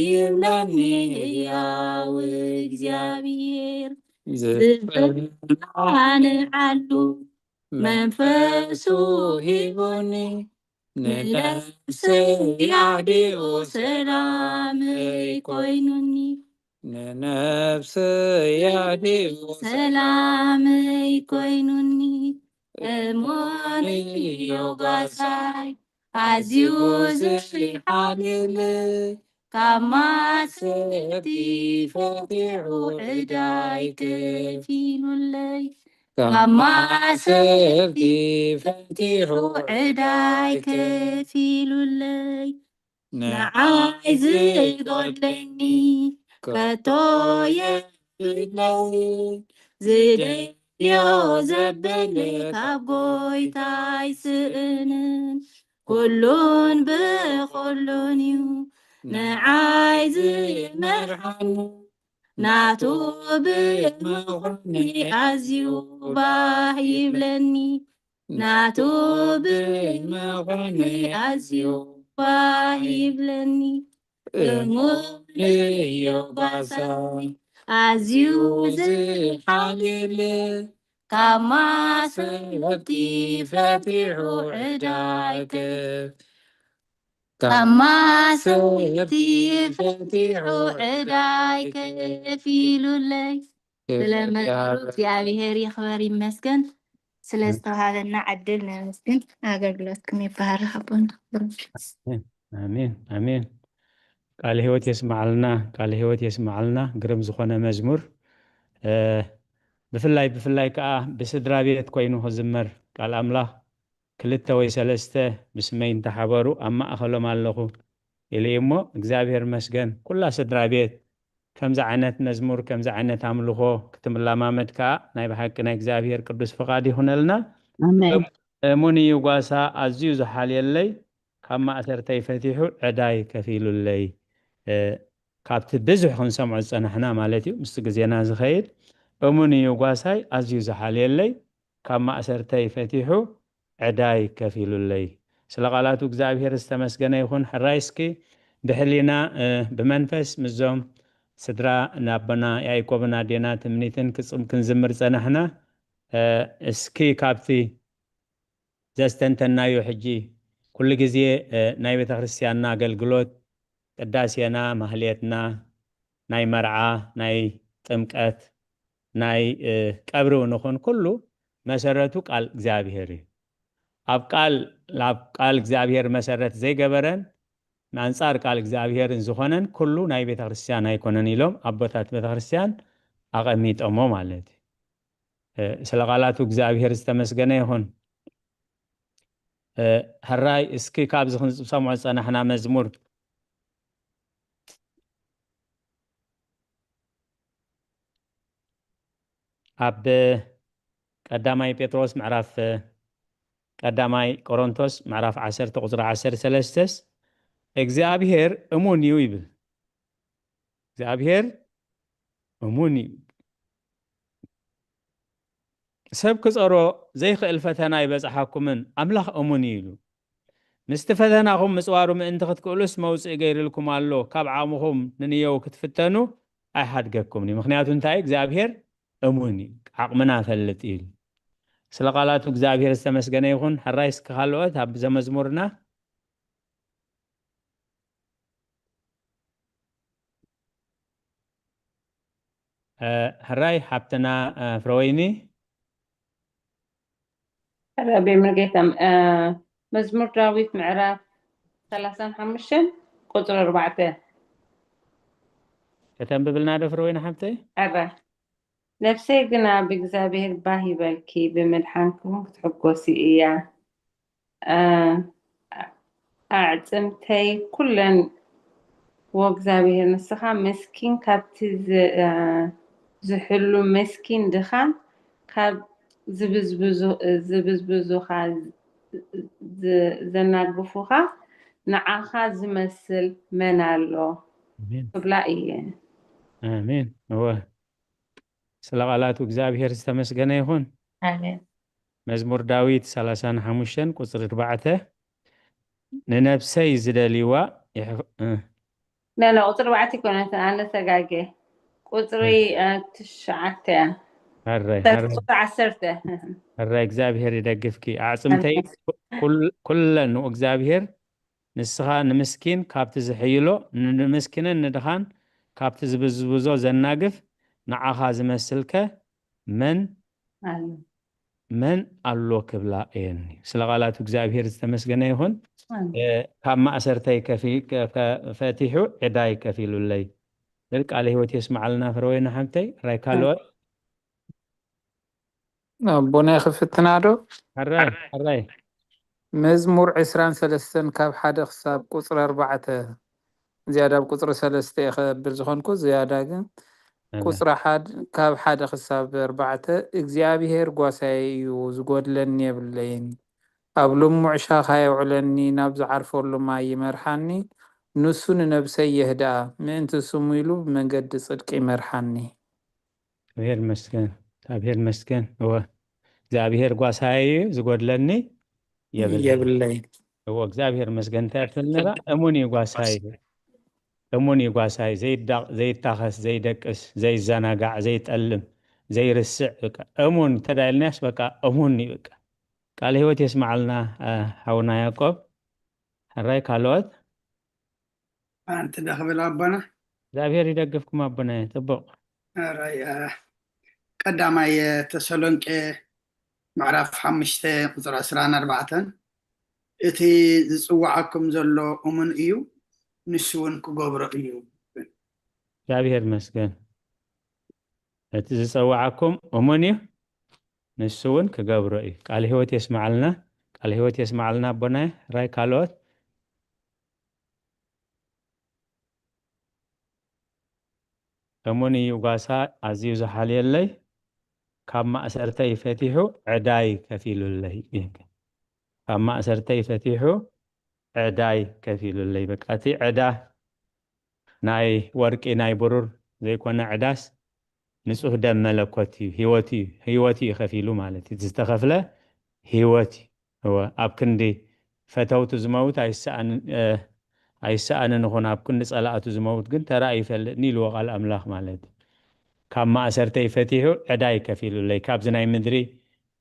ይብለኒ ህያው እግዚኣብሔር። ዝጸንዓሉ መንፈሱ ሂቡኒ፣ ንነፍሰይ ኣህዲኡ ሰላመይ ኮይኑኒ። ንነፍሰይ ኣህዲኡ ሰላመይ ኮይኑኒ። እሙን እዩ ጓሳይ ኣዝዩ ዝሓልየለይ፣ ካብ ማእሰርቲ ፈቲሑ ዕዳይ ከፊሉለይ። ካብ ማእሰርቲ ፈቲሑ ዕዳይ ከፊሉለይ። ንዓይ ዝጎድለኒ ከቶ የብለይ። ዝደልዮ ዘበለ ካብ ጎይታ ኣይስእንን። ኩሉን ብኹሉን እዩ ንዓይ ዝመርሓኒ። ናቱ ብምዃነይ ኣዝዩ ባህ ይብለኒ። ናቱ ብምዃነይ ኣዝዩ ባህ ይብለኒ። እሙን እዩ ጓሳይ ኣዝዩ ዝሓልየለይ፣ ካብ ማእሰርቲ ፈቲሑ ዕዳይ ከፍ-፣ ካብ ማእሰርቲ ፈቲሑ ዕዳይ ከፊሉለይ። ስለ መዝሙሩ እግዚኣብሔር ይኽበር ይመስገን። ስለ ዝተዋሃበና ዕድል ነመስግን። ኣገልግሎትኩም ይባረኽ ኣቦና። ኣሜን፣ ኣሜን። ቃለ ህይወት የስማዓልና፣ ቃለ ህይወት የስማዓልና። ግርም ዝኾነ መዝሙር። እ፣ ብፍላይ፣ ብፍላይ ከኣ ብስድራ ቤት ኮይኑ ክዝመር ቃል ኣምላኽ፣ ክልተ ወይ ሰለስተ ብስመይ እንተሓበሩ ኣብ ማእኸሎም ኣለኹ ኢሉ እዩ እሞ፣ እግዚኣብሔር መስገን። ኩላ ስድራ ቤት ከምዚ ዓይነት መዝሙር፣ ከምዚ ዓይነት ኣምልኾ ክትለማመድ ከኣ ናይ ብሓቂ ናይ እግዚኣብሔር ቅዱስ ፍቓድ ይኹነልና። ኣሜን። እሙን እዩ ጓሳ ኣዝዩ ዝሓልየለይ፣ ካብ ማእሰርተይ ፈቲሑ ዕዳይ ከፊሉለይ። እ፣ ካብቲ ብዙሕ ክንሰምዖ ዝጸናሕና ማለት እዩ፣ ምስቲ ግዜና ዝኸይድ፣ እሙን እዩ ጓሳይ ኣዝዩ ዝሓልየለይ፣ ካብ ማእሰርተይ ፈቲሑ ዕዳይ ከፊሉለይ። ስለ ቃላቱ እግዚኣብሔር ዝተመስገነ ይኹን። ሕራይ እስኪ ብሕሊና፣ እ፣ ብመንፈስ ምስዞም ስድራ ናቦና ያዕቆብን ኣዴና ትምኒትን ክጽም-፣ ክንዝምር ጸናሕና። እ፣ እስኪ ካብቲ ዘስተንተናዮ ሕጂ ኩሉ ግዜ፣ እ፣ ናይ ቤተ ክርስቲያንና ኣገልግሎት፣ ቅዳሴና፣ ማህሌትና፣ ናይ መርዓ፣ ናይ ጥምቀት፣ ናይ፣ እ፣ ቀብሪ እውን ይኹን ኩሉ መሰረቱ ቃል እግዚኣብሔር እዩ። ኣብ ቃል፣ ኣብ ቃል እግዚኣብሔር መሰረት ዘይገበረን ንኣንጻር ቃል እግዚኣብሔርን ዝኾነን ኩሉ ናይ ቤተ ክርስቲያን ኣይኮነን ኢሎም ኣቦታት ቤተ ክርስቲያን ኣቐሚጦሞ ማለት እዩ። እ፣ ስለ ቃላቱ እግዚኣብሔር ዝተመስገነ ይኹን። እ፣ ሕራይ እስኪ ካብዚ ክንሰምዖ ዝጸናሕና መዝሙር ኣብ ቀዳማይ ጴጥሮስ ምዕራፍ፣ ቀዳማይ ቆሮንቶስ ምዕራፍ ዓሰርተ ቁጽሪ ዓሰርተ ሰለስተስ እግዚኣብሔር እሙን እዩ ይብል። እግዚኣብሔር እሙን እዩ። ሰብ ክጸሮ ዘይክእል ፈተና ይበጽሓኩምን ኣምላኽ እሙን እዩ ኢሉ። ምስቲ ፈተናኹም ምጽዋሩ ምእንቲ ክትክእሉስ መውጽኢ ገይርልኩም ኣሎ፣ ካብ ዓቕምኹም ንንየው ክትፍተኑ ኣይሓድገኩምን እዩ። ምኽንያቱ እንታይ? እግዚኣብሔር እሙን እዩ፣ ዓቕምና ፈልጥ እዩ። ስለ ቃላቱ እግዚኣብሔር ዝተመስገነ ይኹን። ሕራይ እስኪ ካልኦት ኣብ ዘመዝሙርና። እ፣ ሕራይ ሓብትና፣ እ፣ ፍረወይኒ። ሕራይ ብመርጌታ፣ እ፣ መዝሙር ዳዊት ምዕራፍ ሰላሳን ሓሙሽተን ቁጽሪ ኣርባዕተ። ከተንብብልና ዶ ፍረወይኒ ሓብተይ? ሕራይ። ነፍሰይ ግና ብእግዚኣብሔር ባህ ይበልኪ፣ ብምድሓንኪ እውን ክትሕጎሲ እያ። እ፣ ኣዕጽምተይ ኩለን፣ ወእግዚኣብሔር፣ ንስኻ ምስኪን ካብቲ ዝ-፣ እ፣ ዝሕሉ ምስኪን ድኻን ካብ ዝብዝብዙ-፣ ዝብዝብዙኻ ዝ-፣ ዝ-፣ ዘናግፉኻ ንዓኻ ዝመስል መን ኣሎ? ኣሜን። ክብላ እየ። ኣሜን። እወ። ስለ ቃላቱ እግዚኣብሔር ዝተመስገነ ይኹን። ኣሜን። መዝሙር ዳዊት ሰላሳን ሓሙሽተን ቁጽሪ ኣርባዕተ፣ ንነብሰይ ዝደልይዋ ይሕ-፣ እ። ላ፣ ላ፣ ቁጽሪ ኣርባዕተ ኣይኮነትን፣ ኣነ ተጋጌ። ቁጽሪ፣ እ። እ፣ ትሽዓተ እያ። ሕራይ፣ ሕራይ። ቁጽሪ ዓሰርተ። ሕራይ፣ እግዚኣብሔር ይደግፍኪ። ኣዕጽምተይ ኣሜን። ኩል-፣ ኩለን ንእግዚኣብሔር፣ ንስኻ ንምስኪን ካብቲ ዝሕይሎ፣ ን-፣ ንምስኪንን ንድኻን ካብቲ ዝብዝብዞ ዘናግፍ፣ ንዓኻ ዝመስልከ መን ኣሎ? መን ኣሎ ክብላ እየን። ስለ ቃላቱ እግዚኣብሔር ዝተመስገነ ይኹን። ኣሜን። እ፣ ካብ ማእሰርተይ ከፊ-፣ ከ-፣ ከ-፣ ፈቲሑ ዕዳይ ከፊሉለይ። ብል ቃለ ህይወት የስምዓልና ፍረወይኒ ሓብተይ። ራይ ካልኦት? ኣቦና ይኽፍትና ዶ? ሕራይ፣ ሕራይ። መዝሙር ዕስራን ሰለስተን ካብ ሓደ ክሳብ ቁጽሪ ኣርባዕተ። ዝያዳ ኣብ ቁጽሪ ሰለስተ እየ ከብል ዝኾንኩ፣ ዝያዳ ግን ኣሜን። ቁጽሪ ሓድ-፣ ካብ ሓደ ክሳብ ኣርባዕተ፣ እግዚኣብሔር ጓሳይ እዩ፣ ዝጎድለኒ የብለይን። ኣብ ልሙዕ ሻኻ የውዕለኒ፣ ናብ ዝዓርፈሉ ማይ ይመርሓኒ። ንሱ ንነብሰይ የህድኣ፣ ምእንቲ ስሙ ኢሉ ብመንገዲ ጽድቂ ይመርሓኒ። እግዚኣብሔር ይመስገን፣ እግዚኣብሔር ይመስገን። እወ፣ እግዚኣብሔር ጓሳይ እዩ፣ ዝጎድለኒ የብለይን። የብለይን። እወ፣ እግዚኣብሔር ይመስገን። እንታይ እያ ትብል ነራ? እሙን እዩ ጓሳይ፣ እሙን እዩ ጓሳይ፣ ዘይዳ-፣ ዘይታኸስ፣ ዘይደቅስ፣ ዘይዘናጋዕ፣ ዘይጠልም፣ ዘይርስዕ፣ በቃ እሙን እንተ ኢልናዮስ፣ በቃ እሙን እዩ። በቃ ቃለ ህይወት የስምዓልና፣ አ፣ ሓውና ያዕቆብ። ሕራይ ካልኦት? ሓንቲ ዶ ክብል ኣቦና? እግዚኣብሔር ይደግፍኩም ኣቦናየ። ጽቡቕ። ሕራይ፣ አ፣ ቀዳማይ ተሰሎንቄ ምዕራፍ ሓሙሽተ ቁጽሪ ዕስራን ኣርባዕተን፣ "እቲ ዝጽውዓኩም ዘሎ እሙን እዩ፣ ንሱ እውን ክገብሮ እዩ." እግዚኣብሔር ይመስገን። "እቲ ዝጸውዓኩም እሙን እዩ፣ ንሱ እውን ክገብሮ እዩ።" ቃል ህይወት የስምዓልና፣ ቃል ህይወት የስምዓልና ኣቦናየ። ሕራይ ካልኦት? እሙን እዩ ጓሳ ኣዝዩ ዝሓልየለይ፣ ካብ ማእሰርተይ ፈቲሑ ዕዳይ ከፊሉለይ። ካብ ማእሰርተይ ፈቲሑ ዕዳይ ከፊሉለይ። በቃ እቲ ዕዳ ናይ ወርቂ ናይ ብሩር ዘይኮነ ዕዳስ ንጹህ ደም መለኮት እዩ፣ ህይወት እዩ፣ ህይወት እዩ ከፊሉ ማለት እዩ። እቲ ዝተኸፍለ ህይወት እዩ። እወ፣ ኣብ ክንዲ ፈተውቱ ዝመውት ኣይሰኣንን እ፣ ኣይሰኣንን ይኹን፣ ኣብ ክንዲ ጸላእቱ ዝመውት ግን ተራእዩ ይፈልጥኒ ኢልዎ ቃል ኣምላኽ ማለት እዩ። ካብ ማእሰርተይ ፈቲሑ ዕዳይ ከፊሉለይ፣ ካብዚ ናይ ምድሪ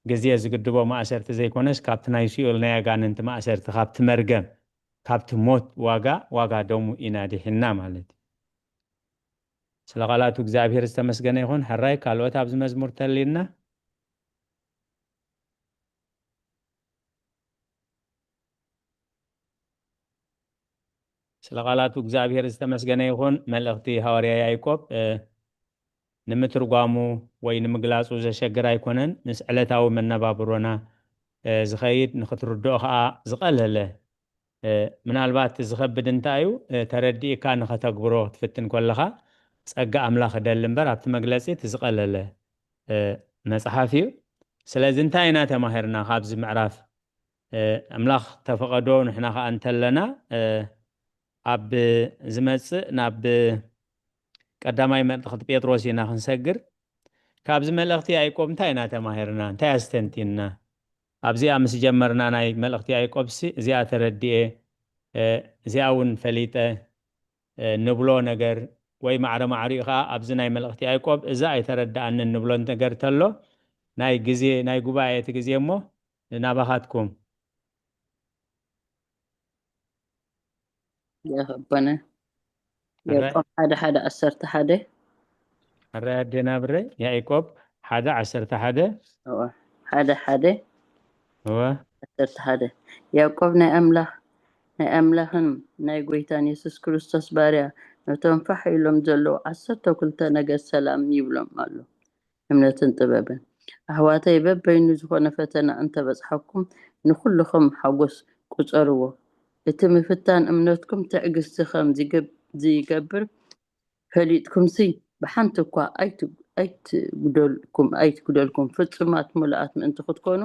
ግዜ ዝግድቦ ማእሰርቲ ዘይኮነስ ካብቲ ናይ ሲኦል ናይ ኣጋንንቲ ማእሰርቲ፣ ካብቲ መርገም፣ ካብቲ ሞት ዋጋ ዋጋ ደሙ ኢና ድሒንና ማለት እዩ። ስለ ቃላቱ እግዚኣብሔር ዝተመስገነ ይኹን። ሕራይ ካልኦት ኣብዚ መዝሙር ተልዩና። ስለ ቃላቱ እግዚኣብሔር ዝተመስገነ ይኹን። መልእኽቲ ሃዋርያ ያዕቆብ እ፣ ንምትርጓሙ ወይ ንምግላጹ ዘሸግር ኣይኮነን። ምስ ዕለታዊ መነባብሮና እ፣ ዝኸይድ፣ ንኽትርድኦ ኸኣ ዝቐለለ እ፣ ምናልባት ዝኸብድ እንታይ እዩ እ፣ ተረዲእካ ንኸተግብሮ ክትፍትን ከለኻ ጸጋ ኣምላኽ እደሊ እምበር ኣብቲ መግለጺ እቲ ዝቐለለ እ፣ መጽሓፍ እዩ። ስለዚ እንታይ ኢና ተማሂርና ካብዚ ምዕራፍ? እ፣ ኣምላኽ ተፈቐዶ ንሕና ኸኣ እንተለና እ፣ ኣብ ዝመጽእ ናብ ቀዳማይ መልእኽቲ ጴጥሮስ ኢና ክንሰግር። ካብዚ መልእኽቲ ያዕቆብ እንታይ ኢና ተማሂርና? እንታይ ኣስተንቲንና? ኣብዚኣ ምስ ጀመርና ናይ መልእኽቲ ያዕቆብሲ እዚኣ ተረዲኤ እ፣ እዚኣ እውን ፈሊጠ እ፣ ንብሎ ነገር ወይ ማዕረ ማዕሪኡ ኸዓ ኣብዚ ናይ መልእኽቲ ያዕቆብ እዛ ኣይተረድኣንን ንብሎ ነገር ተሎ ናይ ግዜ ናይ ጉባኤ እቲ ግዜ እሞ ናባኻትኩም የኸበነ ሕራይ ያዕቆብ ሓደ ሓደ ዓሰርተ ሓደ ሕራይ ኣዴና ብረይ ያዕቆብ ሓደ ዓሰርተ ሓደ እወ ሓደ ሓደ እወ ዓሰርተ ሓደ ያዕቆብ ናይ ኣምላኽ ናይ ኣምላኽን ናይ ጎይታን የሱስ ክርስቶስ ባርያ ነቶም ፋሕ ኢሎም ዘለዉ ዓሰርተ ክልተ ነገድ ሰላም ይብሎም ኣሎ። እምነትን ጥበብን ኣሕዋተይ በበይኑ ዝኾነ ፈተና እንተበጽሓኩም ንኹሉ ከም ሓጎስ ቁጸርዎ። እቲ ምፍታን እምነትኩም ትዕግስቲ ከም ዝገብ- ዝገብር ፈሊጥኩምሲ ብሓንቲ እኳ ኣይት- ኣይትጉደልኩም ኣይትጉደልኩም ፍጹማት ምሉኣት ምእንቲ ክትኮኑ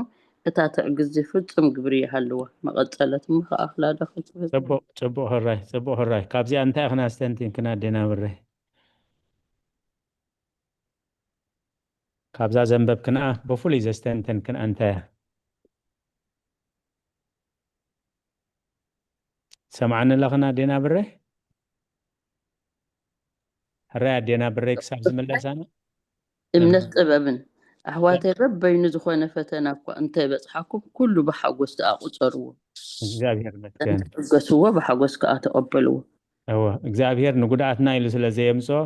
እታ ትዕግስቲ ፍጹም ግብሪ ይሃልዋ። መቐጸለት እሞ ከኣኽላ ዶ ክትብል? ጽቡቕ ጽቡቕ ሕራይ ጽቡቕ ሕራይ ካብዚኣ እንታይ ኢኽና ኣስተንቲንክና ኣዴና ብረይ? ካብዛ ዘንበብክንኣ ብፍሉይ ዘስተንተንክንኣ እንታይ እያ? ሰምዓኒ ኣለኽና ኣዴና ብረይ? ሕራይ ኣዴና ብረይ ክሳብ ዝምለሳና እምነት ጥበብን ኣሕዋተይ በበይኑ ዝኾነ ፈተና እኳ እንተበጽሓኩም ኩሉ ብሓጎስ ተኣቁጸርዎ። እግዚኣብሔር ይመስገን። ተበገስዎ ብሓጎስ ከኣ ተቐበልዎ። እወ እግዚኣብሔር ንጉድኣትና ኢሉ ስለ ዘየምጽኦ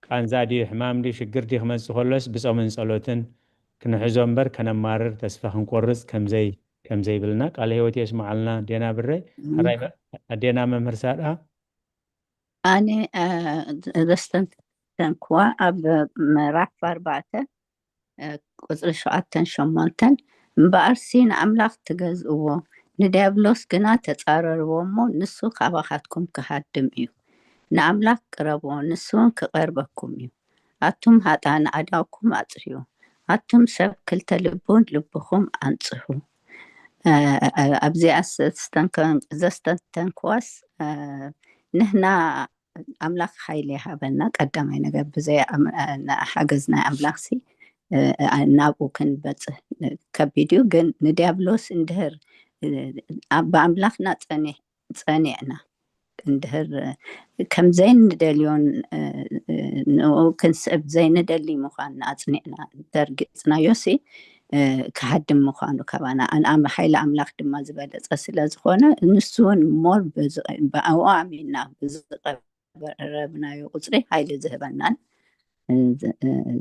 ቃንዛ ድዩ ሕማም ድዩ ሽግር ድዩ ክመጽእ ከሎስ ብጾምን ጸሎትን ክንሕዞ እምበር ከነማርር ተስፋ ክንቆርጽ ከምዘይ ከምዘይብልና ቃለ ህይወት የስምዓልና። ኣዴና ብረይ ሕራይ ኣዴና መምህር ሳራ ኣነ ዘስተንተንክዋ ኣብ ምዕራፍ ኣርባዕተ ቁፅሪ ሸውዓተን ሸሞንተን እምበኣርሲ ንኣምላኽ ትገዝእዎ ንዲያብሎስ ግና ተፃረርዎ እሞ ንሱ ካባኻትኩም ክሃድም እዩ። ንኣምላኽ ቅረብዎ ንሱ እውን ክቐርበኩም እዩ። ኣቱም ሃጣን ኣእዳውኩም ኣፅርዩ። ኣቱም ሰብ ክልተ ልቡን ልብኹም ኣንፅሁ። ኣብዚኣ ዘስተንተንክዋስ ንህና ኣምላኽ ሓይሊ ይሃበና። ቀዳማይ ነገር ብዘይ ሓገዝ ናይ ኣምላኽሲ ናብኡ ክንበፅህ ከቢድ እዩ። ግን ንዲያብሎስ እንድህር ብኣምላኽና ፀኒዕና እንድህር ከምዘይንደልዮን ንኡ ክንስዕብ ዘይንደሊ ምዃንና ኣፅኒዕና እንተርጊፅናዮሲ ክሃድም ምዃኑ ካባና ሓይሊ ኣምላኽ ድማ ዝበለፀ ስለ ዝኾነ ንሱ እውን ሞር ብኣኡ ኣሚንና ብዝቐረብናዮ ቁፅሪ ሓይሊ ዝህበናን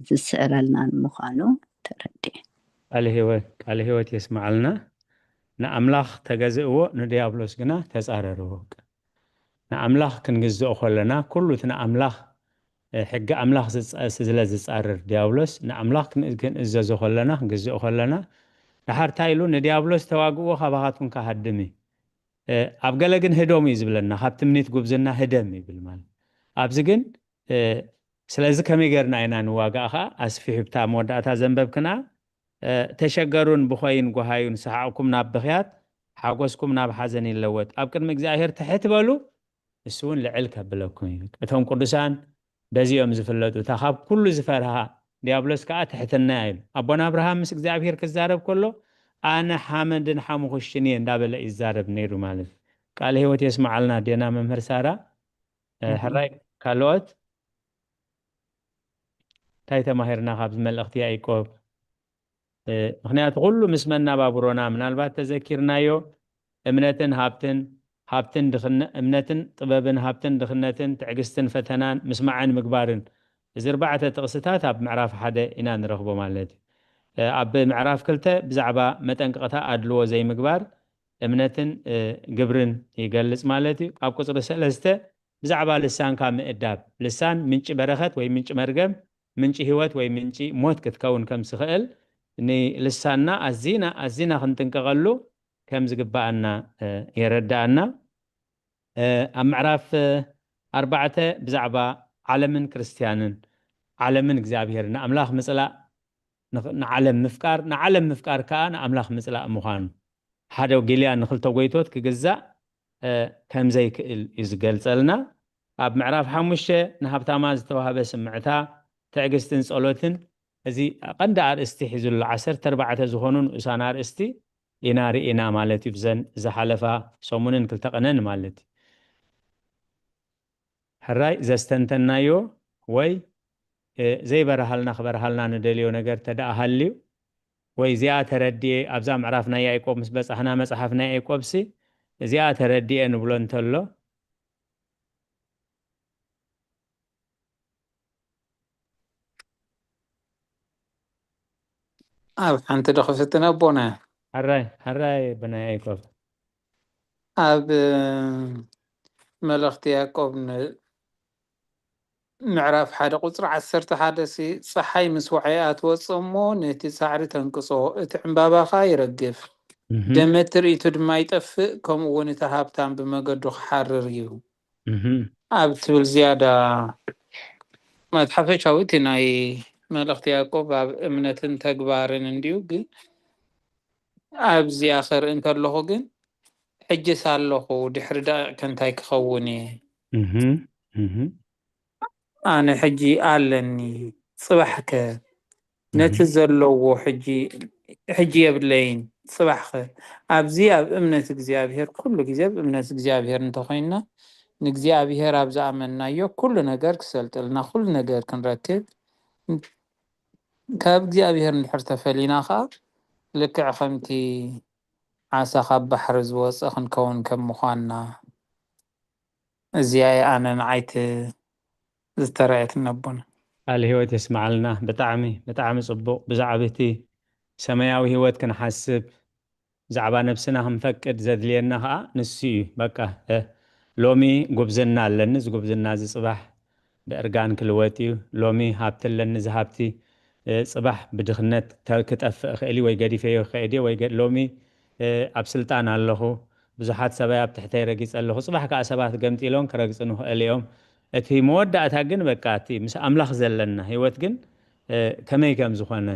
ዝስዕረልናን ምዃኑ ተረዲእ። ቃለ ህይወት ቃለ ህይወት የስምዓልና። ንኣምላኽ ተገዝእዎ ንዲያብሎስ ግና ተፃረርዎ። ንኣምላኽ ክንግዝኦ ከለና ኩሉ እቲ ንኣምላኽ ሕጊ ኣምላኽ ስለ ዝፃረር ዲያብሎስ ንኣምላኽ ክንእዘዞ ከለና ክንግዝኦ ከለና ድሓር እንታይ ኢሉ ንዲያብሎስ ተዋግእዎ ካባኻትኩም ክሃድም እዩ። ኣብ ገለ ግን ህደሙ እዩ ዝብለና ካብ ትምኒት ጉብዝና ህደም ይብል ማለት ኣብዚ ግን ስለዚ ከመይ ገርና ኢና ንዋጋእ ከዓ ኣስፊሑ ብታ መወዳእታ ዘንበብክና ተሸገሩን ብኾይን ጎሃዩን ሰሓቕኩም ናብ ብኽያት ሓጎስኩም ናብ ሓዘን ይለወጥ ኣብ ቅድሚ እግዚኣብሔር ትሕት በሉ እሱ እውን ልዕል ከብለኩም እዩ እቶም ቅዱሳን በዚኦም ዝፍለጡ እታ ካብ ኩሉ ዝፈርሃ ዲያብሎስ ከዓ ትሕትና ኢሉ ኣቦና ኣብርሃም ምስ እግዚኣብሔር ክዛረብ ከሎ ኣነ ሓመድን ሓሙኽሽትን እየ እንዳበለ ይዛረብ ነይሩ ማለት እዩ። ቃለ ህይወት የስምዓልና ዴና መምህር ሳራ። እ፣ ሕራይ ካልኦት እንታይ ተማሂርና ካብዚ መልእኽቲ ያዕቆብ? እ፣ ምኽንያቱ ኩሉ ምስ መናባብሮና ምናልባት ተዘኪርናዮ፣ እምነትን ሃብትን፣ ሃብትን ድኽነ-፣ እምነትን ጥበብን፣ ሃብትን ድኽነትን፣ ትዕግስትን ፈተናን፣ ምስማዕን ምግባርን። እዚ ኣርባዕተ ጥቕስታት ኣብ ምዕራፍ ሓደ ኢና ንረኽቦ ማለት እዩ። እ፣ ኣብ ምዕራፍ ክልተ ብዛዕባ መጠንቀቕታ ኣድልዎ ዘይምግባር፣ እምነትን፣ እ፣ ግብርን ይገልጽ ማለት እዩ። ኣብ ቁጽሪ ሰለስተ ብዛዕባ ልሳንካ ምእዳብ፣ ልሳን ምንጪ በረኸት ወይ ምንጪ መርገም፣ ምንጪ ህይወት ወይ ምንጪ ሞት ክትከውን ከም ዝኽእል፣ ንልሳንና ኣዚና፣ ኣዚና ክንጥንቀቐሉ ከም ዝግባኣና፣ እ፣ የረዳኣና። እ፣ ኣብ ምዕራፍ፣ እ፣ ኣርባዕተ ብዛዕባ ዓለምን ክርስትያንን፣ ዓለምን እግዚኣብሄርን፣ ንኣምላኽ ምጽላእ፣ ንኽ-፣ ንዓለም ምፍቃር፣ ንዓለም ምፍቃር ከኣ ንኣምላኽ ምጽላእ ምዃኑ፣ ሓደ ጊልያን ንኽልተ ጎይቶት ክግዛእ፣ እ፣ ከም ዘይክእል እዩ ዝገልጸልና። ኣብ ምዕራፍ ሓሙሽተ ንሃብታማ ዝተዋህበ ስምዕታ፣ ትዕግስትን ጸሎትን፣ እዚ ቀንዲ ኣርእስቲ ሒዙ ኣሎ። ዓሰርተ ኣርባዕተ ዝኾኑ ንኡሳን ኣርእስቲ ኢና ርኢና ማለት እዩ፣ ብዘን ዝሓለፋ ሰሙንን ክልተ ቀነን ማለት እዩ። ሕራይ ዘስተንተናዮ ወይ፣ እ፣ ዘይበርሃልና ክበርሃልና ንደልዮ ነገር ተደኣ ሃልዩ፣ ወይ እዚኣ ተረድኤ፣ ኣብዛ ምዕራፍ ናይ ያዕቆብ ምስ በጻሕና፣ መጽሓፍ ናይ ያዕቆብሲ እዚኣ ተረድኤ ንብሎ እንተሎ፣ ኣብ ሓንቲ ዶ ክፍትን ኣቦና? ሕራይ፣ ሕራይ ብናይ ያዕቆብ። ኣብ፣ እ፣ መልእኽቲ ያዕቆብ ን-፣ ምዕራፍ ሓደ ቁጽሪ ዓሰርተ ሓደ ሲ፣ "ጸሓይ ምስ ወዓያ ትወጽእ እሞ ነቲ ሳዕሪ ተንቅጾ፣ እቲ ዕምባባ ኸኣ ይረግፍ፣ እህ፣ ደመት ትርኢቱ ድማ ይጠፍእ፣ ከምኡ እውን እቲ ሃብታም ብመገዱ ክሓርር እዩ" እህ። ኣብ ትብል ዝያዳ ማለት ሓፈሻዊ እቲ ናይ መልእኽቲ ያዕቆብ ኣብ እምነትን ተግባርን እንድዩ፣ ግን ኣብዚኣ ክርኢ እንከለኹ ግን ሕጅስ ኣለኹ፣ ድሕሪ ደቂቕ ከ እንታይ ክኸውን እየ? እህ፣ እህ። ኣነ ሕጂ ኣለኒ፣ ጽባሕ ከ ነቲ እህ። ዘለዎ ሕጂ፣ ሕጂ የብለይን፣ ጽባሕ ከ? ኣብዚ ኣብ እምነት እግዚኣብሔር፣ ኩሉ ግዜ ኣብ እምነት እግዚኣብሔር እንተኾይንና፣ ንእግዚኣብሔር ኣብ ዝኣመንናዮ ኩሉ ነገር ክሰልጥልና፣ ኩሉ ነገር ክንረክብ፣ ካብ እግዚኣብሔር እንድሕር ተፈሊና ኸኣ፣ ልክዕ ከምቲ ዓሳ ካብ ባሕሪ ዝወጸ ክንከውን ከም ምዃንና፣ እዚኣ እያ ኣነ ንዓይ ት-፣ ዝተረኣየትኒ ኣቦና። ቃል ህይወት የስምዓልና። ብጣዕሚ፣ ብጣዕሚ ጽቡቕ። ብዛዕባ እቲ ሰማያዊ ህይወት ክንሓስብ፣ ብዛዕባ ነብስና ክንፈቅድ ዘድልየና ኸኣ ንሱ እዩ። በቃ፣ እ፣ ሎሚ ጉብዝና ኣለኒ፣ እዚ ጉብዝና እዚ ጽባሕ ብእርጋን ክልወጥ እዩ። ሎሚ ሃብቲ ኣለኒ፣ እዚ ሃብቲ፣ እ፣ ጽባሕ ብድኽነት ተ-፣ ክጠፍእ እኽእል እዩ፣ ወይ ገዲፈዮ ክኸይድ እየ፣ ወይ ገ-፣ ሎሚ፣ እ፣ ኣብ ስልጣን ኣለኹ፣ ብዙሓት ሰባይ ኣብ ትሕተይ ረጊጸ ኣለኹ፣ ጽባሕ ከኣ ሰባት ገምጢሎም ክረግጹኒ ይኽእሉ እዮም። እቲ መወዳእታ ግን በቃ እቲ ምስ ኣምላኽ ዘለና ህይወት ግን፣ እ፣ ከመይ ከም ዝኾነ፣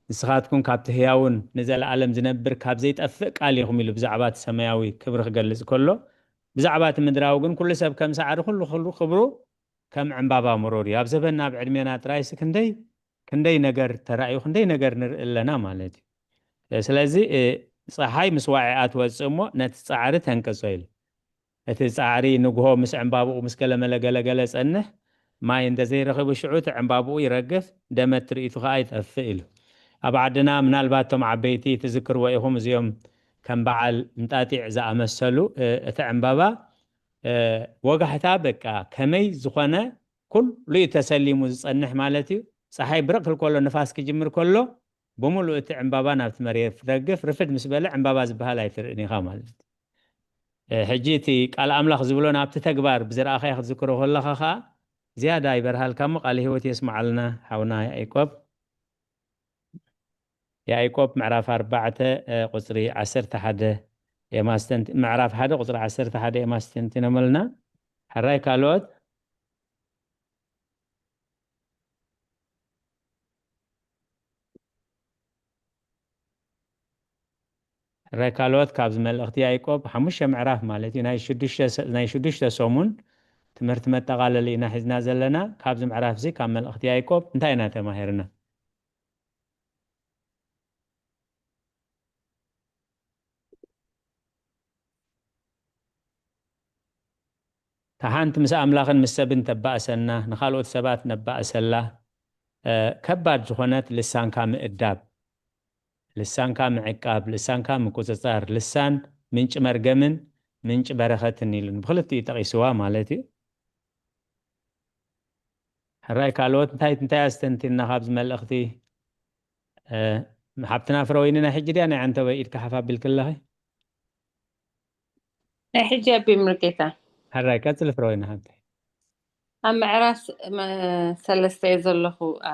ንስኻትኩም ካብቲ ህያውን ንዘለኣለም ዝነብር ካብ ዘይጠፍእ ቃል ኢኹም ኢሉ ብዛዕባ እቲ ሰማያዊ ክብሪ ክገልጽ ከሎ፣ ብዛዕባ እቲ ምድራዊ ግን ኩሉ ሰብ ከም ሳዕሪ ኩሉ፣ ኩሉ ክብሩ ከም ዕምባባ ምሩር እዩ። ኣብ ዘበንና ኣብ ዕድሜና ጥራይሲ ክንደይ፣ ክንደይ ነገር ተራእዩ፣ ክንደይ ነገር ንርኢ ኣለና ማለት እዩ። ስለዚ፣ እ፣ ጸሓይ ምስ ዋዒኣ ትወጽእ እሞ ነቲ ጻዕሪ ተንቅጾ ኢሉ። እቲ ጻዕሪ ንግሆ ምስ ዕምባብኡ ምስ ገለመለ ገለገለ ጸንሕ፣ ማይ እንተ ዘይረኺቡ ሽዑ እቲ ዕምባብኡ ይረግፍ፣ ደመት ትርኢቱ ኸኣ ይጠፍእ ኢሉ። ኣብ ዓድና ምናልባት እቶም ዓበይቲ ትዝክርዎ ኢኹም፣ እዚኦም ከም በዓል እንጣጢዕ ዝኣመሰሉ፣ እ፣ እቲ ዕምባባ፣ እ፣ ወጋሕታ በቃ ከመይ ዝኾነ ኩሉ እዩ ተሰሊሙ ዝጸንሕ ማለት እዩ። ጸሓይ ብርቕ ክብል ከሎ፣ ንፋስ ክጅምር ከሎ፣ ብምሉእ እቲ ዕምባባ ናብቲ መሬት ትረግፍ፣ ርፍድ ምስ በለ ዕምባባ ዝበሃል ኣይትርእን ኢኻ ማለት እዩ። እ፣ ሕጂ እቲ ቃል ኣምላኽ ዝብሎ ናብቲ ተግባር ብዝረኣኻዮ ክትዝክሮ ከለኻ ኸኣ ዝያዳ ይበርሃልካ እሞ ቃለ ህይወት የስምዓልና ሓውና ያዕቆብ። ያዕቆብ ምዕራፍ ኣርባዕተ፣ እ፣ ቁጽሪ ዓሰርተ ሓደ የማስተንት-፣ ምዕራፍ ሓደ ቁጽሪ ዓሰርተ ሓደ የማስተንትኖመልና። ሕራይ ካልኦት? ሕራይ ካልኦት ካብዚ መልእኽቲ ያዕቆብ ሓሙሽተ ምዕራፍ ማለት እዩ። ናይ ሽዱሽተ ሰ-፣ ናይ ሽዱሽተ ሰሙን ትምህርቲ መጠቓለሊ ኢና ሒዝና ዘለና። ካብዚ ምዕራፍ እዚ ካብ መልእኽቲ ያዕቆብ እንታይ ኢና ተማሂርና? እታ ሓንቲ ምስ ኣምላኽን ምስ ሰብን ተባእሰና፣ ንኻልኦት ሰባት ነባእሰላ፣ እ፣ ከባድ ዝኾነት ልሳንካ ምእዳብ፣ ልሳንካ ምዕቃብ፣ ልሳንካ ምቁጽጻር፣ ልሳን ምንጪ መርገምን ምንጪ በረኸትን ኢሉ ብኽልቲኡ ጠቒስዋ ማለት እዩ። ሕራይ ካልኦት እንታይ እንታይ ኣስተንቲና ካብዚ መልእኽቲ? እ፣ ሓብትና ፍረወይኒ ናይ ሕጂ ድያ ናይ ዓንተበይ ኢድካ ሓፍ ኣቢልኪ ኣለኺ? ናይ ሕጂ ኣቢ ምርጌታ። ሕራይ ቀጽሊ ፍረወይኒ ሓብተይ። ኣብ ምዕራፍ መ-፣ ሰለስተ እየ ዘለኹ። አ፣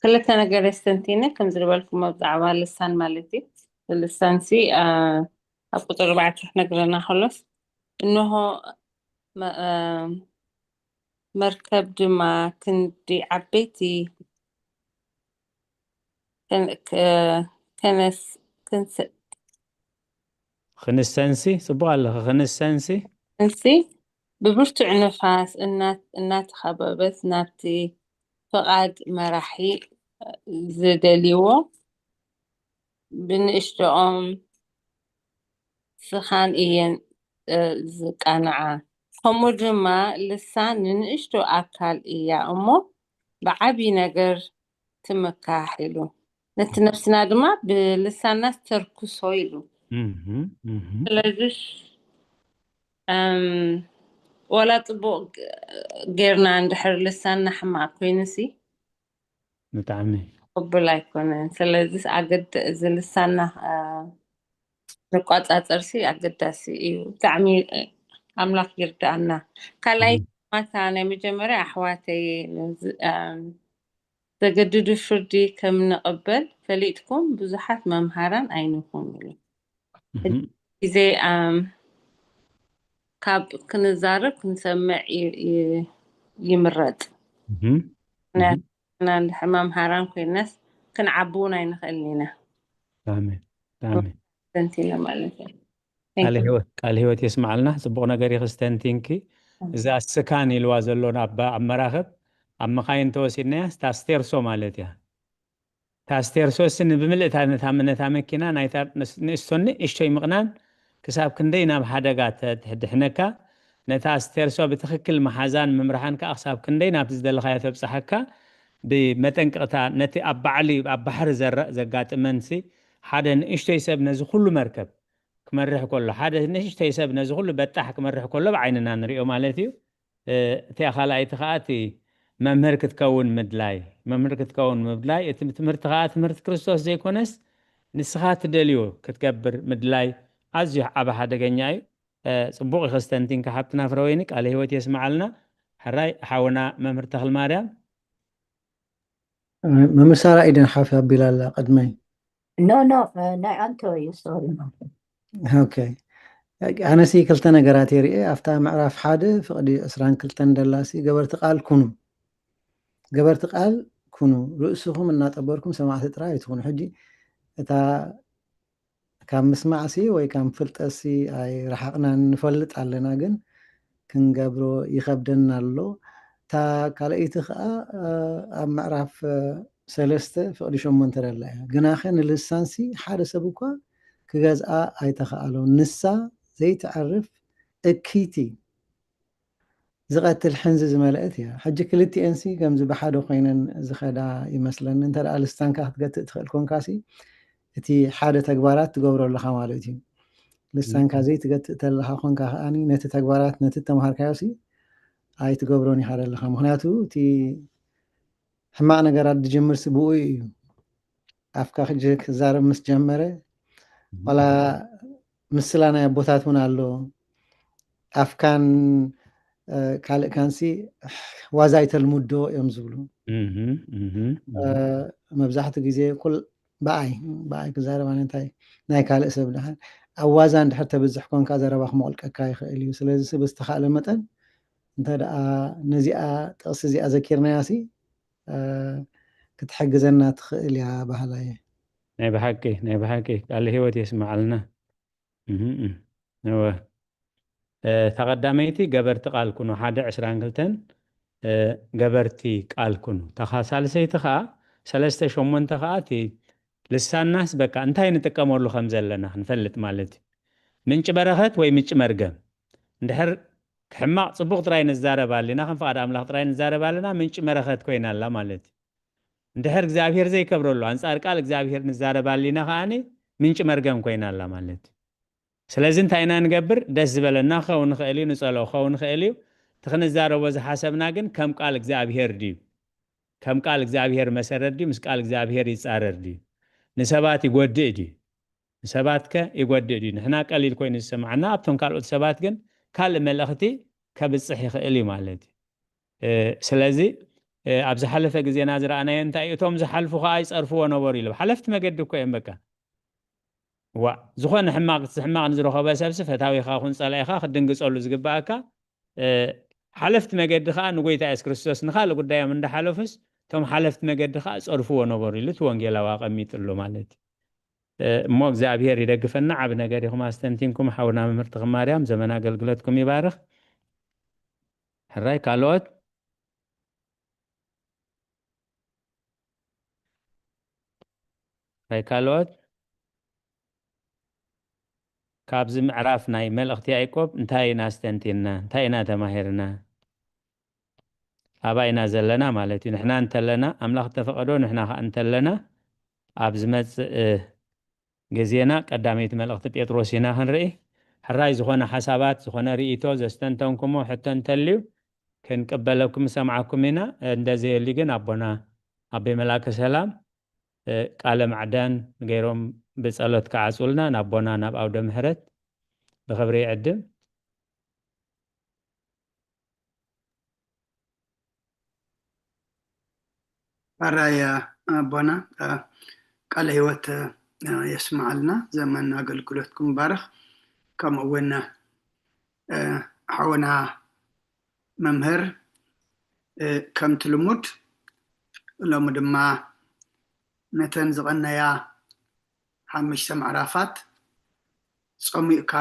ክልተ ነገር ኣስተንቲነ ከም ዝበልኩሞ ብዛዕባ ልሳን ማለት እዩ። ልሳን ሲ፣ አ፣ ኣብ ቁፅሪ ኣርባዕተ ክነግረና ከሎስ፣ እንሆ መ-፣ አ፣ መርከብ ድማ ክንዲ ዓበይቲ ከን-፣ ከ-፣ ከነስ-፣ ክንስ-፣ ክንሰንሲ፣ ጽቡቕ ኣለኺ፣ ክንሰንሲ። እንሲ ብብርቱዕ ንፋስ እና-፣ እናተኸበበት ናብቲ ፍቓድ መራሒ ዝደልይዎ ብንእሽቶኦም ስኻን እየን፣ እ፣ ዝቃንዓ። ከምኡ ድማ ልሳን ንንእሽቶ ኣካል እያ እሞ ብዓቢ ነገር ትምካሕ ኢሉ። ነቲ ነፍስና ድማ ብልሳንና ዝተርኩሶ ኢሉ። እህ፣ እህ። ስለዚ፣ እም፣ ዋላ ጽቡቕ ጌርና እንድሕር ልሳንና ሕማቕ ኮይኑሲ፣ ብጣዕሚ። ቅቡል ኣይኮነን። ስለዚ ኣገድ-፣ እዚ ልሳንና፣ እ፣ ንቋጻጸርሲ ኣገዳሲ እዩ። ብጣዕሚ፣ እ፣ ኣምላኽ ይርዳኣና። ካልኣይ፣ እም። ማታ ናይ መጀመርያ ኣሕዋተይ፣ እዚ፣ እም፣ ዘገድዱ ፍርዲ ከም ንቕበል ፈሊጥኩም ብዙሓት መምሃራን ኣይንኹን ኢሉ። እህ። ግዜ፣ እም፣ ካብ ክንዛረብ ክንሰምዕ ይ-፣ ይ-፣ ይምረጽ። እህ። ምኽንያቱ እህ። ንሕና እንድሕር መምሃራን ኮይናስ ክንዓቢ እውን ኣይንኽእልን ኢና። ብጣዕሚ፣ ብጣዕሚ። ተንቲነ ማለት እዩ። Thank ቃለ you። ህይወት፣ ቃለ ህይወት የስምዓልና። ጽቡቕ ነገር ኢኺ ስተንቲንኪ። እዛ ስካን ኢልዋ ዘሎ ናብ፣ ኣብ መራኽብ፣ ኣብ መኻይን ተወሲድናያ፣ ታስቴርሶ ማለት እያ። ታስቴርሶ ሲ ንብምልእታ ነታ፣ ነታ መኪና ናይታ ንስ-፣ ንእሽቶን ንእሽቶይ ምቕናን ክሳብ ክንደይ ናብ ሓደጋ ተ-፣ ተድሕነካ፣ ነታ ኣስቴርሶ ብትኽክል መሓዛን ምምርሓን ከኣ ክሳብ ክንደይ ናብቲ ዝደለኻዮ ተብጽሓካ፣ ብመጠንቀቕታ ነቲ ኣብ ባዕሊ ኣብ ባሕሪ ዘረ-፣ ዘጋጥመንሲ ሓደ ንእሽቶይ ሰብ ነዚ ኩሉ መርከብ ክመርሕ ከሎ፣ ሓደ ንእሽቶይ ሰብ ነዚ ኩሉ በጣሕ ክመርሕ ከሎ ብዓይንና ንሪኦ ማለት እዩ። እ፣ እቲኣ ካልኣይቲ ከኣ እቲ መምህር ክትከውን ምድላይ። መምህር ክትከውን ምድላይ፣ እቲ ትምህርቲ ከኣ ትምህርቲ ክርስቶስ ዘይኮነስ ንስኻ ትደልዮ ክትገብር ምድላይ ኣዝዩ ዓቢ ሓደገኛ እዩ። እ፣ ጽቡቕ ኢኺ ስተንቲንካ ሓብትና ፍረወይኒ፣ ቃለ ህይወት የስምዓልና። ሕራይ ሓውና መምህር ተኽልማርያም። መምህር ሳራ ኢደን ሓፍ ኣቢላ ኣላ ቅድመይ። ኖ፣ ኖ፣ እ፣ ናይ ኣንቶ እዩ፣ ሶሪ። ኦኬ። ኣነሲ ክልተ ነገራት የርኢ። ኣብታ ምዕራፍ ሓደ ፍቕዲ ዕስራን ክልተን ደላሲ ገበርቲ ቃል ኩኑ። ገበርቲ ቃል ኩኑ። ርእስኹም እናጠበርኩም ሰማዕቲ ጥራይ ኣይትኹኑ። ሕጂ እታ ካብ ምስማዕሲ ወይ ካብ ፍልጠትሲ ኣይረሓቕናን፣ ንፈልጥ ኣለና፣ ግን ክንገብሮ ይኸብደና ኣሎ። እታ ካልኣይቲ ኸኣ፣ እ፣ ኣብ ምዕራፍ፣ እ፣ ሰለስተ ፍቕዲ ሸሞንተ ደላ እያ። ግናኸ ንልሳንሲ ሓደ ሰብ እኳ ክገዝኣ ኣይተኻእሎ። ንሳ ዘይተዕርፍ እክይቲ ዝቐትል ሕንዚ ዝመልአት እያ። ሕጂ ክልቲኤንሲ ከምዚ ብሓደ ኮይነን ዝኸዳ ይመስለኒ። እንተ ደኣ ልሳንካ ክትገትእ ትኽእል ኮንካሲ፣ እቲ ሓደ ተግባራት ትገብሮ ኣለኻ ማለት እዩ። ልሳንካ እም። ዘይትገትእ ተለኻ ኮንካ ከኣኒ፣ ነቲ ተግባራት፣ ነቲ እተምሃርካዮሲ ኣይትገብሮን ኢኻ ዘለኻ። ምኽንያቱ እቲ ሕማቕ ነገራት ዝጅምርሲ ብኡ እዩ። ኣፍካ ክጅ-፣ ክዛረብ ምስ ጀመረ፣ ዋላ ምስላ ናይ ኣቦታት እውን ኣሎ። ኣፍካን፣ እ፣ ካልእካንሲ ዋዛ ኣይተልሙዶ እዮም ዝብሉ። እህ፣ እህ፣ እ፣ እህ። መብዛሕትኡ ግዜ ኩል-፣ ብኣይ፣ ብኣይ ክዛረብ ኣነ እንታይ ናይ ካልእ ሰብ ደሓን ኣብ ዋዛ እንድሕር ተብዝሕ ኮንካ ዘረባ ክመቑልቀካ ይኽእል እዩ። ስለዚ ሲ ብዝተኻእለ መጠን እንተ ደኣ ነዚኣ ጥቕሲ እዚኣ ዘኪርናያ ሲ፣ እ፣ ክትሕግዘና ትኽእል እያ በሃላይ እየ። ናይ ብሓቂ፣ ናይ ብሓቂ ቃለ ህይወት የስምዓልና። እህ፣ እህ። እወ። እ፣ እታ ቀዳመይቲ ገበርቲ ቃል ኩኑ፣ ሓደ ዕስራን ክልተን፣ እ፣ ገበርቲ ቃል ኩኑ። እታ ኻ-፣ ሳልሰይቲ ኸኣ ሰለስተ ሸሞንተ ኸኣ እቲ ልሳንናስ በቃ እንታይ ንጥቀመሉ ከም ዘለና ክንፈልጥ ማለት እዩ። ምንጪ በረኸት ወይ ምንጪ መርገም። እንድሕር ሕማቕ ጽቡቕ ጥራይ ንዛረብ ኣለና፣ ከም ፍቓድ ኣምላኽ ጥራይ ንዛረብ ኣለና፣ ምንጪ መረኸት ኮይና ኣላ ማለት እዩ። እንድሕር እግዚኣብሔር ዘይከብረሉ፣ ኣንጻር ቃል እግዚኣብሔር ንዛረብ ኣለና ከኣኒ ምንጪ መርገም ኮይና ኣላ ማለት እዩ። ስለዚ እንታይ ኢና ንገብር? ደስ ዝበለና ክኸውን ይኽእል እዩ፣ ንጸልኦ ክኸውን ይኽእል እዩ። እቲ ክንዛረቦ ዝሓሰብና ግን ከም ቃል እግዚኣብሔር ድዩ? ከም ቃል እግዚኣብሔር መሰረት ድዩ? ምስ ቃል እግዚኣብሔር ይጻረር ድዩ? ንሰባት ይጎድእ ድዩ? ንሰባት ከ ይጎድእ ድዩ? ንሕና ቀሊል ኮይኑ ዝሰምዓና፣ ኣብቶም ካልኦት ሰባት ግን ካልእ መልእኽቲ ከብጽሕ ይኽእል እዩ ማለት እዩ። እ፣ ስለዚ፣ እ፣ ኣብ ዝሓለፈ ግዜና ዝረኣናዮ እንታይ እዩ? እቶም ዝሓልፉ ከኣ ይጸርፍዎ ነበሩ ኢሉ። ሓለፍቲ መገዲ እኮ እዮም በቃ። ዋእ፣ ዝኾነ ሕማቕ፣ ሕማቕ ንዝረኸበ ሰብሲ ፈታዊኻ ኩን ጸላኢኻ ክትድንግጸሉ ዝግባኣካ፣ እ፣ ሓለፍቲ መገዲ ከኣ ንጎይታ የሱስ ክርስቶስ ንኻልእ ጉዳዮም እንዳሓለፉስ፣ እቶም ሓለፍቲ መገዲ ከኣ ጸርፍዎ ነበሩ ኢሉ እቲ ወንጌላዊ ኣቐሚጥሉ ማለት እዩ። እ፣ እሞ እግዚኣብሔር ይደግፈና። ዓቢ ነገር ኢኹም ኣስተንቲንኩም። ሓውና መምህር ተኽለ ማርያም፣ ዘመን ኣገልግሎትኩም ይባርኽ። ሕራይ ካልኦት? ሕራይ ካልኦት? ካብዚ ምዕራፍ ናይ መልእኽቲ ያዕቆብ እንታይ ኢና ኣስተንቲንና? እንታይ ኢና ተማሂርና? ኣባይ ኢና ዘለና ማለት እዩ። ንሕና እንተለና፣ ኣምላኽ እተፈቐዶ ንሕና ኸኣ እንተለና፣ ኣብ ዝመጽእ፣ እ፣ ግዜና ቀዳመይቲ መልእኽቲ ጴጥሮስ ኢና ክንርኢ። ሕራይ ዝኾነ ሓሳባት፣ ዝኾነ ርእይቶ ዘስተንተንኩሞ ሕቶ እንተልዩ፣ ክንቅበለኩም፣ ንሰምዓኩም ኢና። እንደዘየሊ ግን ኣቦና ኣቦይ መልኣከ ሰላም፣ እ፣ ቃለ ማዕዳን ገይሮም ብጸሎት ክዓጹልና፣ ናቦና ናብ ኣውደ ምሕረት ብኽብሪ ይዕድም። ሕራይ ኣቦና፣ እ፣ ቃለ ህይወት፣ እ፣ የስምዓልና፣ ዘመን ኣገልግሎትኩም ይባርኽ። ከምኡ እውን፣ እ፣ ሓውና መምህር፣ እ፣ ከምቲ ልሙድ ሎሚ ድማ ነተን ዝቐነያ ሓሙሽተ ምዕራፋት ጸሚቕካ፣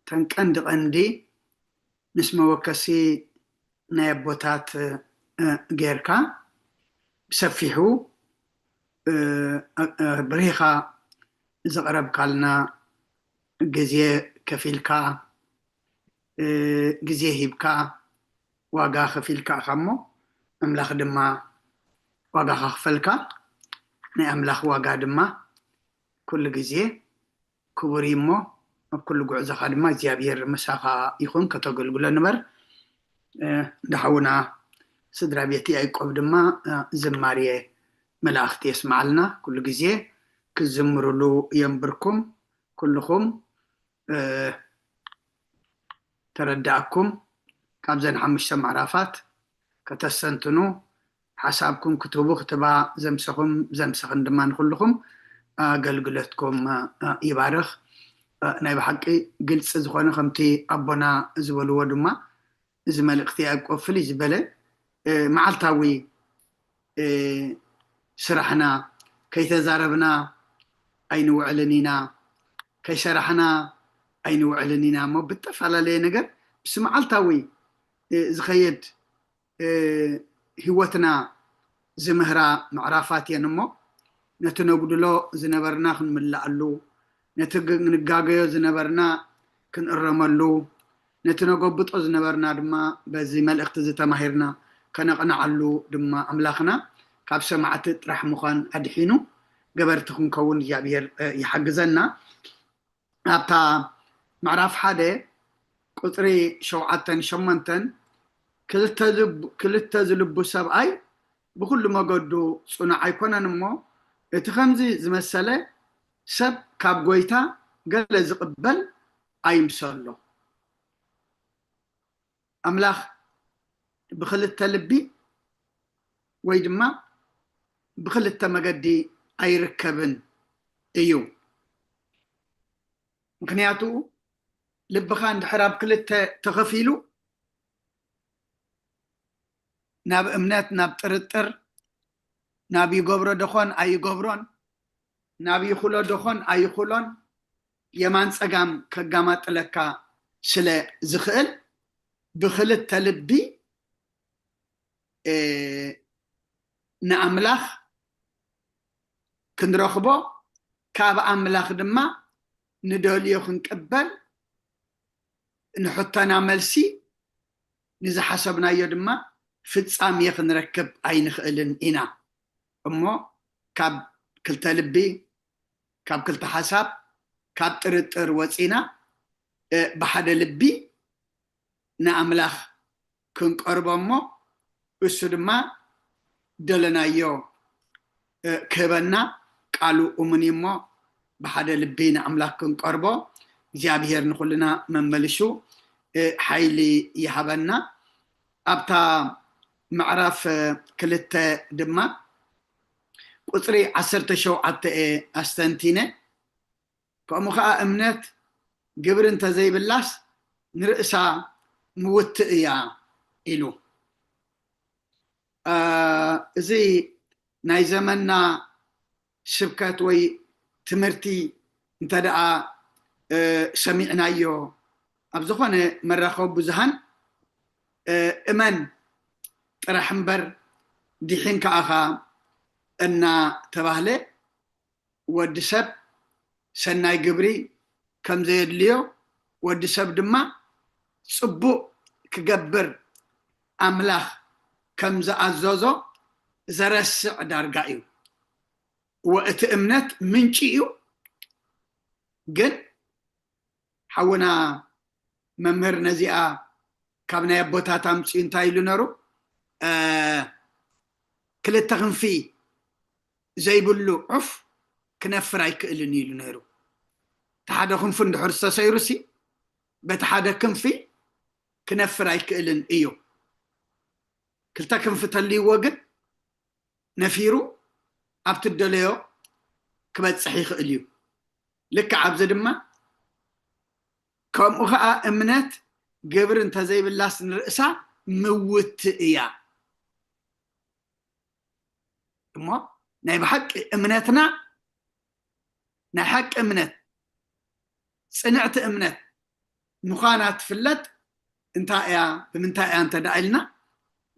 ተን ቀንዲ ቀንዲ ምስ መወከሲ ናይ ኣቦታት፣ እ፣ ጌርካ ብሰፊሑ፣ እ፣ እ፣ ብሪኻ ዘቕረብካልና፣ ግዜ ከፊልካ፣ እ፣ ግዜ ሂብካ፣ ዋጋ ከፊልካ ኢኻ እሞ፣ ኣምላኽ ድማ ዋጋ ከኽፈልካ፣ ናይ ኣምላኽ ዋጋ ድማ ኩሉ ግዜ ክቡር እዩ እሞ፣ ኣብ ኩሉ ጉዕዞኻ ድማ እግዚኣብሔር ምሳኻ ይኹን፣ ከተገልግሎ ንበር። እ፣ እንዳ ሓውና ስድራ ቤት ያዕቆብ ድማ፣ እ፣ ዝማሬ መላእኽቲ የስምዓልና። ኩሉ ግዜ ክዝምሩሉ የንብርኩም። ኩልኹም፣ እ፣ ተረዳእኩም፣ ካብዘን ሓሙሽተ ምዕራፋት ከተስተንትኑ፣ ሓሳብኩም ክትህቡ፣ ክትባ ዘምሰኹም፣ ዘምሰኽን ድማ ንኹልኹም ኣገልግሎትኩም፣ እ፣ ይባርኽ። እ፣ ናይ ብሓቂ ግልጺ ዝኾነ፣ ከምቲ ኣቦና ዝበልዎ ድማ፣ እዚ መልእኽቲ ያዕቆብ ፍልይ ዝበለ፣ እ፣ መዓልታዊ፣ እ፣ ስራሕና፣ ከይተዛረብና ኣይንውዕልን ኢና፣ ከይሰራሕና ኣይንውዕልን ኢና እሞ፣ ብተፈላለየ ነገር ምስ መዓልታዊ፣ እ፣ ዝኸየድ፣ እ፣ ህይወትና ዝምህራ ምዕራፋት እየን እሞ፣ ነቲ ነጉድሎ ዝነበርና ክንምልኣሉ፣ ነቲ ግ-፣ ንጋገዮ ዝነበርና ክንእረመሉ፣ ነቲ ነጎብጦ ዝነበርና ድማ በዚ መልእኽቲ እዚ ተማሂርና ከነቕንዓሉ ድማ ኣምላኽና ካብ ሰማዕቲ ጥራሕ ምዃን ኣድሒኑ ገበርቲ ክንከውን እግዚኣብሔር፣ እ፣ ይሓግዘና። ኣብታ ምዕራፍ ሓደ ቁጽሪ ሸውዓተን ሸሞንተን፣ ክልተ ዝብ-፣ ክልተ ዝልቡ ሰብኣይ ብኹሉ መገዱ ጽኑዕ ኣይኮነን እሞ፣ እቲ ከምዚ ዝመሰለ ሰብ ካብ ጐይታ ገለ ዝቕበል ኣይምሰሎ። ኣምላኽ ብኽልተ ልቢ ወይ ድማ ብኽልተ መገዲ ኣይርከብን እዩ። ምኽንያቱ፣ ልብኻ እንድሕር ኣብ ክልተ ተኸፊሉ፣ ናብ እምነት፣ ናብ ጥርጥር፣ ናብ ይገብሮ ደኾን ኣይገብሮን፣ ናብ ይኽሎ ደኾን ኣይኽሎን፣ የማን ጸጋም ከጋማጥለካ ስለ ዝኽእል፣ ብኽልተ ልቢ፣ እ፣ ንኣምላኽ ክንረኽቦ፣ ካብ ኣምላኽ ድማ ንደልዮ ክንቅበል፣ ንሕቶና መልሲ፣ ንዝሓሰብናዮ ድማ ፍጻሜ ክንረክብ ኣይንኽእልን ኢና። እሞ ካብ ክልተ ልቢ፣ ካብ ክልተ ሓሳብ፣ ካብ ጥርጥር ወጺና፣ እ፣ ብሓደ ልቢ ንኣምላኽ ክንቀርቦ እሞ እሱ ድማ ደለናዮ፣ እ፣ ክህበና ቃሉ እሙን እዩ እሞ ብሓደ ልቢ ንኣምላኽ ክንቀርቦ እግዚኣብሔር ንኹልና መመልሹ፣ እ፣ ሓይሊ ይሃበና። ኣብታ ምዕራፍ፣ እ፣ ክልተ ድማ ቁጽሪ ዓሰርተ ሸውዓተ እየ ኣስተንቲነ። ከምኡ ኸዓ እምነት ግብሪ እንተዘይብላስ ንርእሳ ምውትእ እያ ኢሉ። እ፣ እዚ ናይ ዘመንና ስብከት ወይ ትምህርቲ እንተ ደኣ፣ እ፣ ሰሚዕናዮ ኣብ ዝኾነ መራኸቢ ብዙሃን፣ እ፣ እመን ጥራሕ እምበር ድሒን ከኣኻ እናተባህለ ወዲ ሰብ ሰናይ ግብሪ ከም ዘየድልዮ፣ ወዲ ሰብ ድማ ጽቡቕ ክገብር ኣምላኽ ከም ዝኣዘዞ ዘረስዕ ዳርጋ እዩ። ወእቲ እምነት ምንጪ እዩ። ግን ሓውና መምህር ነዚኣ ካብ ናይ ኣቦታት ኣምፅኡ እንታይ ኢሉ ነሩ? እ፣ ክልተ ክንፊ ዘይብሉ ዑፍ ክነፍር ኣይክእልን ኢሉ ነይሩ። እቲ ሓደ ክንፉ እንድሕር ዝተሰይሩሲ፣ በቲ ሓደ ክንፊ ክነፍር ኣይክእልን እዩ። ክልተ ክንፊ ተልይዎ ግን ነፊሩ ኣብቲ ደለዮ ክበጽሕ ይኽእል እዩ። ልክዕ ኣብዚ ድማ ከምኡ ኸዓ እምነት ግብሪ እንተዘይብላስ ንርእሳ ምውቲ እያ። እሞ ናይ ብሓቂ እምነትና ናይ ሓቂ እምነት፣ ጽንዕቲ እምነት ምዃና ትፍለጥ እንታይ እያ? ብምንታይ እያ እንተ ደኣ ኢልና፣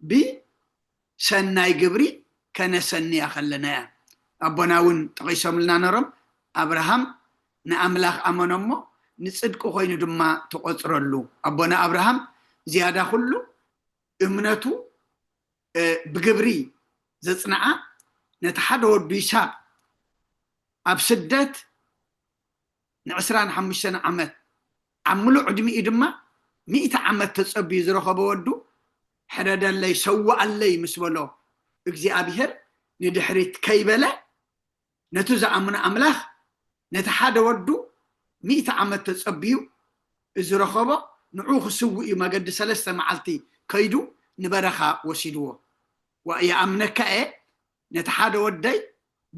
ብሰናይ ግብሪ ከነሰንያ ከለና እያ። ኣቦና እውን ጠቒሶምልና ነሮም፣ ኣብርሃም ንኣምላኽ ኣመኖ እሞ ንጽድቂ ኮይኑ ድማ ተቖጽረሉ። ኣቦና ኣብርሃም ዝያዳ ኩሉ እምነቱ፣ እ፣ ብግብሪ ዘጽንዓ ነቲ ሓደ ወዱ ይስሃቅ ኣብ ስደት ንዕስራን ሓሙሽተን ዓመት ኣብ ምሉእ ዕድሚኡ ድማ ሚእቲ ዓመት ተጸብዩ ዝረኸቦ ወዱ ሕረደለይ፣ ሰውኣለይ ምስ በሎ እግዚኣብሔር ንድሕሪት ከይበለ ነቲ ዝኣምኖ ኣምላኽ ነቲ ሓደ ወዱ ሚእቲ ዓመት ተጸብዩ ዝረኸቦ ንዑ ክስውእ እዩ መገዲ ሰለስተ መዓልቲ ከይዱ ንበረኻ ወሲድዎ። ዋ-፣ ይኣምነካ እየ ነቲ ሓደ ወደይ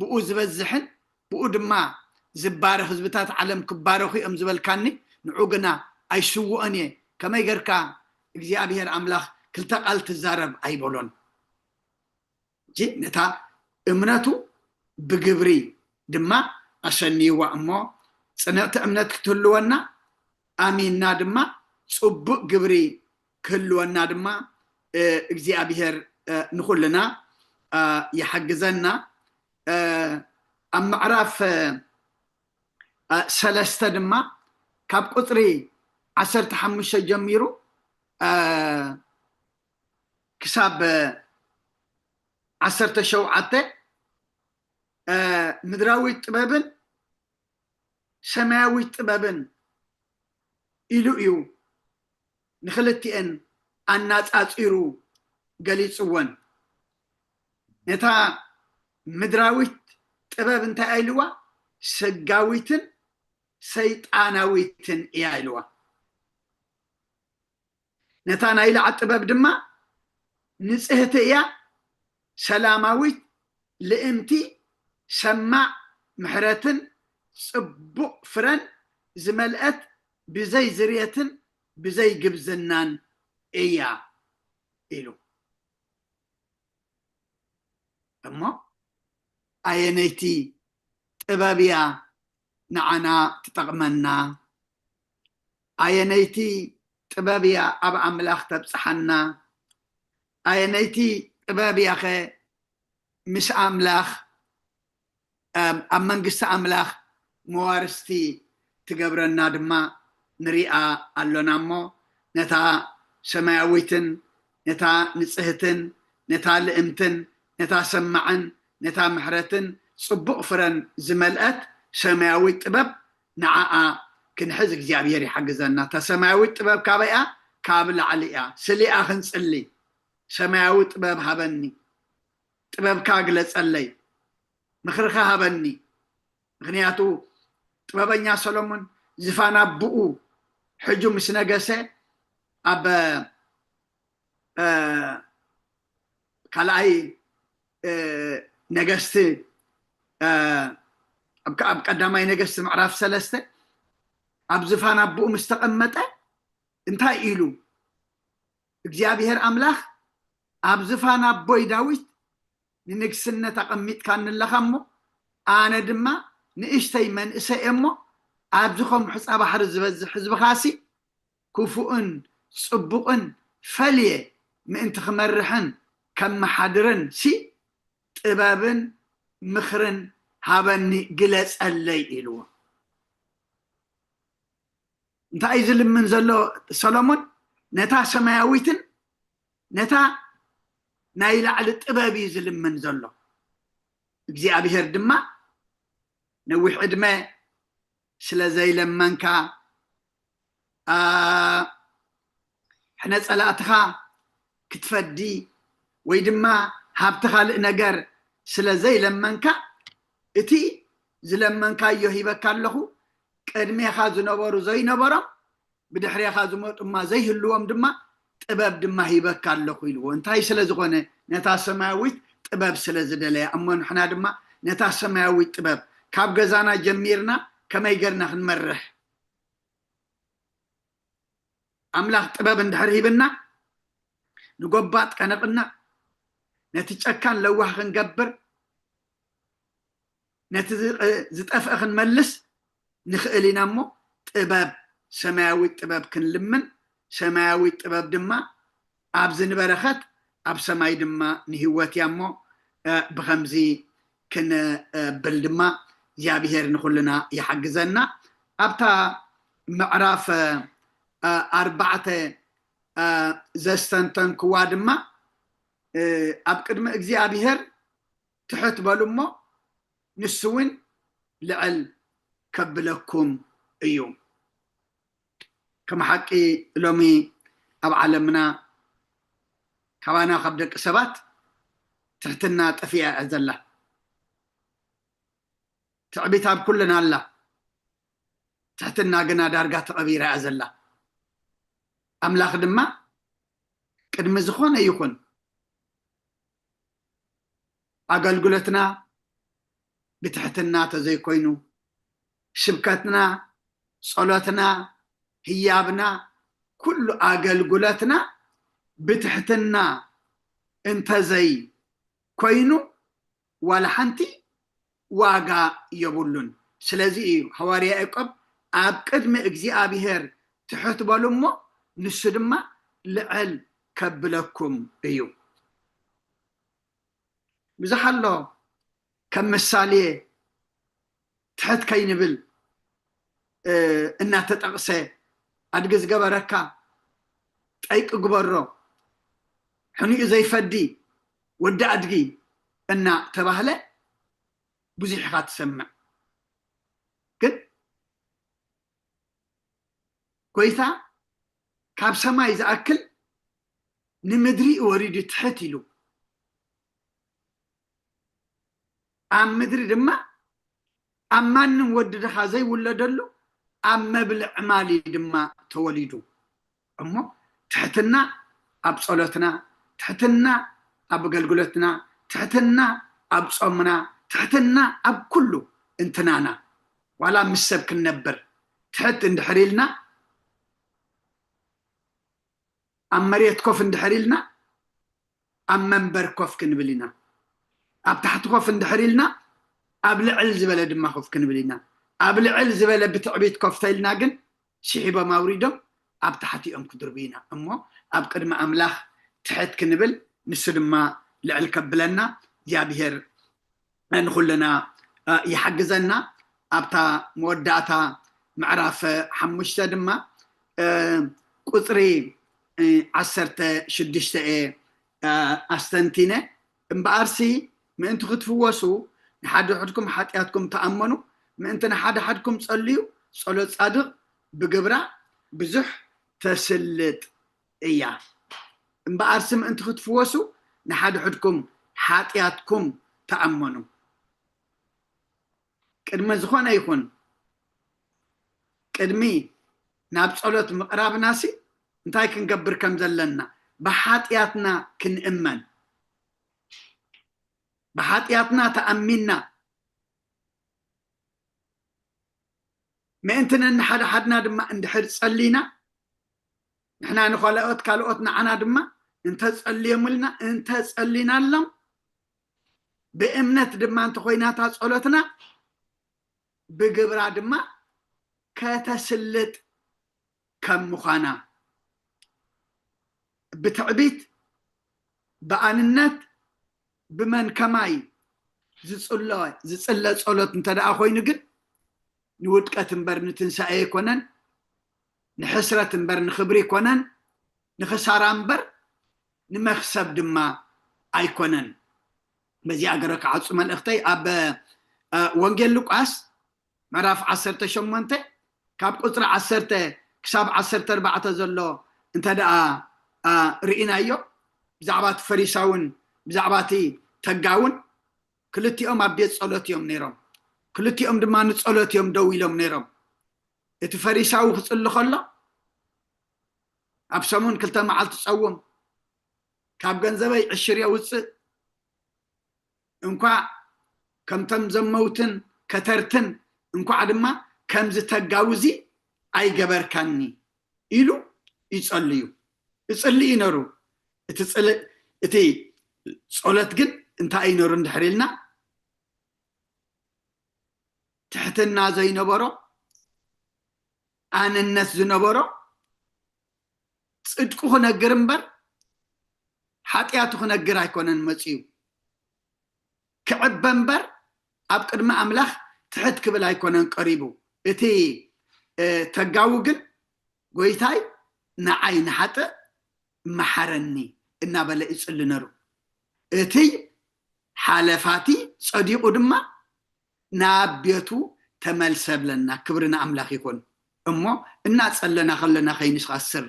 ብኡ ዝበዝሕን ብኡ ድማ ዝባረኽ ህዝብታት ዓለም ክባረኹ እዮም ዝበልካኒ ንዑ ግና ኣይስውኦን እየ። ከመይ ገርካ እግዚኣብሔር ኣምላኽ ክልተ ቃል ትዛረብ ኣይበሎን። ነታ እምነቱ ብግብሪ ድማ ኣሰንይዋ እሞ ጽንዕቲ እምነት ክትህልወና ኣሚንና ድማ ጽቡቅ ግብሪ ክህልወና ድማ እግዚኣብሔር ንኩልና ይሓግዘና። ኣብ ምዕራፍ ሰለስተ ድማ ካብ ቁፅሪ ዓሰርተ ሓሙሽተ ጀሚሩ ክሳብ ዓሰርተ ሸውዓተ ምድራዊት ጥበብን ሰማያዊት ጥበብን ኢሉ እዩ ንክልቲኤን ኣናፃፂሩ ገሊፅወን። ነታ ምድራዊት ጥበብ እንታይ ኢልዋ? ስጋዊትን ሰይጣናዊትን እያ ኢልዋ። ነታ ናይ ላዕ ጥበብ ድማ ንጽህቲ እያ፣ ሰላማዊት፣ ልእምቲ፣ ሰማዕ፣ ምሕረትን ጽቡቕ ፍረን ዝመልአት፣ ብዘይ ዝርየትን ብዘይ ግብዝናን እያ ኢሉ። እሞ ኣየነይቲ ጥበብ እያ ንዓና ትጠቕመና? ኣየነይቲ ጥበብ እያ ኣብ ኣምላኽ ተብጽሓና? ኣየነይቲ ጥበብ እያ ኸ ምስ ኣምላኽ ኣብ መንግስቲ ኣምላኽ መዋርስቲ ትገብረና ድማ ንሪኣ ኣሎና እሞ፣ ነታ ሰማያዊትን ነታ ንጽህትን ነታ ልእምትን ነታ ሰማዕን ነታ ምሕረትን ጽቡቕ ፍረን ዝመልአት ሰማያዊት ጥበብ ንዓኣ ክንሕዝ እግዚኣብሔር ይሓግዘና። እታ ሰማያዊት ጥበብ ካበይ እያ? ካብ ላዕሊ እያ። ስሊኣ ክንጽሊ፣ ሰማያዊ ጥበብ ሃበኒ፣ ጥበብካ ግለጸለይ፣ ምኽርኻ ሃበኒ። ምኽንያቱ ጥበበኛ ሰሎሞን ዝፋን ኣቦኡ ሕጁ ምስ ነገሰ ኣብ ካልኣይ ነገስቲ ኣብ ቀዳማይ ነገስቲ ምዕራፍ ሰለስተ ኣብ ዝፋን ኣቦኡ ምስ ተቐመጠ እንታይ ኢሉ? እግዚኣብሔር ኣምላኽ ኣብ ዝፋን ኣቦይ ዳዊት ንንግስነት ኣቐሚጥካኒ ኣለኻ እሞ ኣነ ድማ ንእሽተይ መንእሰይ እየ እሞ ኣብዚ ከም ሑፃ ባሕሪ ዝበዝሕ ህዝብኻሲ ክፉእን ጽቡቕን ፈልየ ምእንቲ ክመርሕን ከመሓድርን ሲ ጥበብን ምኽርን ሃበኒ ግለጸለይ ኢልዎ። እንታይ እዩ ዝልምን ዘሎ ሰሎሞን? ነታ ሰማያዊትን ነታ ናይ ላዕሊ ጥበብ እዩ ዝልምን ዘሎ። እግዚኣብሔር ድማ ነዊሕ ዕድመ ስለ ዘይለመንካ ሕነ ጸላእትኻ ክትፈዲ ወይ ድማ ሃብቲ ካልእ ነገር ስለ ዘይለመንካ እቲ ዝለመንካዮ ሂበካ ኣለኹ። ቅድሜኻ ዝነበሩ ዘይነበሮም ብድሕሬኻ ዝመጡ ድማ ዘይህልዎም ድማ ጥበብ ድማ ሂበካ ኣለኹ ኢልዎ። እንታይ ስለ ዝኾነ? ነታ ሰማያዊት ጥበብ ስለ ዝደለያ እሞ ንሕና ድማ ነታ ሰማያዊት ጥበብ ካብ ገዛና ጀሚርና ከመይ ገርና ክንመርሕ ኣምላኽ ጥበብ እንድሕር ሂብና ንጎባጥ ከነቕንዕ ነቲ ጨካን ለዋህ ክንገብር ነቲ ዝጠፍአ ክንመልስ ንኽእል ኢና እሞ ጥበብ ሰማያዊት ጥበብ ክንልምን ሰማያዊት ጥበብ ድማ ኣብዚ ንበረኸት ኣብ ሰማይ ድማ ንህይወት እያ እሞ ብኸምዚ ክንብል ድማ እግዚኣብሔር ንኩልና ይሓግዘና። ኣብታ ምዕራፍ ኣርባዕተ ዘስተንተንክዋ ድማ ኣብ ቅድሚ እግዚኣብሔር ትሕት በሉ እሞ ንሱ እውን ልዕል ከብለኩም እዩ። ከም ሓቂ ሎሚ ኣብ ዓለምና ካባና ካብ ደቂ ሰባት ትሕትና ጠፊኣ እያ ዘላ። ትዕቢት ኣብ ኩልና ኣላ። ትሕትና ግና ዳርጋ ተቐቢራ እያ ዘላ። ኣምላኽ ድማ ቅድሚ ዝኾነ ይኹን ኣገልግሎትና ብትሕትና ተዘይኮይኑ ስብከትና፣ ጸሎትና፣ ህያብና፣ ኩሉ ኣገልግሎትና ብትሕትና እንተዘይ ኮይኑ ዋላ ሓንቲ ዋጋ የብሉን። ስለዚ እዩ ሃዋርያ ያዕቆብ ኣብ ቅድሚ እግዚኣብሔር ትሕት በሉ እሞ ንሱ ድማ ልዕል ከብለኩም እዩ። ብዙሕ ኣሎ ከም ምሳሌ ትሕት ከይንብል እናተጠቕሰ ኣድጊ ዝገበረካ ጠይቂ ግበሮ፣ ሕኒኡ ዘይፈዲ ወዲ ኣድጊ እናተባህለ ብዙሕ ኢኻ ትሰምዕ። ግን ጎይታ ካብ ሰማይ ዝኣክል ንምድሪ ወሪዱ ትሕት ኢሉ ኣብ ምድሪ ድማ ኣብ ማንም ወዲ ድኻ ዘይውለደሉ ኣብ መብልዕ ማሊ ድማ ተወሊዱ። እሞ ትሕትና ኣብ ጸሎትና፣ ትሕትና ኣብ ኣገልግሎትና፣ ትሕትና ኣብ ጾምና፣ ትሕትና ኣብ ኩሉ እንትናና ዋላ ምስ ሰብ ክንነብር ትሕት እንድሕር ኢልና ኣብ መሬት ኮፍ እንድሕር ኢልና ኣብ መንበር ኮፍ ክንብል ኢና። ኣብ ታሕቲ ኮፍ እንድሕር ኢልና ኣብ ልዕል ዝበለ ድማ ኮፍ ክንብል ኢና። ኣብ ልዕል ዝበለ ብትዕቢት ኮፍ ተኢልና ግን ስሒቦም ኣውሪዶም ኣብ ታሕቲ እዮም ክድርብዩና። እሞ ኣብ ቅድሚ ኣምላኽ ትሕት ክንብል ንሱ ድማ ልዕል ከብለና እግዚኣብሔር ንኹልና ይሓግዘና። ኣብታ መወዳእታ ምዕራፍ ሓሙሽተ ድማ ቁፅሪ ዓሰርተ ሽዱሽተ እየ ኣስተንቲነ። እምበኣርሲ ምእንቲ ክትፍወሱ ንሓድሕድኩም ሓጢኣትኩም ተኣመኑ፣ ምእንቲ ንሓድሓድኩም ጸልዩ፣ ጸሎት ጻድቕ ብግብራ ብዙሕ ተስልጥ እያ። እምበኣርሲ ምእንቲ ክትፍወሱ ንሓድሕድኩም ሓጢኣትኩም ተኣመኑ። ቅድሚ ዝኾነ ይኹን ቅድሚ ናብ ጸሎት ምቕራብናሲ እንታይ ክንገብር ከም ዘለና ብሓጢኣትና ክንእመን፣ ብሓጢኣትና ተኣሚንና ምእንቲ ነንሓድሓድና ድማ እንድሕር ጸሊና ንሕና ንኻልኦት ካልኦት ንዓና ድማ እንተጸልዮምልና እንተጸሊናሎም ብእምነት ድማ እንተኾይናታ ጸሎትና ብግብራ ድማ ከተስልጥ ከም ምዃና ብትዕቢት ብኣንነት ብመን ከማይ ዝጽለ ጸሎት እንተ ደኣ ኮይኑ ግን ንውድቀት እምበር ንትንሳኤ ኣይኮነን፣ ንሕስረት እምበር ንኽብሪ ኣይኮነን፣ ንኽሳራ እምበር ንመኽሰብ ድማ ኣይኮነን። በዚኣ ገረ ክዓጹ መልእኽተይ ኣብ ወንጌል ሉቃስ ምዕራፍ ዓሰርተ ሸሞንተ ካብ ቁፅሪ ዓሰርተ ክሳብ ዓሰርተ ኣርባዕተ ዘሎ እንተ ደኣ ርኢናዮ ብዛዕባ እቲ ፈሪሳውን ብዛዕባ እቲ ተጋውን ክልቲኦም ኣብ ቤት ጸሎት እዮም ነይሮም። ክልቲኦም ድማ ንጸሎት እዮም ደው ኢሎም ነይሮም። እቲ ፈሪሳዊ ክጽሊ ከሎ ኣብ ሰሙን ክልተ መዓልቲ ጸውም፣ ካብ ገንዘበይ ዕሽር የውፅእ፣ እንኳዕ ከምቶም ዘመውትን ከተርትን እንኳዕ ድማ ከምዚ ተጋውዚ ኣይገበርካኒ ኢሉ ይጸልዩ ይጽልይ ነሩ። እቲ ጸሎት ግን እንታይ እዩ ነሩ እንድሕር ኢልና ትሕትና ዘይነበሮ ኣንነት ዝነበሮ ጽድቁ ክነግር እምበር ሓጢኣቱ ክነግር ኣይኮነን መጺኡ። ክዕበ እምበር ኣብ ቅድሚ ኣምላኽ ትሕት ክብል ኣይኮነን ቀሪቡ። እቲ ተጋዊ ግን ጎይታይ ንዓይ ንሓጥእ መሓረኒ እናበለ ይጽሊ ነሩ። እቲ ሓለፋቲ ጸዲቑ ድማ ናብ ቤቱ ተመልሰ ብለና። ክብሪ ንኣምላኽ ይኹን። እሞ እናጸለና ከለና ከይንስኻስር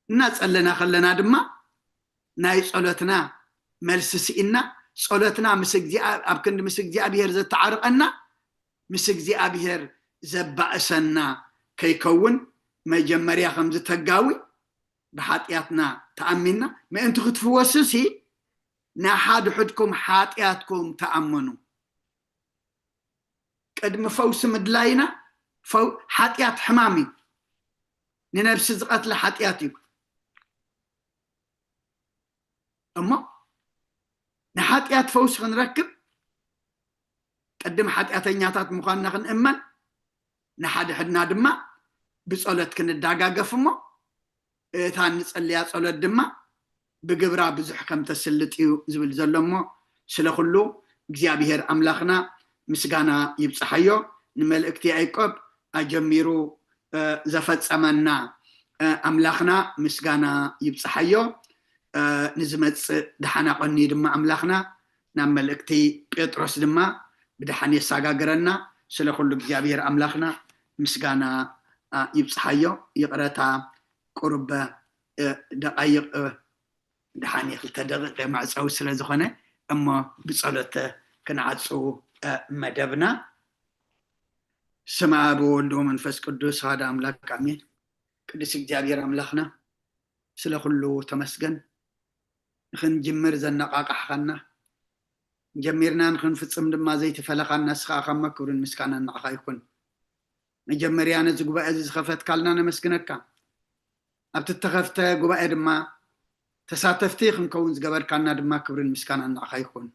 እናጸለና ከለና ድማ ናይ ጸሎትና መልሲ ስኢና ጸሎትና ምስ ኣብ ክንዲ ምስ እግዚኣብሔር ዘተዓርቐና ምስ እግዚኣብሔር ዘባእሰና ከይከውን መጀመርያ ከም ዝተጋዊ ብሓጢኣትና ተኣሚንና ምእንቲ ክትፍወሱ ሲ ንሓድሕድኩም ሓጢኣትኩም ተኣመኑ። ቅድሚ ፈውሲ ምድላይና ሓጢኣት ሕማም እዩ። ንነብሲ ዝቐትለ ሓጢኣት እዩ። እሞ ንሓጢኣት ፈውሲ ክንረክብ ቅድም ሓጢኣተኛታት ምዃንና ክንእመን ንሓድሕድና ድማ ብጸሎት ክንዳጋገፍ እሞ እታ ንጸልያ ጸሎት ድማ ብግብራ ብዙሕ ከም ተስልጥ እዩ ዝብል ዘሎ እሞ ስለ ኩሉ እግዚኣብሔር ኣምላኽና ምስጋና ይብጽሓዮ። ንመልእክቲ ያዕቆብ ኣጀሚሩ ዘፈጸመና ኣምላኽና ምስጋና ይብጽሓዮ። ንዝመጽእ ደሓን ኣቐንዩ ድማ ኣምላኽና ናብ መልእክቲ ጴጥሮስ ድማ ብደሓን የሳጋግረና። ስለ ኩሉ እግዚኣብሔር ኣምላኽና ምስጋና ይብጽሓዮ። ይቕረታ ቁሩብ ደቓይቕ ደሓን ክልተ ደቂቕ መዕፀዊ ስለ ዝኾነ እሞ ብጸሎት ክንዓጹ መደብና። ስም ኣብ ወወልድ ወመንፈስ ቅዱስ ሓደ ኣምላክ ኣሜን። ቅዱስ እግዚኣብሔር ኣምላኽና ስለ ኩሉ ተመስገን። ንኽንጅምር ዘነቓቓሕኻና ጀሚርና ንኽንፍጽም ድማ ዘይተፈለኻና ንስኻ ኣኻማ ክብርን ምስጋናን ንዓኻ ይኹን። መጀመርያ ነዚ ጉባኤ እዚ ዝኸፈትካልና ነመስግነካ። ኣብቲ እተኸፍተ ጉባኤ ድማ ተሳተፍቲ ክንከውን ዝገበርካና ድማ ክብርን ምስጋናን ንዓኻ ይኹን።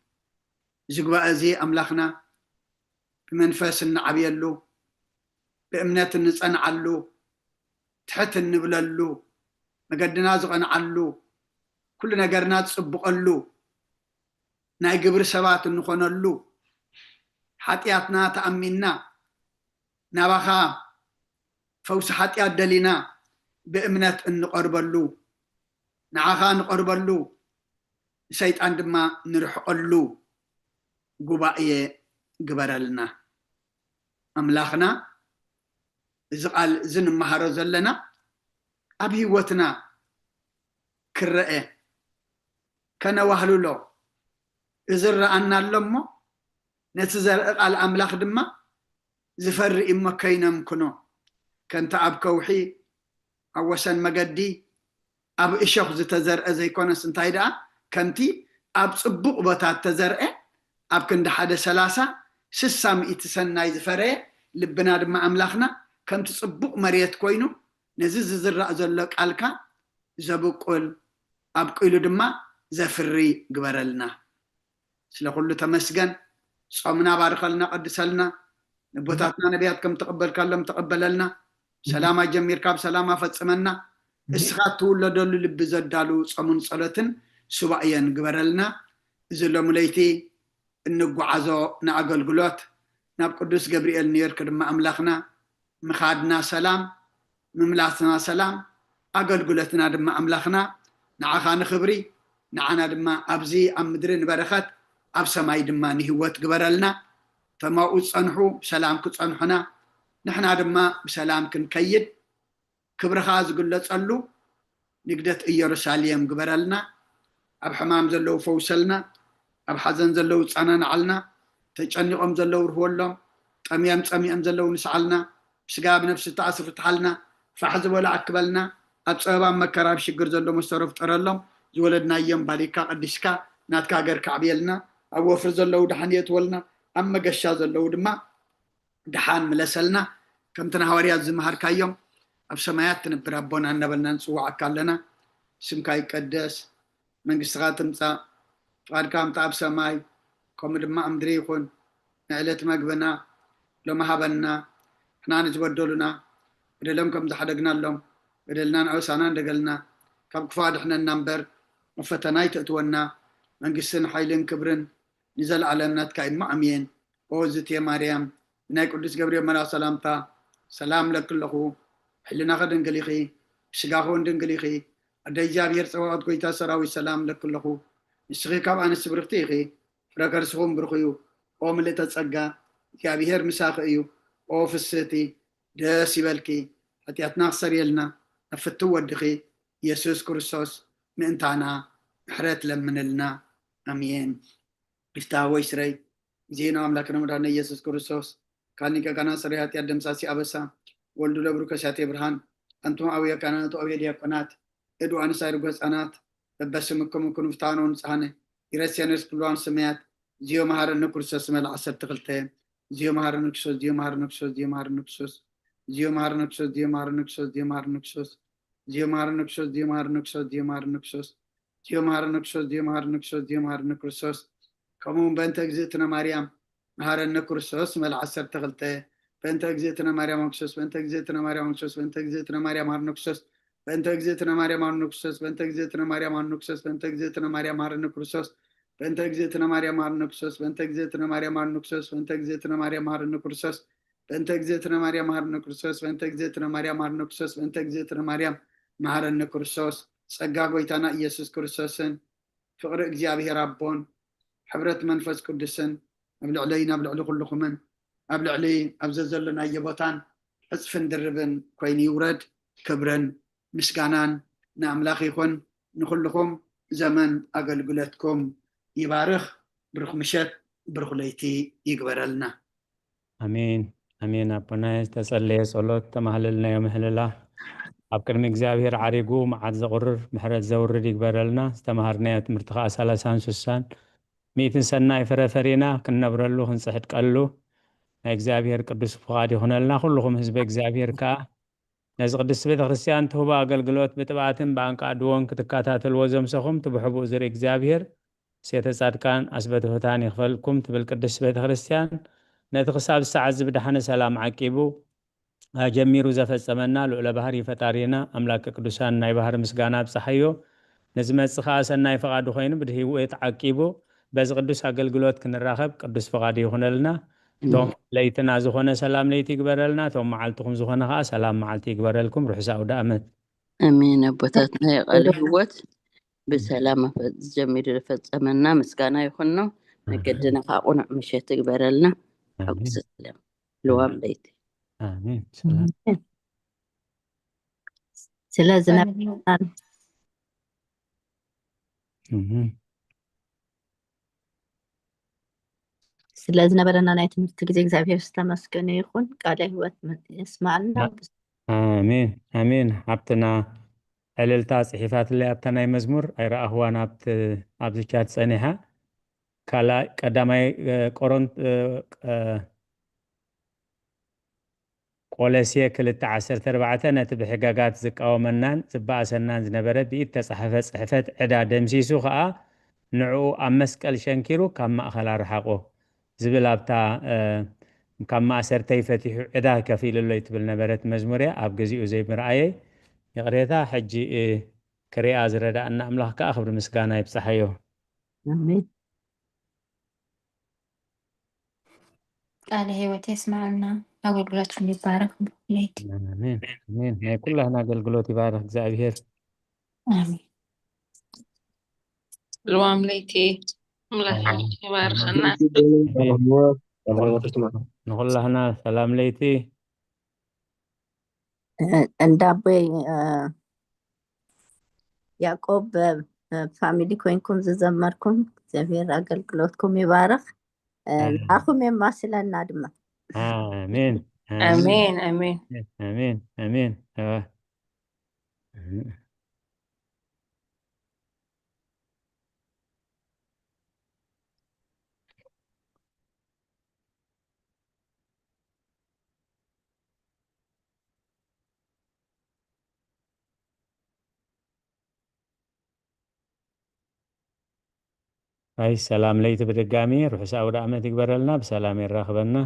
እዚ ጉባኤ እዚ ኣምላኽና ብመንፈስ እንዓብየሉ ብእምነት እንጸንዓሉ ትሕት እንብለሉ መገድና ዝቐንዓሉ ኩሉ ነገርና ዝጽብቐሉ ናይ ግብሪ ሰባት እንኾነሉ ሓጢኣትና ተኣሚንና ናባኻ ፈውሲ ሓጢኣት ደሊና ብእምነት እንቐርበሉ፣ ንዓኻ ንቐርበሉ፣ ንሰይጣን ድማ ንርሕቐሉ ጉባኤ ግበረልና። ኣምላኽና፣ እዚ ቃል እዚ ንመሃሮ ዘለና ኣብ ህይወትና ክረአ፣ ከነዋህልሎ፣ እዚ ረኣና ኣሎ እሞ፣ ነቲ ዘርኢ ቃል ኣምላኽ ድማ ዝፈሪ እሞ ከይነምክኖ፣ ከምቲ ኣብ ከውሒ ኣብ ወሰን መገዲ ኣብ እሾኽ ዝተዘርአ ዘይኮነስ፣ እንታይ ደኣ፣ ከምቲ ኣብ ጽቡቕ ቦታ እተዘርአ፣ ኣብ ክንዲ ሓደ ሰላሳ፣ ስሳ፣ ሚእቲ ሰናይ ዝፈረየ፣ ልብና ድማ ኣምላኽና ከምቲ ጽቡቕ መሬት ኮይኑ፣ ነዚ ዝዝራእ ዘሎ ቃልካ ዘብቁል፣ ኣብቂሉ ድማ ዘፍሪ ግበረልና። ስለ ኩሉ ተመስገን። ጾምና ባርከልና፣ ቀድሰልና። ነቦታትና ነቢያት ከም ተቐበልካሎም ተቐበለልና። ሰላም ኣጀሚርካ ብሰላም ኣፈጽመና። እስኻ እትውለደሉ ልቢ ዘዳሉ ጾምን ጸሎትን ሱባኤን ግበረልና። እዚ ሎሚ ለይቲ እንጓዓዞ ንኣገልግሎት ናብ ቅዱስ ገብርኤል ኒውዮርክ ድማ ኣምላኽና ምኻድና ሰላም፣ ምምላስና ሰላም፣ ኣገልግሎትና ድማ ኣምላኽና ንዓኻ ንኽብሪ፣ ንዓና ድማ ኣብዚ ኣብ ምድሪ ንበረኸት፣ ኣብ ሰማይ ድማ ንህይወት ግበረልና። እቶም ኣብኡ ዝጸንሑ ብሰላም ክጸንሑና፣ ንሕና ድማ ብሰላም ክንከይድ፣ ክብርኻ ዝግለጸሉ ንግደት ኢየሩሳሌም ግበረልና። ኣብ ሕማም ዘለዉ ፈውሰልና፣ ኣብ ሓዘን ዘለዉ ጸናንዓልና፣ ተጨኒቖም ዘለዉ ርህወሎም፣ ጠምዮም ጸሚኦም ዘለዉ ንስዓልና፣ ብስጋ ብነፍሲ ተኣስሩ ፍትሓልና፣ ፋሕ ዝበሉ ኣክበልና፣ ኣብ ጸበባ መከራ ኣብ ሽግር ዘሎ መሰሮ ፍጠረሎም፣ ዝወለድናዮም ባሪካ ቀዲስካ ናትካ ሃገር ካዕብየልና፣ ኣብ ወፍሪ ዘለዉ ደሓን የእትወልና፣ ኣብ መገሻ ዘለዉ ድማ ደሓን ምለሰልና። ከምቲ ንሃዋርያት ዝመሃርካዮም፣ ኣብ ሰማያት ትነብር ኣቦና እናበልና ንጽውዓካ ኣለና። ስምካ ይቀደስ፣ መንግስትኻ ትምጻእ፣ ፍቓድካ ከምቲ ኣብ ሰማይ ከምኡ ድማ ኣብ ምድሪ ይኹን። ንዕለት መግብና ሎሚ ሃበና፣ ንሕና ንዝበደሉና በደሎም ከም ዝሓደግናሎም በደልና ንኣበሳና እንደገልና፣ ካብ ክፉእ ኣድሕነና እምበር ኣብ ፈተና ኣይተእትወና። መንግስትን ሓይልን ክብርን ንዘለኣለም ናትካ እዩ እሞ ኣሜን። ኦ ዝትየ ማርያም፣ ብናይ ቅዱስ ገብርኤል መልኣኽ ሰላምታ ሰላም እለኪ ኣለኹ። ሕልናኺ ድንግል ኢኺ፣ ብስጋኺ እውን ድንግል ኢኺ። ኣደ እግዚኣብሔር ጸባኦት፣ ጎይታ ሰራዊት ሰላም እለኪ ኣለኹ። ንስኺ ካብ ኣንስቲ ብርኽቲ ኢኺ፣ ፍረ ከርስኺ እውን ብሩኽ እዩ። ኦ ምልእተ ጸጋ፣ እግዚኣብሔር ምሳኺ እዩ። ኦ ፍስህቲ፣ ደስ ይበልኪ፣ ሓጢኣትና ክሰርየልና ናብ ፍትው ወድኺ ኢየሱስ ክርስቶስ ምእንታና ምሕረት ለምንልና። ኣሜን። ይፍትሐ ወይ ስረይ። ጊዜና ኣምላክና መድኃኒነ ኢየሱስ ክርስቶስ፣ ካኒ ቀጋና ስረይ ኃጢአት ደምሳሲ አበሳ፣ ወልዱ ለብሩ ከሳቴ ብርሃን፣ አንቱም አብየ ካህናት ወአብየ ዲያቆናት፣ እዱ አንሳይ ርጎ ህፃናት፣ በበስምክሙ ኩኑ ፍትሐነ ወንጽሐነ፣ ይረሴነ ኩሉ አንስመያት፣ ዚዮ መሐረነ ክርስቶስ መለ ዓሰርተ ክልተ፣ ዚዮ መሐረነ ክርስቶስ፣ ዚዮ መሐረነ ክርስቶስ፣ ዚዮ መሐረነ ክርስቶስ፣ ዚዮ መሐረነ ክርስቶስ፣ ዚዮ መሐረነ ክርስቶስ፣ ዚዮ መሐረነ ክርስቶስ፣ ዚዮ መሐረነ ክርስቶስ፣ ዚዮ መሐረነ ክርስቶስ፣ ዚዮ መሐረነ ክርስቶስ፣ ዚዮ መሐረነ ክርስቶስ፣ ዚዮ መሐረነ ክርስቶስ፣ ዚዮ መሐረነ ክርስቶስ። ከምኡ እውን በእንተ እግዝእትነ ማርያም መሐረነ ክርስቶስ መለ ዓሰርተ ክልተ፣ በእንተ እግዝእትነ ማርያም ክርስቶስ፣ በእንተ እግዝእትነ ማርያም ክርስቶስ፣ በእንተ እግዝእትነ ማርያም መሐረነ ክርስቶስ፣ በእንተ እግዝእትነ ማርያም መሐረነ ክርስቶስ፣ በእንተ እግዝእትነ ማርያም መሐረነ ክርስቶስ፣ በእንተ እግዝእትነ ማርያም መሐረነ ክርስቶስ፣ በእንተ እግዝእትነ ማርያም መሐረነ ክርስቶስ፣ በእንተ እግዝእትነ ማርያም መሐረነ ክርስቶስ፣ በእንተ እግዝእትነ ማርያም መሐረነ ክርስቶስ፣ በእንተ እግዝእትነ ማርያም መሐረነ ክርስቶስ፣ በእንተ እግዝእትነ ማርያም መሐረነ ክርስቶስ፣ በእንተ እግዝእትነ ማርያም መሐረነ ክርስቶስ። ጸጋ ጎይታና ኢየሱስ ክርስቶስን ፍቕሪ እግዚኣብሔር ኣቦን ሕብረት መንፈስ ቅዱስን ኣብ ልዕለይን ኣብ ልዕሊ ኩልኹምን ኣብ ልዕሊ ኣብ ዘዘሎናዮ ቦታን ዕጽፍን ድርብን ኮይኑ ይውረድ። ክብርን ምስጋናን ንኣምላኽ ይኹን። ንኹልኹም ዘመን ኣገልግሎትኩም ይባርኽ። ብሩኽ ምሸት፣ ብሩኽ ለይቲ ይግበረልና። ኣሜን፣ ኣሜን። ኣቦናየ ዝተጸለየ ጸሎት፣ ተማህለልናዮ ምህለላ፣ ኣብ ቅድሚ እግዚኣብሔር ዓሪጉ መዓት ዘቑርር ምሕረት ዘውርድ ይግበረልና። ዝተማሃርናዮ ትምህርቲ ከኣ ሰላሳን ስሳን ሚእትን ሰናይ ፍረ ፈሪና ክንነብረሉ ክንጽሕድቀሉ ናይ እግዚኣብሔር ቅዱስ ፍቓድ ይኹነልና። ኩልኹም ህዝበ እግዚኣብሔር ከኣ ነዚ ቅድስቲ ቤተ ክርስቲያን ትህቦ ኣገልግሎት ብጥብኣትን ብኣንቃዕድዎን ክትከታተልዎ ዘምሰኹም እቲ ብሕቡእ ዝርኢ እግዚኣብሔር ሴተ ጻድቃን ኣስበ ትሑታን ይኽፈልኩም ትብል ቅድስቲ ቤተ ክርስቲያን፣ ነቲ ክሳብ ሰዓት እዚ ብደሓነ ሰላም ዓቂቡ ኣጀሚሩ ዘፈጸመና ልዑለ ባህሪ ፈጣሪና ኣምላከ ቅዱሳን ናይ ባህሪ ምስጋና ኣብጽሓዮ። ንዝመጽእ ኸኣ ሰናይ ፍቓዱ ኾይኑ ብድህይወት ዓቂቡ በዚ ቅዱስ ኣገልግሎት ክንራኸብ ቅዱስ ፍቓዱ ይኹነልና። እቶም ለይትና ዝኾነ ሰላም ለይቲ ይግበረልና፣ እቶም መዓልትኹም ዝኾነ ከዓ ሰላም መዓልቲ ይግበረልኩም። ርሑስ ኣውደ ኣመት። ኣሜን። ኣቦታትና የቃለ ህይወት ብሰላም ኣፈ- ጀሚሩ ዝፈጸመና ምስጋና ይኹኖ። መገድና ከዓ ቁኑዕ ምሸት ይግበረልና። ሕጉስ ሰላም ልዋም ለይቲ። ኣሜን። ሰላም። ስለ ዝነበረና እም። ስለ ዝነበረና ናይ ትምህርቲ ግዜ እግዚኣብሔር ዝተመስገነ ይኹን። ቃለ ህይወት የስማዕልና። ኣሜን ኣሜን። ሓብትና ዕልልታ ጽሒፋትለይ ኣብታ ናይ መዝሙር ኣይረኣኽዋን። ኣብቲ ኣብዚ ቻት ጸኒሓ ካልኣይ ቀዳማይ እ፣ ቆሮንት እ፣ እ፣ ቆለሴ ክልተ ዓሰርተ ኣርባዕተ ነቲ ብሕጋጋት ዝቃወመናን ዝበኣሰናን ዝነበረ ብኢድ ተጻሕፈ ጽሕፈት ዕዳ ደምሲሱ ኸኣ ንዕኡ ኣብ መስቀል ሸንኪሩ ካብ ማእኸል ኣርሓቖ ዝብል ኣብታ እ፣ ካብ ማእሰርተይ ፈቲሑ ዕዳ ከፊሉለይ ትብል ነበረት መዝሙር እያ። ኣብ ግዚኡ ዘይምርኣየይ ይቕሬታ። ሕጂ እ፣ ክሪኣ ዝረዳእና ኣምላኽ ከኣ ክብሪ ምስጋና ይብጽሓዮ። ኣሜን። ቃለ ህይወት የስማዕና። ኣገልግሎትኩም ይባረክ። ለይቲ ኣሜን ኣሜን። ናይ ኩላህና ኣገልግሎት ይባረክ እግዚኣብሔር። ኣሜን። ልዋም ለይቲ ኣምላኽ ይባርኸና። ንኩላህና ሰላም ለይቲ። እንዳ ኣቦይ እ፣ ያዕቆብ እ፣ ፋሚሊ ኮይንኩም ዝዘመርኩም እግዚኣብሔር ኣገልግሎትኩም ይባረክ። እ፣ ኣሜን። ንዓኹም የማስለና ድማ። ኣሜን ኣሜን ኣሜን። ኣሜን ኣሜን። እወ። ኣይ ሰላም ለይቲ ብድጋሚ ርሑስ ኣውደ ኣመት ይግበረልና፣ ብሰላም የራኽበና።